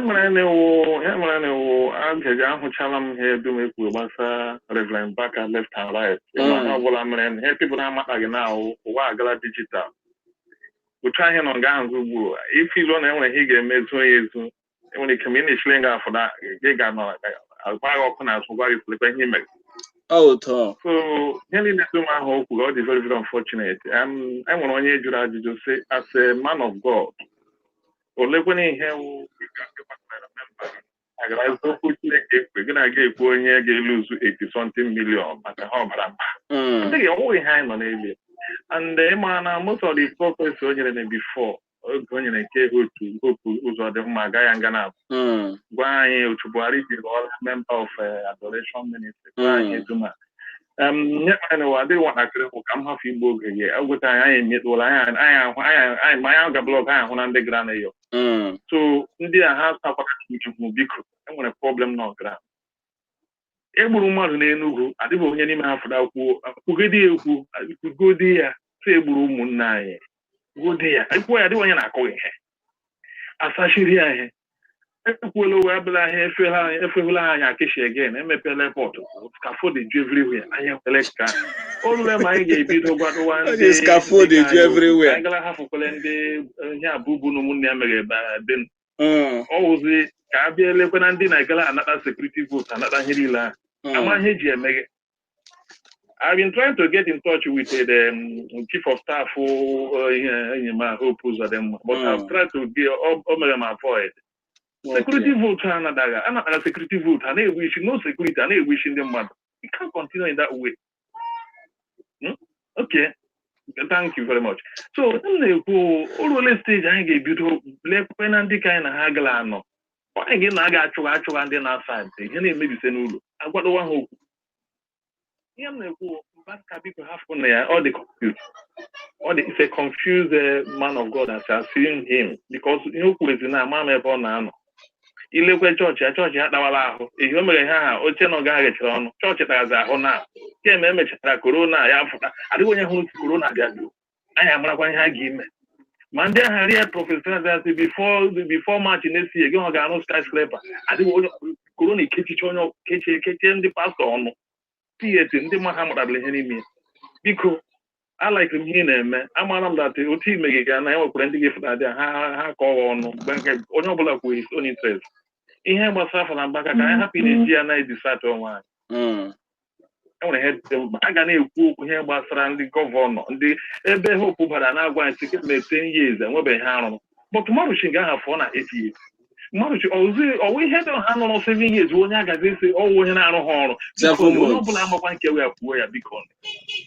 mere na ewu agaghị ahụchala m ihe dum ekwuru gbasara Reverend Mbaka left and right. Ma Mm. ihe ọbụla mere ihe people na-amataghị na awụ ụwa agala digital. Otu ahịa nọ nga ahụ ugbu a, ife ilu na enwere ihe ị ga-eme zuo ya ezu. Enwere ike ma ị na-echile nga afọ na gị ga-anọ agba gị ọkụ n'azụ gwa gị kwulekwa ihe i mere. Ọ ụtọ. So ihe niile dum ahụ o kwuru, ọ dị very very unfortunate. E nwere onye jụrụ ajụjụ sị, as a man of God, olekwana ihe wụ agara eziokwu Chineke ekwe gị na-aga ekwu onye ga-eluzu 80 something million maka ha ọbara mba? Adịghị ọwụghị ihe anyị nọ n'elu. And ịma na most of the prophecy o nyere na before oge o nyere nke otu Hope Uzodimma agaghị nga na gwa anyị otu Buhari ji ghọọla member of Adoration Ministry, gwa anyị dum a nye mere na ụwa adịghị nwatakịrị bụ ka m hafụ igbu oge gị egweta anyị anyị emetụla anyị anyị ahụ anyị anyị ma anyị aga blog anyị ahụ na ndị gara na yo. So ndị a ha sakwara Chukwu, biko, enwere problem na ọgara egburu mmadụ n'Enugwu, adịghị onye n'ime ha fụrụ kwuo kwugodi ya ekwu kwugodi ya sị egburu ụmụnne anyị, kwugodi ya ekwuo ya, adịghị onye na-akọ ihe asachiri ya ihe ekwuola ụwa abịala ahịa efela anyị efehụla anyị akịshi again, emepeela airport, scaffold ju everywhere, anyị ekwele ka o rule ma anyị ga-ebido gwadowa Ọ ndị dị scaffold ndị ka ju anyị okwu. everywhere. Anyị gara hafụkwele ndị ihe abụbu na ụmụnne ya mere ebe be m ọ wụzi ka a bịa elekwe na ndị na-egala anata security vote, anata ihe niile ahụ ama ihe eji emeghe. I've been trying to get in touch with the chief of staff, ihe enyi m Hope Uzodimma, but I've tried to get o mere m avoid. Security vote ha anadaghị anatara security vote ha na-egbu isi, no security, a na-egbu isi ndị mmadụ. You can't continue in that way. Okay, thank you very much. So m na-ekwu, o ruole stage anyị ga-ebido lekwe na ndị ka anyị na ha gara anọ anyị gị na aga achụgha achụgha ndị na-asa ntị ihe na-emebise n'ụlọ agwadowa ha okwu. Ihe m na-ekwu, Mbaka, biko hafụ na ya, ọ dị confused, ọ dị, it's a confused man of God as I've seen him, because ihe o kwuru ezi na ama m ebe ọ na-anọ. Ilekwe chọọchị ya, chọọchị ya kpawara ahụ ihe o mere ha ha oche na ọga ha ghechara ọnụ, chọọchị tarazi ahụ na kemgbe emechara corona ya fụta, adịghị onye hụrụ corona bịaruo, anyị amarakwa ihe a ga-eme ma ndị agha rie professor before March next year gị ọ ga-arụ skyscraper, adịghị onye corona ekechiche onye kechie kechie ndị pastọ ọnụ pt ndị mma ha mụtabara ihe n'ime ya. Biko, alaikiri m ihe ị na-eme, amaara m that otu ime gị ga na enwekwara ndị ga-efụta dị ha ha kọọ ọnụ mgbe nke onye ọbụla kwuo his own interest. Ihe gbasara Fada Mbaka, ka anyị hapụ ị na-eji ya na-edisat onwe anyị. Enwere ihe dị mkpa a ga na-ekwu okwu, ihe gbasara ndị governor, ndị ebe Hope bara na-agwa anyị sị kemgbe 10 years enwebeghị ha arụrụ, but mmadụ chi nga aha fụọ na 8 years, mmadụ chi ọzọ ọwụ ihe dị ha nọrọ 7 years, onye agazi esi ọwụ onye na-arụ ha ọrụ. Biko, 7 onye months. ọbụla amakwa nke ya kwuo ya, biko.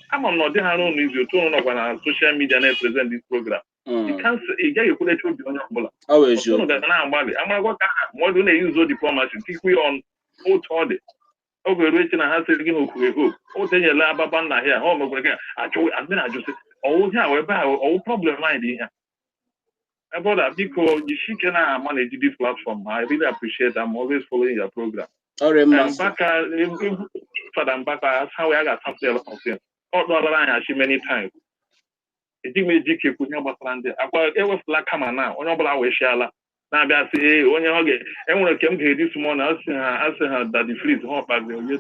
Ama m na ọ dịghị arụ ụnụ izu otu ụnụ nọkwa na social media na-epresent this program. You can't ị gaghị ekwulecha obi onye ọbụla. Ọ bụ ụnụ eziokwu. ga na-agbalị amarakwa ka ha ma ọ dị na-eyuzo diplomacy tikwu ya ọnụ otu ọ dị oge ruo echi na ha sịrị gị ha okwughị hope otu enyela ababa nna ya ha o mekwara gị achụ ndị na-ajụsị ọwụ ihe a ebe a ọwụ problem anyị dị ihe a. My brother, biko, jisike na manage this platform. I really appreciate. I'm always following your program. Ọrịa mmasị. Mbaka, Fada Mbaka, how we ga a lot of things. Ọ dọọlara anyị achị many times. Ejighị m eji ike ekwu ihe gbasara ndị akwa ewepụla kama na onye ọbụla wee shiala Na-abịa sị, ee, onye ọ ga enwere nke m ga-edi small na asị ha, asị ha Daddy Freeze, ha ọkpazi onye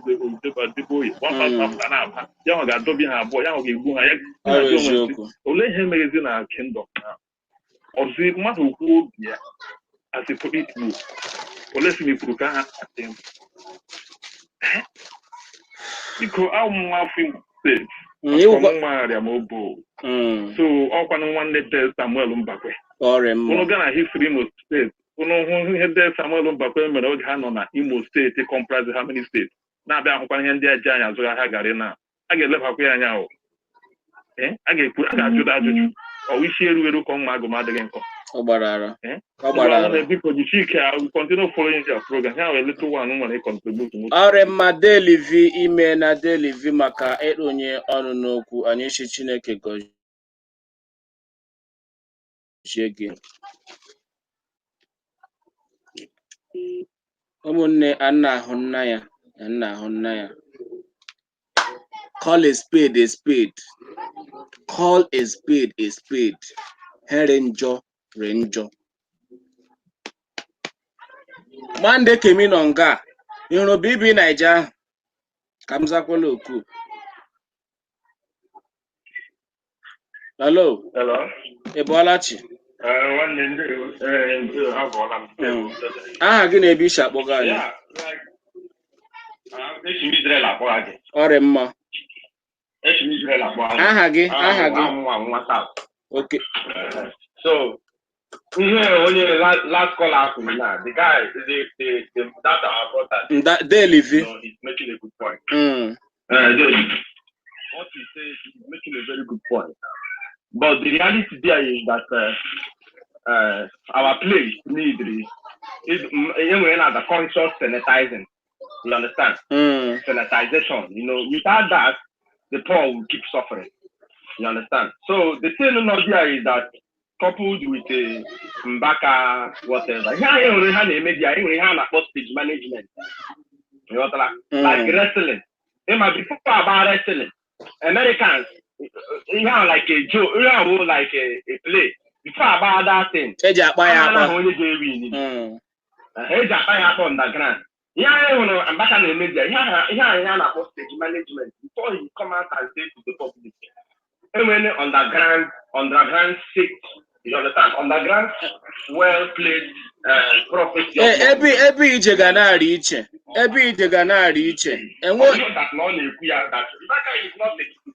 Adeboye gbapụta na-aba ya, ọ ga-adọbi ha abụọ, ya ọ ga-egbu ha ya. Ọ bụ Na-ajụ onwe m sị, eziokwu. Olee ihe meghezi na kingdom na ọzi mmadụ kwuo obi ya as a Igbo, ole si m kwuru ka ha asị m? Biko, awụ m nwa afọ Imo Steeti. Ịwụkwa- Ọmụnwa ma obo. So ọkwanụ nwanne De Samuel Mbakwe. Ọrịa mma. Unu gaa na history Imo Steeti, unu hụ ihe De Samuel Mbakwe mere oge ha nọ na Imo Steeti, comprise how many states, na-abịa ahụkwa ihe ndị a ji anyị azụrụ ahịa garị na a ga-elebakwa ya anya ahụ. A ga-ekwu, a ga-ajụda ajụjụ ọwụ isi eru eru ka ọmụma agụm adịghị nkọ. Ọ gbara ara. Eh? Ọ gbara ara. Biko, jisie ike. I will continue following your program. Ya wee little one nwere contribute. Ọrịa mma, Delivi, ime na Delivi maka ịrụnye ọnụ n'okwu anyị. Si Chineke gọzie gị. Ụmụnne, a na-ahụ nna ya, a na-ahụ nna ya. Call a spade a spade, call a spade a spade. Here njọ re njọ. Mande kemi nọ nga a. Ị hụrụ BB Naija ahụ ka m zakwala oku. Hello. Hello. Ị bọọla chi? Nwanne ndị abụọla m. Aha gị na ebe isi akpọga anyị? Yeah, like, esi m Israel akpọga gị. Ọrịa mma. Esi m Israel akpọga gị. Aha gị, aha gị? Nwa nwa South. Okay. So, ihe onye last caller kwuru na the guy, the that our brother, Delivi. you know, he's making a good point. David, what he says is making a very good point. But the reality there is that our place need is the conscious sanitizing. You understand? Sanitization. Without that, the poor will keep suffering. You understand? So the thing not there is that coupled with a Mbaka, whatever. Here, here, here, media, here, here, stage management. You know, like wrestling. It might be about wrestling. Americans, you have like a joke, you have like a play. Before about that thing. Eji akpa ya akpa. Onye ga-ewin. Eji akpa ya akpa underground. Ihe anyị hụrụ Mbaka na-emebi ya, ihe anyị a na-akpọ stage management before he come out and say to the public. Enwere underground state, you understand? Underground well placed prophecy. Ebe ije ga na-arị iche. Ebe ije ga na-arị iche. Enwe Ọ bụrụ that na ọ na-ekwu ya that Mbaka is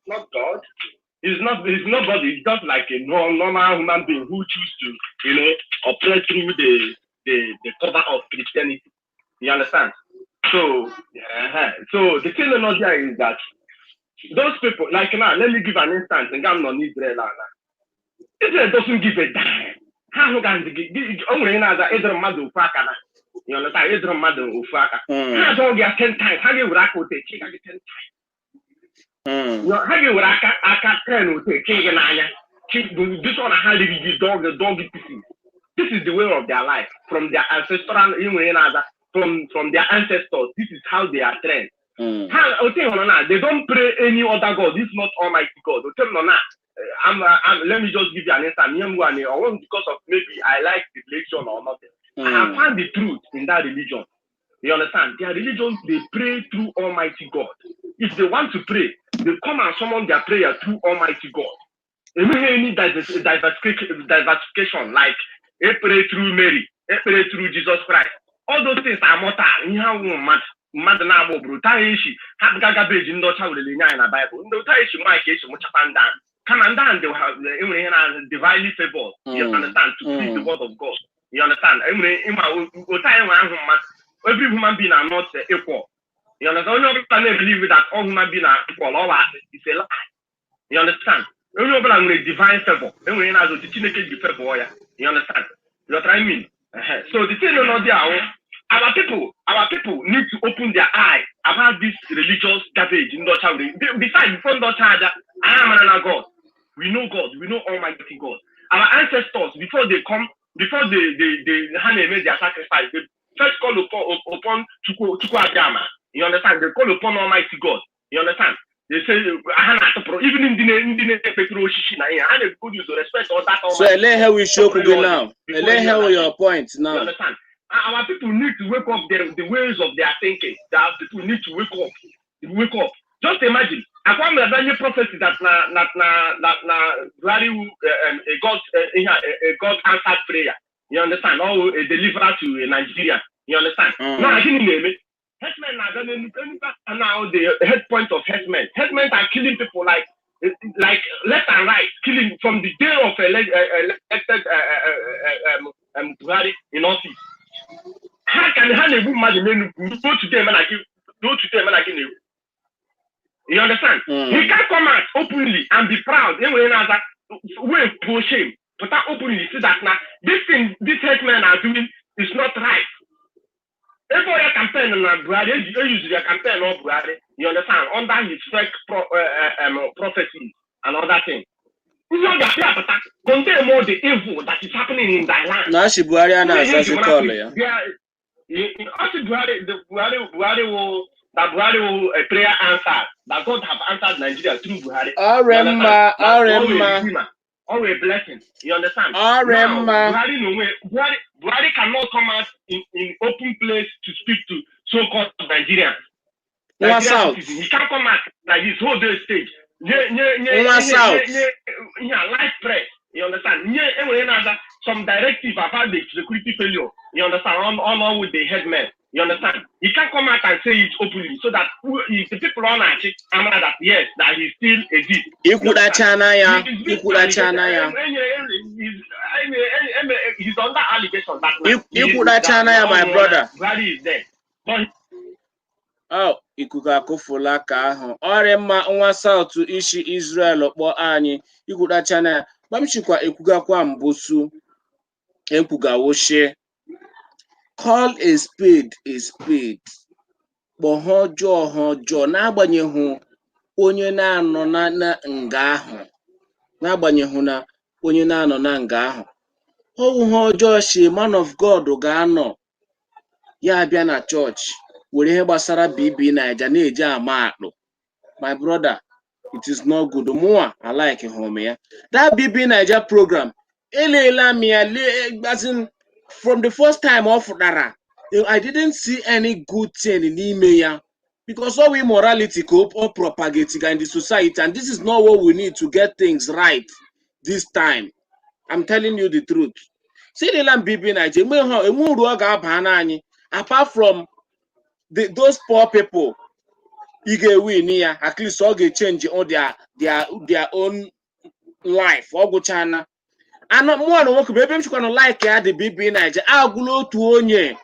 not God. He's not, he's nobody. He's just like a normal human being who choose to, operate through the cover of Christianity. You understand? So, so the thing not there is that those people, like now, let me give an instance. And I'm not Israel. Now. Israel doesn't give a damn. Ha hụ ga o nwere ihe na-aza ịdọrọ mmadụ ofu aka na. You understand? Ịdọrọ mmadụ ofu aka. Ha adọghị ya 10 times. Ha ga-ewere aka otu echi gị 10 times. Ha ga-ewere aka 10 otu echi gị n'anya. This one ha riri gị dog pieces. This is the way of their life from their ancestral inwe na-aza from their ancestors. This is how they are trained. Ha ote hụrụ na they don't pray any other god. This is not Almighty God. Ote nọ na let me just give you an instance. Ihe m gwa na ọ wasn't because of maybe I like the religion or nothing. I have found the truth in that religion. You understand? Their religion, they pray through Almighty God. If they want to pray, they come and summon their prayer through Almighty God. Enweghị any diversification like e pray through Mary, e pray through Jesus Christ. All those things are mortal. Ihe awụ mmadụ na-agba obodo taa echi ha bụga gabeji ndị ọcha werele nye anyị na Baịbụl. Ndị ụta echi nwaanyị ka esi mụchakwa ndị ahụ. Kama ndị ahụ dị ha enwere ihe na divinely favored. You understand? To preach the word of God. You understand? Enwere ịma otu anyị nwere ahụ mmadụ. Every human being are not equal. You understand? Onye ọbụla na-ebelieve that all human being are equal, ọ bụ asị. It's a lie. You understand? Onye ọbụla nwere divine favor. Enwere ihe na-azụ otu Chineke ji favor ya. You understand? You know what I mean? So the thing nọ there ahụ, our people need to open their eye about this religious garbage ndị ọcha were. Besides, before ndị ọcha abịa, anyị amara na God. We know God. We know Almighty God. Our ancestors, before they come, before they ha na-eme their sacrifice, they first call upon Chukwu Abịama. You understand? They call upon Almighty God. You understand? They say ha na-atụpụrụ even ndị na-ekpekere osisi na ihe ha na-ebugodu ụzọ respect all that. So ele ihe wụ isiokwu gị now? Ele ihe wụ your point You now? understand? Our people need to wake up the ways of their thinking. Our people need to wake up. Wake up. Just imagine. Akwa mere prophecy that na Buhari a God a God answered prayer. You understand? Or a deliverer to Nigeria. You understand? Now, gịnị na-eme? Herdsmen na-abịa n'Enugu. Enugu are now the head point of herdsmen. Herdsmen are killing people like left and right, killing from the day of elected Buhari in office. Ha ka ha na-egbu mmadụ n'Enugu ruo today mana gị ruo today mana gị na-egbu. You understand? He can't come out openly and be proud. Enwere na-aza wey go shame. Pụta openly see that na this thing this herdsmen are doing is not right. Ebe ọ ya campaign na Buhari eyuzuru ya campaign ọ Buhari, you understand, under his fake prophecies and other things. Ihe ọ ga-apịa apụta condemn all the evil that is happening in thy land. Na achị Buhari a na-azazi call ya. Ọsị Buhari, the Buhari, Buhari will, that Buhari will a prayer answered, that God have answered Nigeria through Buhari. Ọrị You understand? mma, That ọrị God will mma. redeemer, or a blessing. You understand? Ọrị Now, mma. Buhari no way, Buhari cannot come out in open place to speak to so-called Nigerians. Nwa Nigerian South. citizens. He can't come out like this whole day stage. Nye, Nwa nye, South. nye, live press. You understand? Nye, enwere na some directive about the security failure. You understand? On with the headmen. You understand? He can't come out and say it openly so that if the people on actually that yes, that he still exists. Ikwudachana ya, He is being ikwudachana ya. He's under allegation that Ikwudachana ya, my brother. Buhari is there. But Oh, ikuku akụfụla ka ahụ. Ọrị mma, nwa South isi Israel kpọọ anyị ikwudachana ya. Gbamchikwa ekwugakwa mbụsu ekwugawoshie. Call a spade a spade. Kpọọ ha ọjọọ ha ọjọọ n'agbanyeghị onye na-anọ na nga ahụ. N'agbanyeghị na onye na-anọ na nga ahụ. Ọwụ ha ọjọọ shi man of God ga-anọ ya abịa na chọọchị were ihe gbasara BB Naija na-eji ama akpụ. My brother, it is not good. Mụnwa I like hụ ya. That BB Naija program, eleela m ya lee, as in, from the first time ọ fụtara, I didn't see any good thing n'ime ya because all immorality ka o propagate in the society, and this is not what we need to get things right this time. I'm telling you the truth. Sirila m BB Naija enwe ha enwe uru ọ ga-aba n'anyị apart from those poor people ị ga-ewin ya. At least ọ ga-echange all their own life. Ọ gwụchana anọ mụọ na nwoke bụ ebe m chịkwanụ like ya dị. BB Naija agwụla otu onye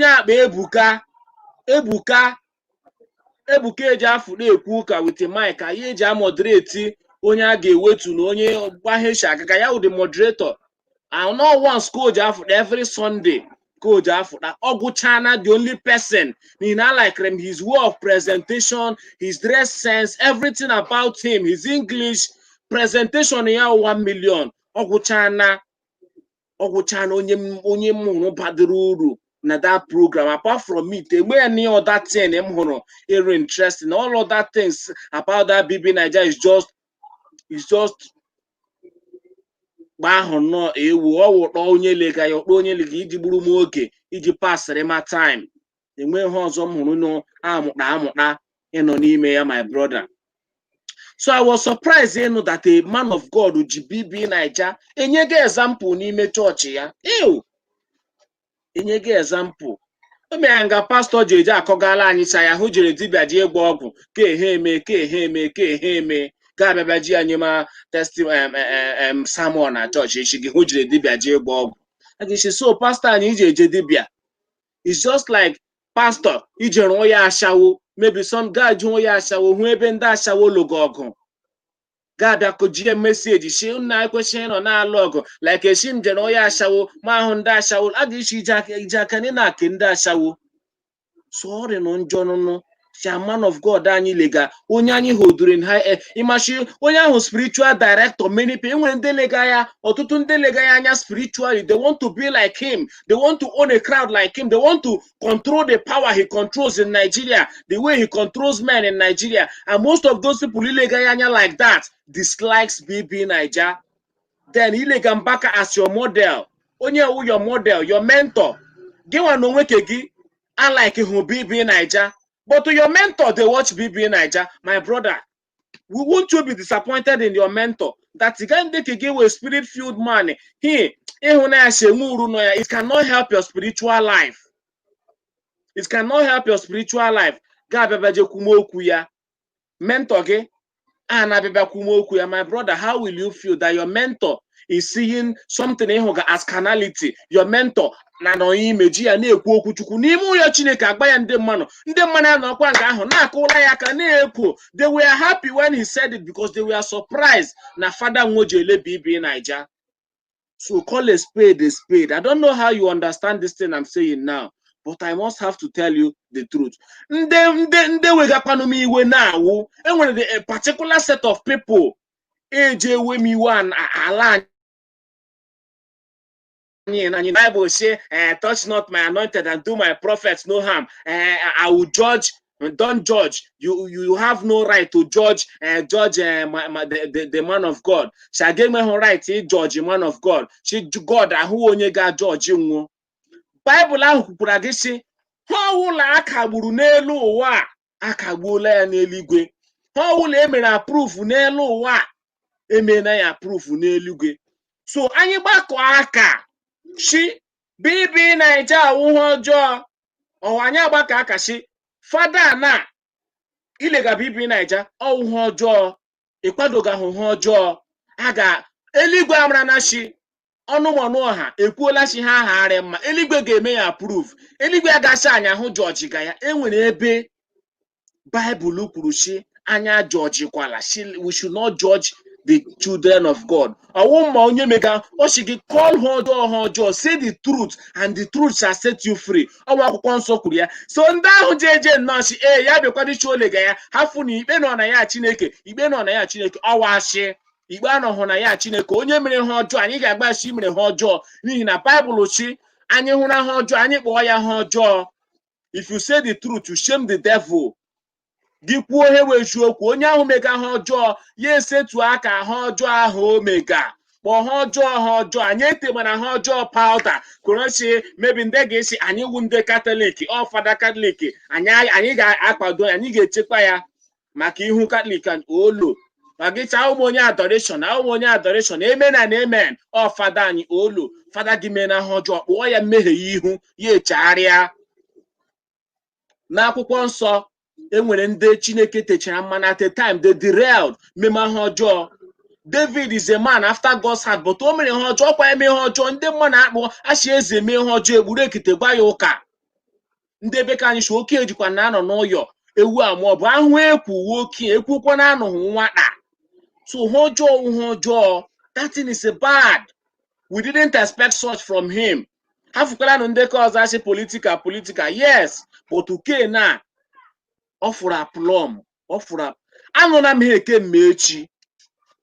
akpa Ebuka, Ebuka, Ebuka eji afụ na-ekwu ụka with mic anyị eji amoderate onye a ga-ewetu na onye gbahesha agaga ya wụ the moderator, and not once ka o ji afụta every Sunday ka o ji afụta. Ọ gwụchana the only person n'ihi na I like him, his way of presentation, his dress sense, everything about him, his English presentation ya 1 million. Ọ gwụchana, ọ gwụchana onye m hụrụ badoro uru na that program. Apart from it, enweghị any other thing m hụrụ ere interesting. All other things about that BB Naija is just gba ahụ nnọọ ewu ọ wụ kpọọ onye lega ya kpọọ onye lega iji gburu m oge iji pasịrị ma time. Enweghị ihe ọzọ m hụrụ nọ amụkpa amụkpa ịnọ n'ime ya, my brother. So I was surprised ịnụ that a man of God ji BB Naija enyego example n'ime chọọchị ya. Ew, enyego example o mere nga pastọ ji eje akọgala anyị cha ya hụ jere dibịa ji ịgba ọgwụ ka ehe eme ka ehe eme ka ehe eme ga-abịabịa ji anyị ma testi sermon na chọọchị echi gị hụ jere dibịa ji ịgba ọgwụ a ga-esi. So pastọ anyị iji eje dibịa is just like pastọ ije rụọ ya ashawo, maybe some guy jụọ ya ashawo hụ ebe ndị ashawo lụgo ọgụ ga-abịa kụjie message shi nna ekwesịghị ịnọ na-alụ ọgụ like esi m jere onye ashawo ma ahụ ndị ashawo a ga-esi ije aka ije aka na ake ndị ashawo. So ọ dị nụ njọ nụnụ. Chairman of God anyị lega onye anyị hoduru in high ịmachi onye ahụ, spiritual director many people enwere ndị lega ya, ọtụtụ ndị lega ya anya spiritually. They want to be like him, they want to own a crowd like him, they want to control the power he controls in Nigeria, the way he controls men in Nigeria. And most of those people ilega ya anya like that dislikes BB Naija. Then ilega Mbaka as your model, onye wu your model, your mentor, gị nwa na onwe ke gị alike hụ BB Naija, but to your mentor dey watch BB Naija. My brother, we won't you be disappointed in your mentor that guy ndị ka gị wee spirit filled man he ịhụnanya si enwe uru nọ ya? It cannot help your spiritual life, it cannot help your spiritual life. Ga-abịa jekwume okwu ya, mentor gị a na-abịabịa kwume okwu ya. My brother, how will you feel that your mentor is seeing something ịhụga as carnality? Your mentor na nọ ime ji ya na-ekwu okwu Chukwu n'ime ụlọ Chineke, agba ya ndị mmanụ, ndị mmanụ anọkwa nke ahụ na-akụla ya aka na-ekwo. They were happy when he said it because they were surprised na Fada Nwojele BB Naija. So call a spade a spade. I don't know how you understand this thing I'm saying now, but I must have to tell you the truth. Ndị wegakwanụ m iwe na-awụ enwere the a particular set of people eji ewe m iwe ala anyị. Bible say, "Touch not my anointed and do my prophets no harm." I will judge. Don't judge. You have no right to judge judge my, my, the man of God. Shaga enweghị right ị judge man of God. Chi God ahụ onye ga-judge nwụọ. Baịbụl ahụ kwukwara gị sị ha ọwụla a kagburu n'elu ụwa a, akagbuola ya n'eluigwe. Ha ọwụla emere approve n'elu ụwa a, emena ya approve n'eluigwe. So anyị gbakọ aka shi BB Naija awụghị ọjọọ ọwa, anyị agbakọ aka shi fada na ilega BB Naija ọwụghị ọjọọ, ịkwadoghị ahụhụ ọjọọ a ga eluigwe amara na shi ọnụmọnụ ọha ekwuola shi ha agharị mma, eluigwe ga-eme ya approve. Eluigwe agachi anyị ahụ jọji ga ya. Enwere ebe Baịbụl kwuru shi anya jọjikwala shi we should not judge the children of God. Ọwụ ma onye mega ọ shi gị call ha ọjọọ, ha ọjọọ. Say the truth and the truth shall set you free. Ọwa akwụkwọ nsọ kwuru ya. So ndị ahụ ji eje nnọọ shi ee ya bịakwado olega ya, ha fụ na ikpe nọ na ya Chineke, ikpe nọ na ya Chineke. Ọwa ashị ikpe anọghị na ya Chineke. Onye mere ha ọjọọ, anyị ga-agbachi mere ha ọjọọ, n'ihi na Baịbụl chi anyị hụrụ ha ọjọọ, anyị kpọọ ya ha ọjọọ. If you say the truth, you shame the devil. Gị kwuo ihe wee eziokwu, onye ahụ mega ha ọjọọ ya esetu aka ha ọjọọ ahụ o mega, kpọọ ha ọjọọ ha ọjọọ. Anyị etemara ha ọjọọ powder kwurochi mebi ndị ga-esi anyị wu ndị Katọlik ọ fada Katọlik, anyị ga-akwado ya, anyị ga-echekwa ya maka ihu Katọlik and olo ma gị chaa ụmụ onye adoration na ụmụ onye adoration. Amen and amen. Ọ fada anyị olo fada gị mee na ha ọjọọ, kpụọ ya mmehie ya ihu ya echegharịa. N'akwụkwọ nsọ enwere ndị Chineke techara mmanụ, at a time they derailed, meme ha ọjọọ. David is a man after God's heart, but o mere ha ọjọọ. Ọkwa eme ha ọjọọ, ndị mmadụ akpọ achị eze mee ha ọjọọ, egburu ekite gwa ya ụka. Ndị ebe ka anyị si oke ejikwa na anọ n'ụyọ ewu a ma ọ bụ ahụ ekwu oke ekwukwa na anụghị nwata. So ha ọjọọ wụ ha ọjọọ. That thing is bad. We didn't expect such from him. Ha fụkwara ndị ka ọzọ asị political political, yes, but uke na ọ fụrụ aplọm ọ fụrụ. Anụna m ha eke mma echi,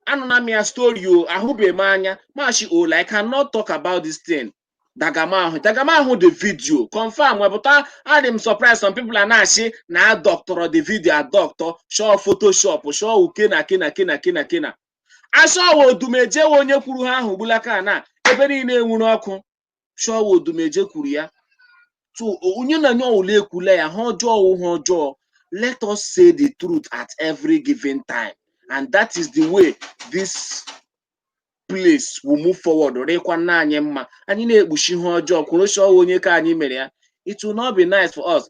anụna m ya story o, ahụbeghị m anya machi o. I cannot talk about this thing. Dagamahụ dagamahụ the video confirm wepụta. Adị m surprised some people are na-asị na adọktọrọ the video, adọktọ show Photoshop, show uke na ke na ke na ke na ke na asọwa Odumeje we onye kwuru ha ahụ gbulaka na ebe niile enwuru ọkụ. Shọwa Odumeje kwuru ya. So onye na onye ọwụla ekwula ya ha ọjọọ wụ ha ọjọọ. Let us say the truth at every given time, and that is the way this place will move forward. Rịkwa nna anyị mma, anyị na-ekpuchi ihe ọjọọ kwuru shọwa onye ka anyị mere ya. It will not be nice for us.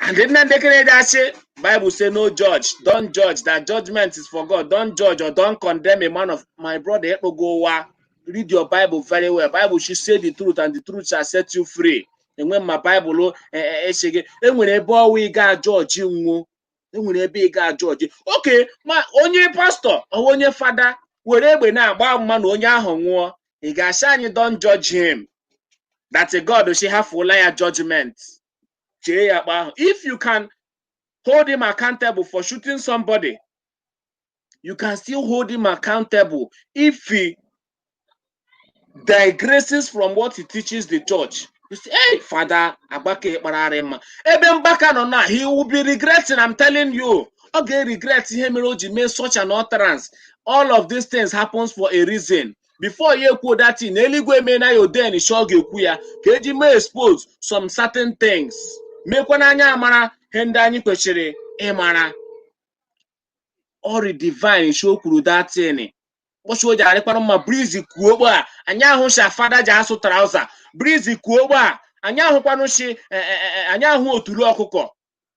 And then ndị kere asị Bible say no judge, don't judge, that judgment is for God. Don't judge or don't condemn a man of my brother ekpogo ụwa. Read your Bible very well. Bible should say the truth and the truth shall set you free. Enwe ma Bible echeghị enwere ebe ọwa ị ga jọji nwuo, enwere ebe ị ga jọji oke ma onye pastọ ọ onye fada were egbe na-agba mma na onye ahụ nwụọ, ị ga-asị anyị don't judge him, that God shi hafụla ya judgment chee ya kpa ahụ. If you can hold him accountable for shooting somebody. You can still hold him accountable if he digresses from what he teaches the church. You say, "Hey, Father Agbake kpararị mma." Ebe Mbaka nọ na, he will be regretting, I'm telling you. Ọ ga-regret ihe mere o ji mee such an utterance. All of these things happens for a reason. Before ya ekwuo that thing, eluigwe emena ya oden shi ọ ga-ekwu ya ka eji mee expose some certain things. Mekwa n'anya amara ihe ndị anyị kwesịrị ịmara. Ọrị divine shi o kwuru that thing. Ụbọchị o ji arịkwanụ mma, breeze kuo ogbe a, anyị ahụ shi fada ji asụ trouser. Breeze kuo ogbe a, anyị ahụkwanụ shi anyị ahụ otulu ọkụkọ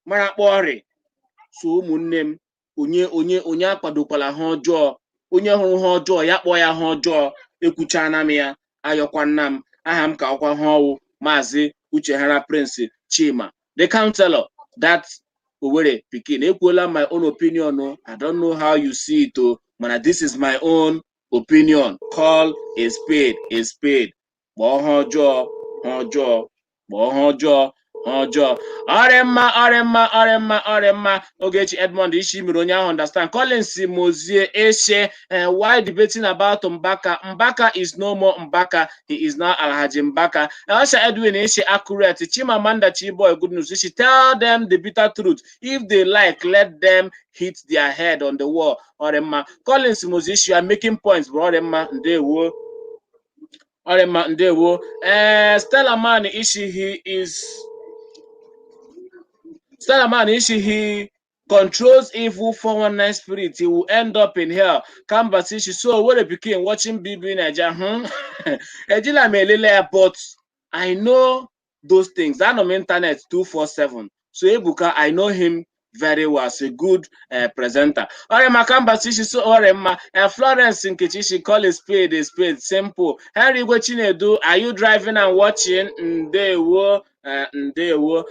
mara kpọ ọrị. So ụmụnne m, onye onye onye akwadokwala ha ọjọọ. Onye hụrụ ha ọjọọ, ya kpọọ ya ha ọjọọ. Ekwuchana m ya, ayọkwa nna m. Aha m ka ọkwa ha ọwụ Maazị Ucheghara Prince Chima, the counselor, that Owerri pikin. Ekwuola my own opinion o. I don't know how you see it o, mana this is my own opinion. Call a spade a spade. Kpọọ ha ọjọọ ha ọjọọ, kpọọ ha ọjọọ ha ọjọọ. Ọrị mma, ọrị mma, ọrị mma, ọrị mma. Ogechi Edmond isi mere onye ahụ understand. Collins Mozie Eshe, why debating about Mbaka? Mbaka is no more Mbaka, he is now Alhaji Mbaka. Osha Edwin Eshe, accurate. Chimamanda Chiboy, good news. She tell them the bitter truth. If they like, let them hit their head on the wall. Ọrị mma. Collins Mozie, you are making points, bro. Ọrị mma, ndewo. Ọrị mma, ndewo. Stella Man Ishi, he is Stella Man Ishi, he controls evil 419 spirit. He will end up in hell. Kambasi Ishi, so what a pikin watching BB Naija. Ejila m elele ya, but I know those things. Anọ m internet 247. So Ebuka, I know him very well as a good presenter. Ọrịa Kambasi Ishi, so ọrịa mma. Florence Nkechi Ishi, call a spade a spade. Simple. Henry Igwe Chinedu, are you driving and watching? Ndewo. Ndewo.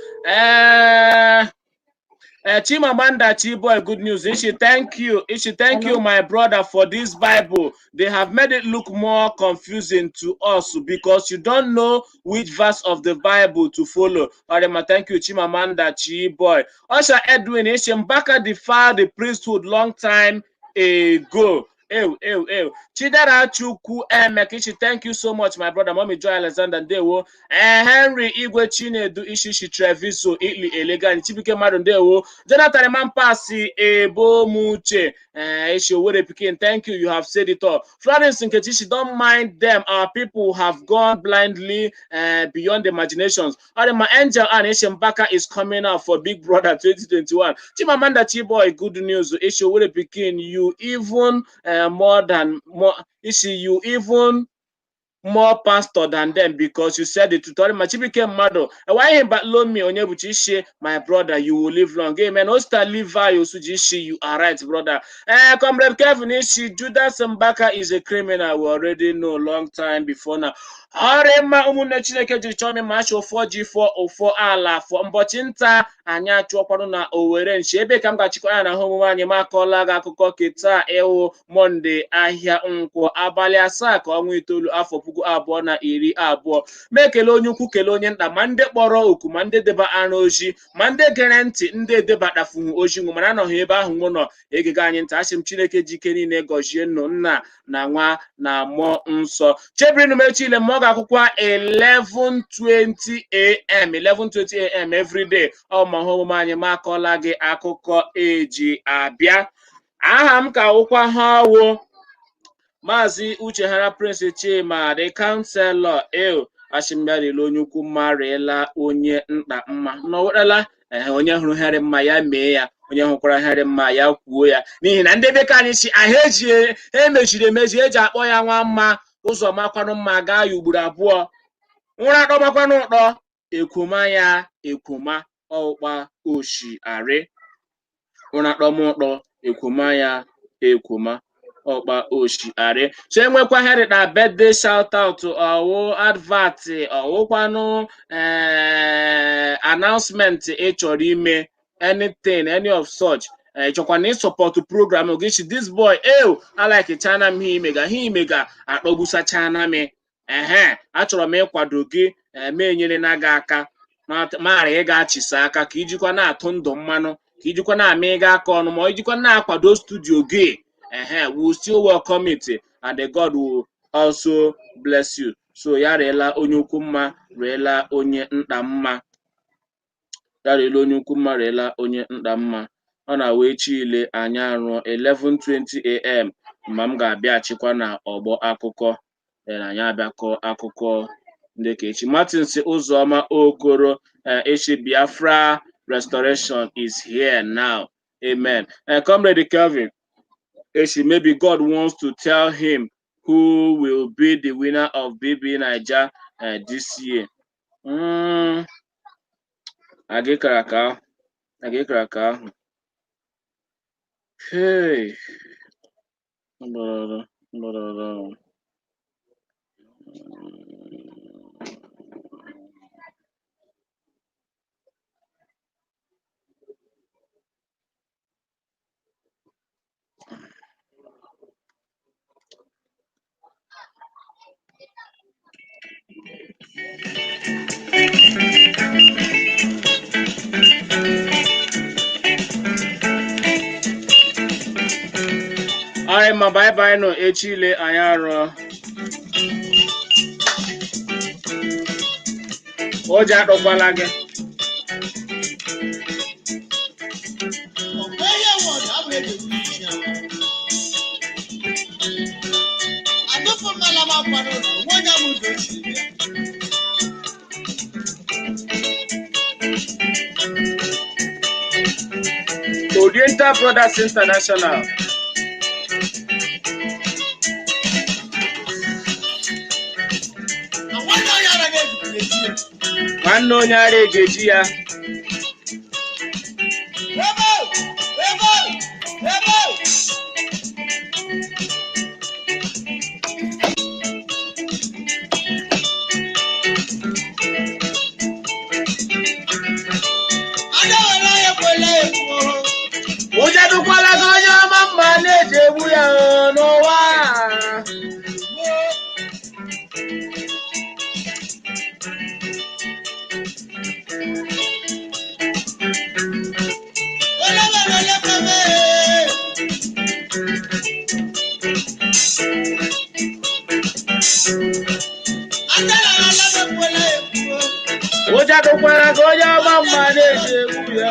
Chimamanda Chiboy, good news. Ishi, thank you. Ishi, thank you, my brother, for this Bible. They have made it look more confusing to us because you don't know which verse of the Bible to follow. Orema, thank you, Chimamanda Chiboy. Osha Edwin, Ishi, Mbaka defiled the priesthood long time ago. Ew, ew, ew. Chidera Chukwu Emek, Ishi, thank you so much, my brother. Mommy Joy Alexander Ndewo. Henry Igwe Chinedu Ishishi Treviso Italy Elegant Chibike Madu Ndewo. Jonathan Mampasi Ebomuche. Ishi Owerri Pikin, thank you. You have said it all. Florence Nkechi, don't mind them. Our people have gone blindly beyond imaginations. My Angel and Ishi Mbaka is coming out for Big Brother 2021. Chimamanda Chiboy, good news. Ishi Owerri Pikin, you even more than more. Ishi, you even more pastor than them because you said it to Tori Machibike Mado. Why him but loan me Onyebuchi Ishi, my brother, you will live long. Amen. Osta Levi Osuji Ishi, you are right, brother. Comrade Kevin Ishi, Judas Mbaka is a criminal. We already know long time before now. Ọrịmma ụmụnne Chineke jiri chọọ m ma achọ ụfọ ji fọ ụfọ ala fọ mbọchị nta anyị achụọkwanụ na Owere nchi ebe ka m ga-achịkwa ya na ahụ omume anyị. Ma akọọla gị akụkọ keta ịwụ Mọnde ahịa Nkwọ, abalị 7 ka ọnwa 9, afọ 2020. Ma ekele onye ukwu, kelee onye nta, ma ndị kpọrọ oku, ma ndị deba arụ ozi, ma ndị gere ntị, ndị edebatafuhu ozi nwụ mana anọghị ebe ahụ nwụ nọ egege anyị ntị. Asị m Chineke ji ike niile gọzie nnụ, nna na nwa na mmụọ nsọ. Chebirinu m echi ile ma ọ ga-akwụkwa 11:20 a.m., 11:20 a.m. everyday. Ọ ma hụ omume anyị ma akọọla gị akụkọ eji abịa. Aha m ka wụkwa ha wụ Maazị Ucheghara Prince Chima, the counselor. Eo ashimgarila onye ukwu mma, rịela onye nta mma nọwerela. Ehe, onye hụrụ here mma ya mee ya, onye hụkwara here mma ya kwuo ya, n'ihi na ndị be ka anyị si ahụ eji emechiri emechi eji akpọ ya nwa mma ụzọ makwanụ mma gaa ya ugboro abụọ nwụrụ akpọ makwanụ ụtọ ekwoma ya ekwoma ọkpa oshi arị nwụrụ akpọm ụtọ ekwoma ya ekwoma ọkpa oshi arị. So enwekwa herịta birthday shout out, ọwụ advert, ọwụkwanụ announcement ị chọrọ ime, anything, any of such, ị chọkwa na ịsupport program gị chi this boy ew alike chana m ihe imega ihe imega akpọgbusachana m ehe, achọrọ m ịkwado gị eme enyere na gị aka mara ị ga-achịsa aka ka ijikwa na-atụ ndụ mmanụ. Ka ijikwa na-ama ịga aka ọnụ ma ijikwa na-akwado studio gị, ehe, we will still welcome it and the God will also bless you. So ya rịela onye ukwu mma, rịela onye nta mma. Ya rịela onye ukwu mma, rịela onye nta mma. Ọ na-awa echi ile anyị arụọ 11:20 a.m. ma m ga-abịachikwa na ọgbọ akụkọ, na anyị abịakọ akụkọ ndị ka echi. Martin si Ụzọma Okoro, echi Biafra restoration is here now. Amen. Comrade Kelvin echi, maybe God wants to tell him who will be the winner of BB Naija this year. Agịkara ka ahụ, agịkara ka ahụ. Hey, mbarara, mbarara. All right, ma, bye bye no echi ile anyị arụọ. Ụjọ akpọkwala gị. Oriental Brothers International. Nwanne onye ara ga-eji ya. Ụjọ adịkwala gị onye ọma mma na-eji egbu ya n'ụwa. Ụjọ adịkwala gị onye ọma mma na-eji egbu ya.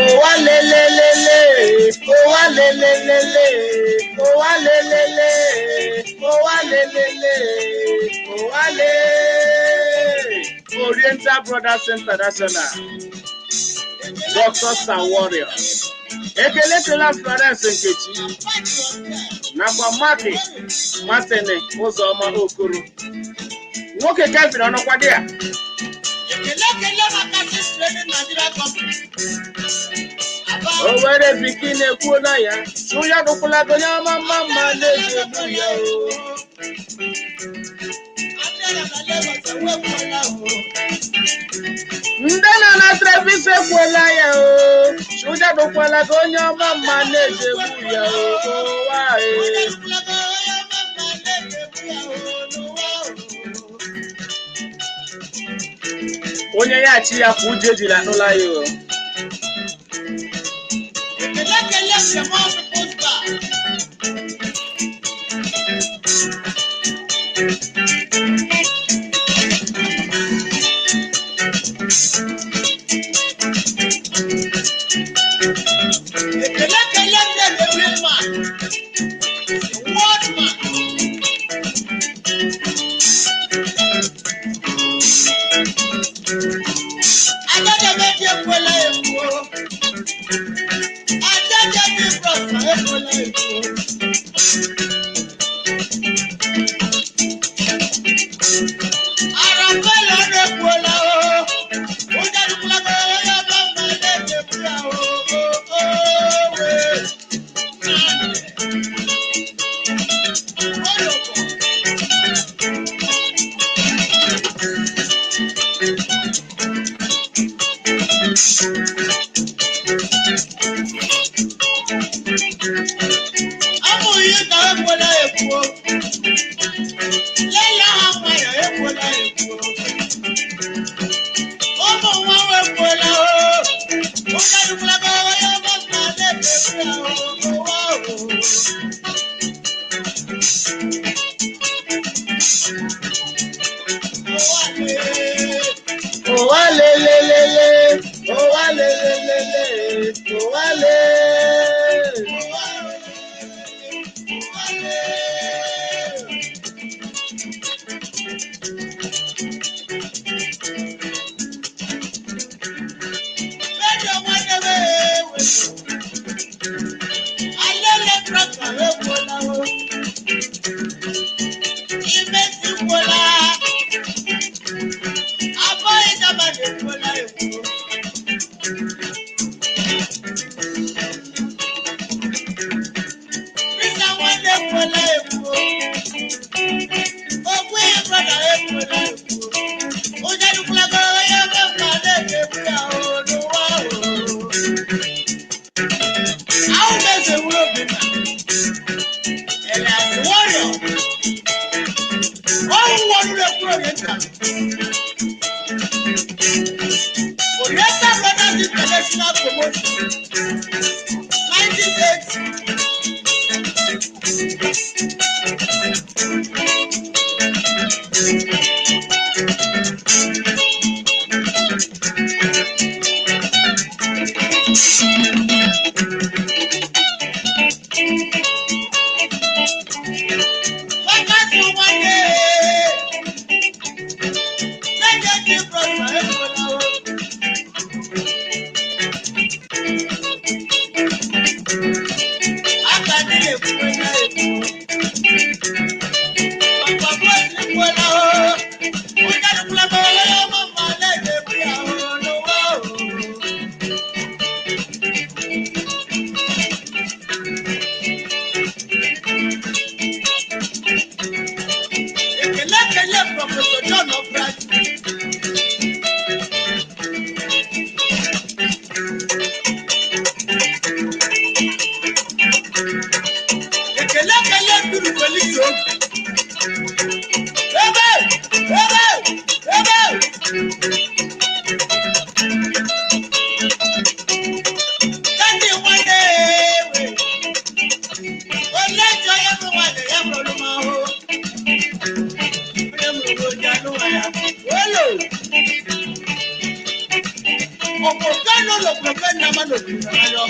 Ụwa lelelele, ụwa lelelele, ụwa lelele, ụwa lelele, ụwa le. Oriental Brothers International, Dr. Sir Warrior. Ekele kele Florence Nkechi nakwa Maki Martin Ụzọma Okoro. Nwoke Kevin ọnọkwa dị ya. Owere pikin ekwuola ya, ya dụkwala gị onye ọma mma mma na-eji egbu ya o. Ndị nọ na Travis ekwuola ya o, ụjọ dụkwala gị onye ọma mma na-eji egbu ya o. Ụwa e. Onye ya chi ya kwa ụjọ ejila anụla ya o. Ekwuola ekwuo. Lelee ha nwayọ ekwuola ekwuo. Ụmụ nwa ekwuola o. Ụjọ dụkwala onye ọma ma na-ekwu ya ụwa o. Ụwa lelelele, ụwa lelelele, ụwa le. Rédíò nwanne m ewe. Alele tractor ekwuola o. Imesi kwuola. Abọ́yé dábàá ekwuola ekwuo. Pita nwanne ekwuola ekwuo. Ogbu ihe brọda ekwuola ekwuo. Ụjọ dịkwala gị onye ebe mma na-ekwu ya o n'ụwa o. Ahụ m eze wuru Obinna. Elias Warrior. Ọhụ wọnú ekwuru Oriental. Oriental Brothers International Promotion. 1980. Wákàtí nwanne. Legacy Brother ekwuola o. Aka ndị na-ekwuola ekwuo. Papa Bros ekwuola o. Ụjọ dịkwala m onye ọma ma na-ekwu ya o n'ụwa o. Ekele ekele Prọfesọ John Obraji. Ekele ekele Nduru Felix Obi. Ebe! Ebe! Ebe! Kandi nwanne ewe. Ole jọ ya bụ nwanne ya bụrụ m ahụ. Onye mụrụ oji anụ ya. Olo! Ọ̀pọ̀ kánú lọ̀pọ̀ fẹ́ ní amánà òbí rẹ̀ lọ.